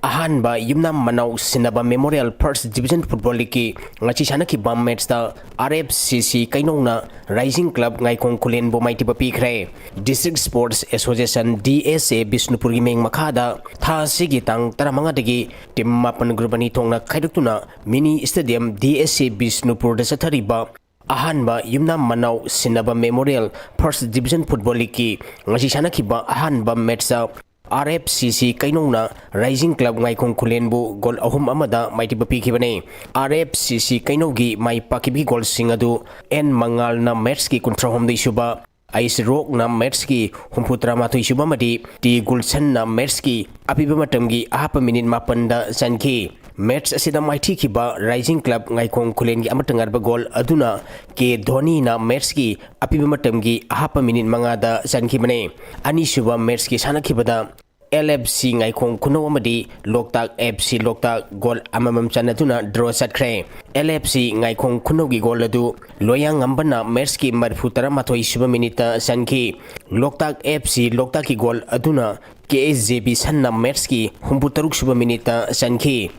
ꯑꯍꯥꯟꯕ ꯌꯨꯝꯅꯥꯝ ꯃꯅꯥꯎ ꯁꯤꯟꯅꯕ ꯃꯦꯃꯣꯔꯤꯌꯦꯜ ꯐꯥꯔꯁ ꯗꯤꯕꯤꯖꯟ ꯐꯨꯠꯕꯣꯜ ꯂꯤꯒꯀꯤ ꯉꯁꯤ ꯁꯥꯟꯅꯈꯤꯕ ꯃꯦꯠꯁꯇ ꯑꯥꯔ ꯑꯦꯐ ꯁꯤ ꯁꯤ ꯀꯩꯅꯧꯅ ꯔꯥꯏꯖꯤꯡ ꯀ꯭ꯂꯕ ꯉꯥꯏꯈꯣꯡ ꯈꯨꯂꯦꯟꯕꯨ ꯃꯥꯏꯊꯤꯕ ꯄꯤꯈ꯭ꯔꯦ꯫ District sports association, D S A, ꯕꯤꯁꯅꯨꯄꯨꯔꯒꯤ ꯃꯤꯡ ꯃꯈꯥꯗ ꯊꯥ ꯑꯁꯤꯒꯤ ꯇꯥꯡ ꯇꯔꯥꯃꯉꯥꯗꯒꯤ ꯇꯤꯝ ꯃꯥꯄꯟ ꯒ꯭ꯔꯨꯞ ꯑꯅꯤ ꯊꯣꯛꯅ ꯈꯥꯏꯗꯣꯛꯇꯨꯅ ꯃꯤꯅꯤ ꯁ꯭ꯇꯦꯗꯤꯌꯝ, ꯗꯤ ꯑꯦꯁ ꯑꯦ, ꯕꯤꯁꯅꯨꯄꯨꯔꯗ ꯆꯠꯊꯔꯤꯕ ꯑꯍꯥꯟꯕ ꯌꯨꯝꯅꯥꯝ ꯃꯅꯥꯎ ꯁꯤꯟꯅꯕ ꯃꯦꯃꯣꯔꯤꯌꯦꯜ ꯐꯥꯔꯁ ꯗꯤꯕꯤꯖꯟ ꯐꯨꯠꯕꯣꯜ ꯂꯤꯒꯀꯤ ꯉꯁꯤ ꯁꯥꯟꯅꯈꯤꯕ ꯑꯍꯥꯟꯕ ꯃꯦꯠꯁꯇ ꯑꯥꯔ ꯑꯦꯐ ꯁꯤ ꯁꯤ ꯀꯩꯅꯧꯅ ꯔꯥꯏꯖꯤꯡ ꯀ꯭ꯂꯕ ꯉꯥꯏꯈꯣꯡ ꯈꯨꯂꯦꯟꯕꯨ ꯒꯣꯜ ꯑꯍꯨꯝ ꯑꯃꯗ ꯃꯥꯏꯊꯤꯕ ꯄꯤꯈꯤꯕꯅꯤ꯫ ꯑꯥꯔ ꯑꯦꯐ ꯁꯤ ꯁꯤ ꯀꯩꯅꯧꯒꯤ ꯃꯥꯏ ꯄꯥꯛꯈꯤꯕꯒꯤ ꯒꯣꯜꯁꯤꯡ ꯑꯗꯨ ꯑꯦꯟ ꯃꯉꯥꯜꯅ ꯃꯦꯠꯁꯀꯤ ꯀꯨꯟꯊ꯭ꯔꯥꯍꯨꯝꯗꯣꯏ ꯁꯨꯕ, ꯑꯩꯁ ꯔꯣꯛꯅ ꯃꯦꯠꯁꯀꯤ ꯍꯨꯝꯐꯨꯇꯔꯥꯃꯥꯊꯣꯏ ꯁꯨꯕ ꯑꯃꯗꯤ ꯇꯤ ꯒꯨꯜꯁꯟꯅ ꯃꯦꯠꯁꯀꯤ ꯑꯄꯤꯕ ꯃꯇꯝꯒꯤ ꯑꯍꯥꯞꯄ ꯃꯤꯅꯤꯠ ꯃꯥꯄꯟꯗ ꯆꯟꯈꯤ꯫ ꯃꯦꯠꯁ ꯑꯁꯤꯗ ꯃꯥꯏꯊꯤꯈꯤꯕ ꯔꯥꯏꯖꯤꯡ ꯀ꯭ꯂꯕ ꯉꯥꯏꯈꯣꯡ ꯈꯨꯂꯦꯟꯒꯤ ꯑꯃꯠꯇ ꯉꯥꯏꯔꯕ ꯒꯣꯜ ꯑꯗꯨꯅ ꯀꯦ ꯙꯣꯅꯤꯅ ꯃꯦꯠꯁꯀꯤ ꯑꯄꯤꯕ ꯃꯇꯝꯒꯤ ꯑꯍꯥꯞꯄ ꯃꯤꯅꯤꯠ ꯃꯉꯥꯗ ꯆꯟꯈꯤꯕꯅꯤ꯫ ꯑꯅꯤꯁꯨꯕ ꯃꯦꯠꯁꯀꯤ ꯁꯥꯟꯅꯈꯤꯕꯗ ꯑꯦꯜ ꯑꯦꯐ ꯁꯤ ꯉꯥꯏꯈꯣꯡ ꯈꯨꯅꯧ ꯑꯃꯗꯤ ꯂꯣꯛꯇꯥꯛ ꯑꯦꯐ ꯁꯤ ꯂꯣꯛꯇꯥꯛ ꯒꯣꯜ ꯑꯃꯃꯝ ꯆꯟꯅꯗꯨꯅ ꯗ꯭ꯔꯣ ꯆꯠꯈ꯭ꯔꯦ꯫ ꯑꯦꯜ ꯑꯦꯐ ꯁꯤ ꯉꯥꯏꯈꯣꯡ ꯈꯨꯅꯧꯒꯤ ꯒꯣꯜ ꯑꯗꯨ ꯂꯣꯌꯥꯉꯝꯕꯅ ꯃꯦꯠꯁꯀꯤ ꯃꯔꯤꯐꯨ ꯇꯔꯥꯃꯥꯊꯣꯏ ꯁꯨꯕ ꯃꯤꯅꯤꯠꯇ ꯆꯟꯈꯤ꯫ ꯂꯣꯛꯇꯥꯛ ꯑꯦꯐ ꯁꯤ ꯂꯣꯛꯇꯥꯛꯀꯤ ꯒꯣꯜ ꯑꯗꯨꯅ ꯀꯦ ꯑꯦꯁ ꯖꯦ ꯕꯤ ꯁꯟꯅ ꯃꯦꯠꯁꯀꯤ ꯍꯨꯝꯐꯨꯇꯔꯨꯛ ꯁꯨꯕ ꯃꯤꯅꯤꯠꯇ ꯆꯟꯈꯤ꯫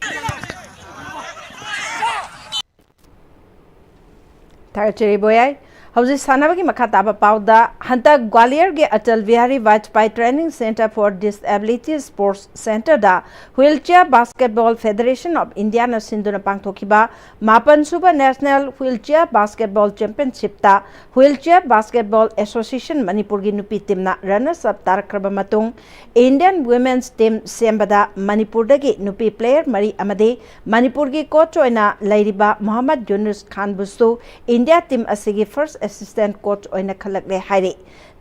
ꯊꯥꯒꯠꯆꯔꯤ ꯕꯣꯌꯥꯏ꯫ ꯍꯧꯖꯤꯛ ꯁꯥꯟꯅꯕꯒꯤ ꯃꯈꯥ ꯇꯥꯕ ꯄꯥꯎꯗ, ꯍꯟꯗꯛ ꯒ꯭ꯋꯥꯂꯤꯌꯔꯒꯤ Atal Bihari ꯕꯥꯖꯄꯥꯏ Training Centre for Disabilities Sports Centreꯗ Wheelchair Basketball Federation of Indiaꯅ ꯁꯤꯟꯗꯨꯅ ꯄꯥꯡꯊꯣꯛꯈꯤꯕ ꯃꯥꯄꯟ ꯁꯨꯕ National Wheelchair Basketball Championshipꯇ Wheelchair Basketball Association ꯃꯅꯤꯄꯨꯔꯒꯤ ꯅꯨꯄꯤ teamꯅ runners up ꯇꯥꯔꯛꯈ꯭ꯔꯕ ꯃꯇꯨꯡ, Indian Women's Team ꯁꯦꯝꯕꯗ ꯃꯅꯤꯄꯨꯔꯗꯒꯤ ꯅꯨꯄꯤ player ꯃꯔꯤ ꯑꯃꯗꯤ ꯃꯅꯤꯄꯨꯔꯒꯤ coach ꯑꯣꯏꯅ ꯂꯩꯔꯤꯕ ꯃꯣꯍꯝꯃꯗ ꯌꯨꯅꯨꯁ ꯈꯥꯟꯕꯨꯁꯨ India team ꯑꯁꯤꯒꯤ first assistant coach ꯑꯣꯏꯅ ꯈꯜꯂꯛꯂꯦ ꯍꯥꯏꯔꯤ꯫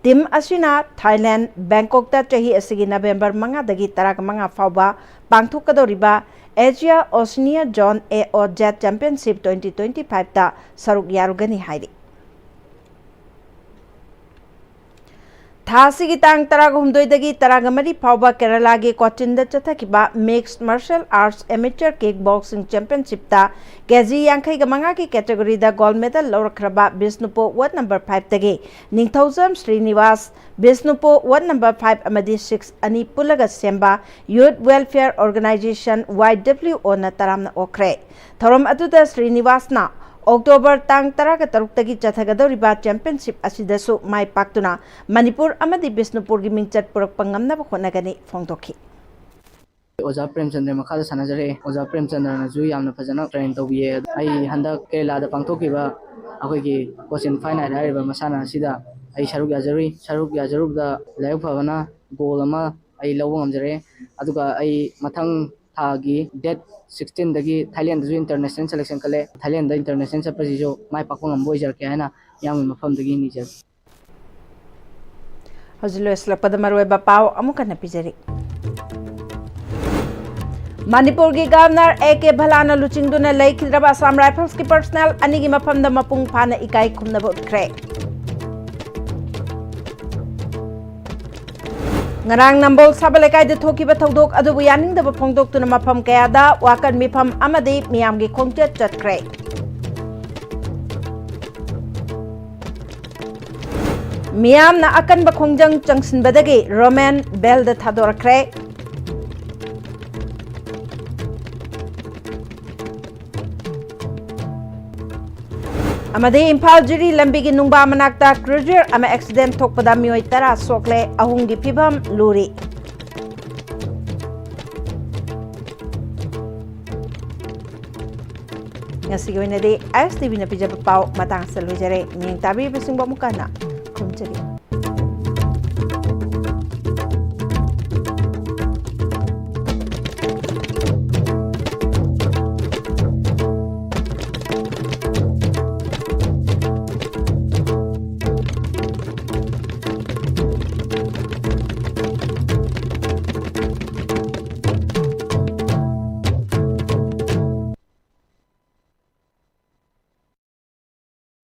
Team ꯑꯁꯤꯅ ꯊꯥꯏꯂꯦꯟ, ꯕꯦꯡꯀꯣꯛꯇ ꯆꯍꯤ ꯑꯁꯤꯒꯤ ꯅꯕꯦꯝꯕꯔ ꯃꯉꯥꯗꯒꯤ ꯇꯔꯥꯃꯉꯥ ꯐꯥꯎꯕ ꯄꯥꯡꯊꯣꯛꯀꯗꯧꯔꯤꯕ Asia Oceania Zone AOZ Championship twenty twenty fiveꯇ ꯁꯔꯨꯛ ꯌꯥꯔꯨꯒꯅꯤ ꯍꯥꯏꯔꯤ꯫ ꯊꯥ ꯑꯁꯤꯒꯤ ꯇꯥꯡ ꯇꯔꯥꯍꯨꯝꯗꯣꯏꯗꯒꯤ ꯇꯔꯥꯃꯔꯤ ꯐꯥꯎꯕ ꯀꯦꯔꯂꯥꯒꯤ ꯀꯣꯆꯤꯟꯗ ꯆꯠꯊꯈꯤꯕ Mixed Martial Arts Amateur Kickboxing Championshipꯇ ꯀꯦꯖꯤ ꯌꯥꯡꯈꯩꯒ ꯃꯉꯥꯒꯤ categoryꯗ gold medal ꯂꯧꯔꯛꯈ꯭ꯔꯕ Bishnupur ward number fiveꯇꯒꯤ ꯅꯤꯡꯊꯧꯖꯝ ꯁ꯭ꯔꯤꯅꯤꯋꯥꯁ, ꯕꯤꯁꯅꯨꯄꯨꯔ ward number five ꯑꯃꯗꯤ six ꯑꯅꯤ ꯄꯨꯜꯂꯒ ꯁꯦꯝꯕ Youth Welfare Organisation, YWOꯅ ꯇꯔꯥꯝꯅ ꯑꯣꯛꯈ꯭ꯔꯦ꯫ ꯊꯧꯔꯝ ꯑꯗꯨꯗ ꯁ꯭ꯔꯤꯅꯤꯋꯥꯁꯅ October ꯇꯥꯡ ꯇꯔꯥꯒ ꯇꯔꯨꯛꯇꯒꯤ ꯆꯠꯊꯒꯗꯧꯔꯤꯕ championship ꯑꯁꯤꯗꯁꯨ ꯃꯥꯏ ꯄꯥꯛꯇꯨꯅ ꯃꯅꯤꯄꯨꯔ ꯑꯃꯗꯤ ꯕꯤꯁꯅꯨꯄꯨꯔꯒꯤ ꯃꯤꯡꯆꯠ ꯄꯨꯔꯛꯄ ꯉꯝꯅꯕ ꯍꯣꯠꯅꯒꯅꯤ ꯐꯣꯡꯗꯣꯛꯈꯤ꯫ ꯑꯣꯖꯥ ꯄ꯭ꯔꯦꯝꯆꯟꯗ꯭ꯔ ꯃꯈꯥꯗ ꯁꯥꯟꯅꯖꯔꯛꯑꯦ꯫ ꯑꯣꯖꯥ ꯄ꯭ꯔꯦꯝꯆꯟꯗ꯭ꯔꯅꯁꯨ ꯌꯥꯝꯅ ꯐꯖꯅ train ꯇꯧꯕꯤꯌꯦ꯫ ꯑꯩ ꯍꯟꯗꯛ ꯀꯦꯔꯂꯥꯗ ꯄꯥꯡꯊꯣꯛꯈꯤꯕ ꯑꯩꯈꯣꯏꯒꯤ Cochin Fine Art ꯍꯥꯏꯔꯤꯕ ꯃꯁꯥꯟꯅ ꯑꯁꯤꯗ ꯑꯩ ꯁꯔꯨꯛ ꯌꯥꯖꯔꯨꯏ꯫ ꯁꯔꯨꯛ ꯌꯥꯖꯔꯨꯕꯗ ꯂꯥꯏꯕꯛ ꯐꯕꯅ gold ꯑꯃ ꯑꯩ ꯂꯧꯕ ꯉꯝꯖꯔꯦ꯫ ꯑꯗꯨꯒ ꯑꯩ ꯃꯊꯪ ꯊꯥꯒꯤ date sixteenꯗꯒꯤ ꯊꯥꯏꯂꯦꯟꯗꯁꯨ international selection ꯈꯜꯂꯦ꯫ ꯊꯥꯏꯂꯦꯟꯗ international ꯆꯠꯄꯁꯤꯁꯨ ꯃꯥꯏ ꯄꯥꯛꯄ ꯉꯝꯕ ꯑꯣꯏꯖꯔꯛꯀꯦ ꯍꯥꯏꯅ ꯏꯌꯥꯝꯕꯒꯤ ꯃꯐꯝꯗꯒꯤ ꯅꯤꯖꯔꯤ꯫ ꯍꯧꯖꯤꯛ ꯂꯣꯏꯁꯤꯜꯂꯛꯄꯗ ꯃꯔꯨꯑꯣꯏꯕ ꯄꯥꯎ ꯑꯃꯨꯛ ꯍꯟꯅ ꯄꯤꯖꯔꯤ꯫ ꯃꯅꯤꯄꯨꯔꯒꯤ Governor A K ꯚꯜꯂꯥꯅ ꯂꯨꯆꯤꯡꯗꯨꯅ ꯂꯩꯈꯤꯗ꯭ꯔꯕ Assam Riflesꯀꯤ personnel ꯑꯅꯤꯒꯤ ꯃꯐꯝꯗ ꯃꯄꯨꯡ ꯐꯥꯅ ꯏꯀꯥꯏ ꯈꯨꯝꯅꯕ ꯎꯠꯈ꯭ꯔꯦ꯫ ꯉꯔꯥꯡ ꯅꯝꯕꯣꯜ ꯁꯥꯕ ꯂꯩꯀꯥꯏꯗ ꯊꯣꯛꯈꯤꯕ ꯊꯧꯗꯣꯛ ꯑꯗꯨꯕꯨ ꯌꯥꯅꯤꯡꯗꯕ ꯐꯣꯡꯗꯣꯛꯇꯨꯅ ꯃꯐꯝ ꯀꯌꯥꯗ ꯋꯥꯀꯠ ꯃꯤꯐꯝ ꯑꯃꯗꯤ ꯃꯤꯌꯥꯝꯒꯤ ꯈꯣꯡꯆꯠ ꯆꯠꯈ꯭ꯔꯦ꯫ ꯃꯤꯌꯥꯝꯅ ꯑꯀꯟꯕ ꯈꯣꯡꯖꯪ ꯆꯪꯁꯤꯟꯕꯗꯒꯤ Roman bailꯗ ꯊꯥꯗꯣꯔꯛꯈ꯭ꯔꯦ꯫ ꯑꯃꯗꯤ ꯏꯝꯐꯥꯜ ꯖꯤꯔꯤ ꯂꯝꯕꯤꯒꯤ ꯅꯨꯡꯕꯥ ꯃꯅꯥꯛꯇ cruiser ꯑꯃ accident ꯊꯣꯛꯄꯗ ꯃꯤꯑꯣꯏ ꯇꯔꯥ ꯁꯣꯛꯂꯦ, ꯑꯍꯨꯝꯒꯤ ꯐꯤꯕꯝ ꯂꯨꯔꯤ꯫ ꯉꯁꯤꯒꯤ ꯑꯣꯏꯅꯗꯤ ISTVꯅ ꯄꯤꯖꯕ ꯄꯥꯎ ꯃꯇꯥꯡ ꯑꯁꯤꯗ ꯂꯣꯏꯖꯔꯦ꯫ ꯃꯤꯠꯌꯦꯡ ꯇꯥꯕꯤꯔꯤꯕꯁꯤꯡꯕꯨ ꯑꯃꯨꯛꯀ ꯍꯟꯅ ꯈꯨꯔꯨꯝꯖꯔꯤ꯫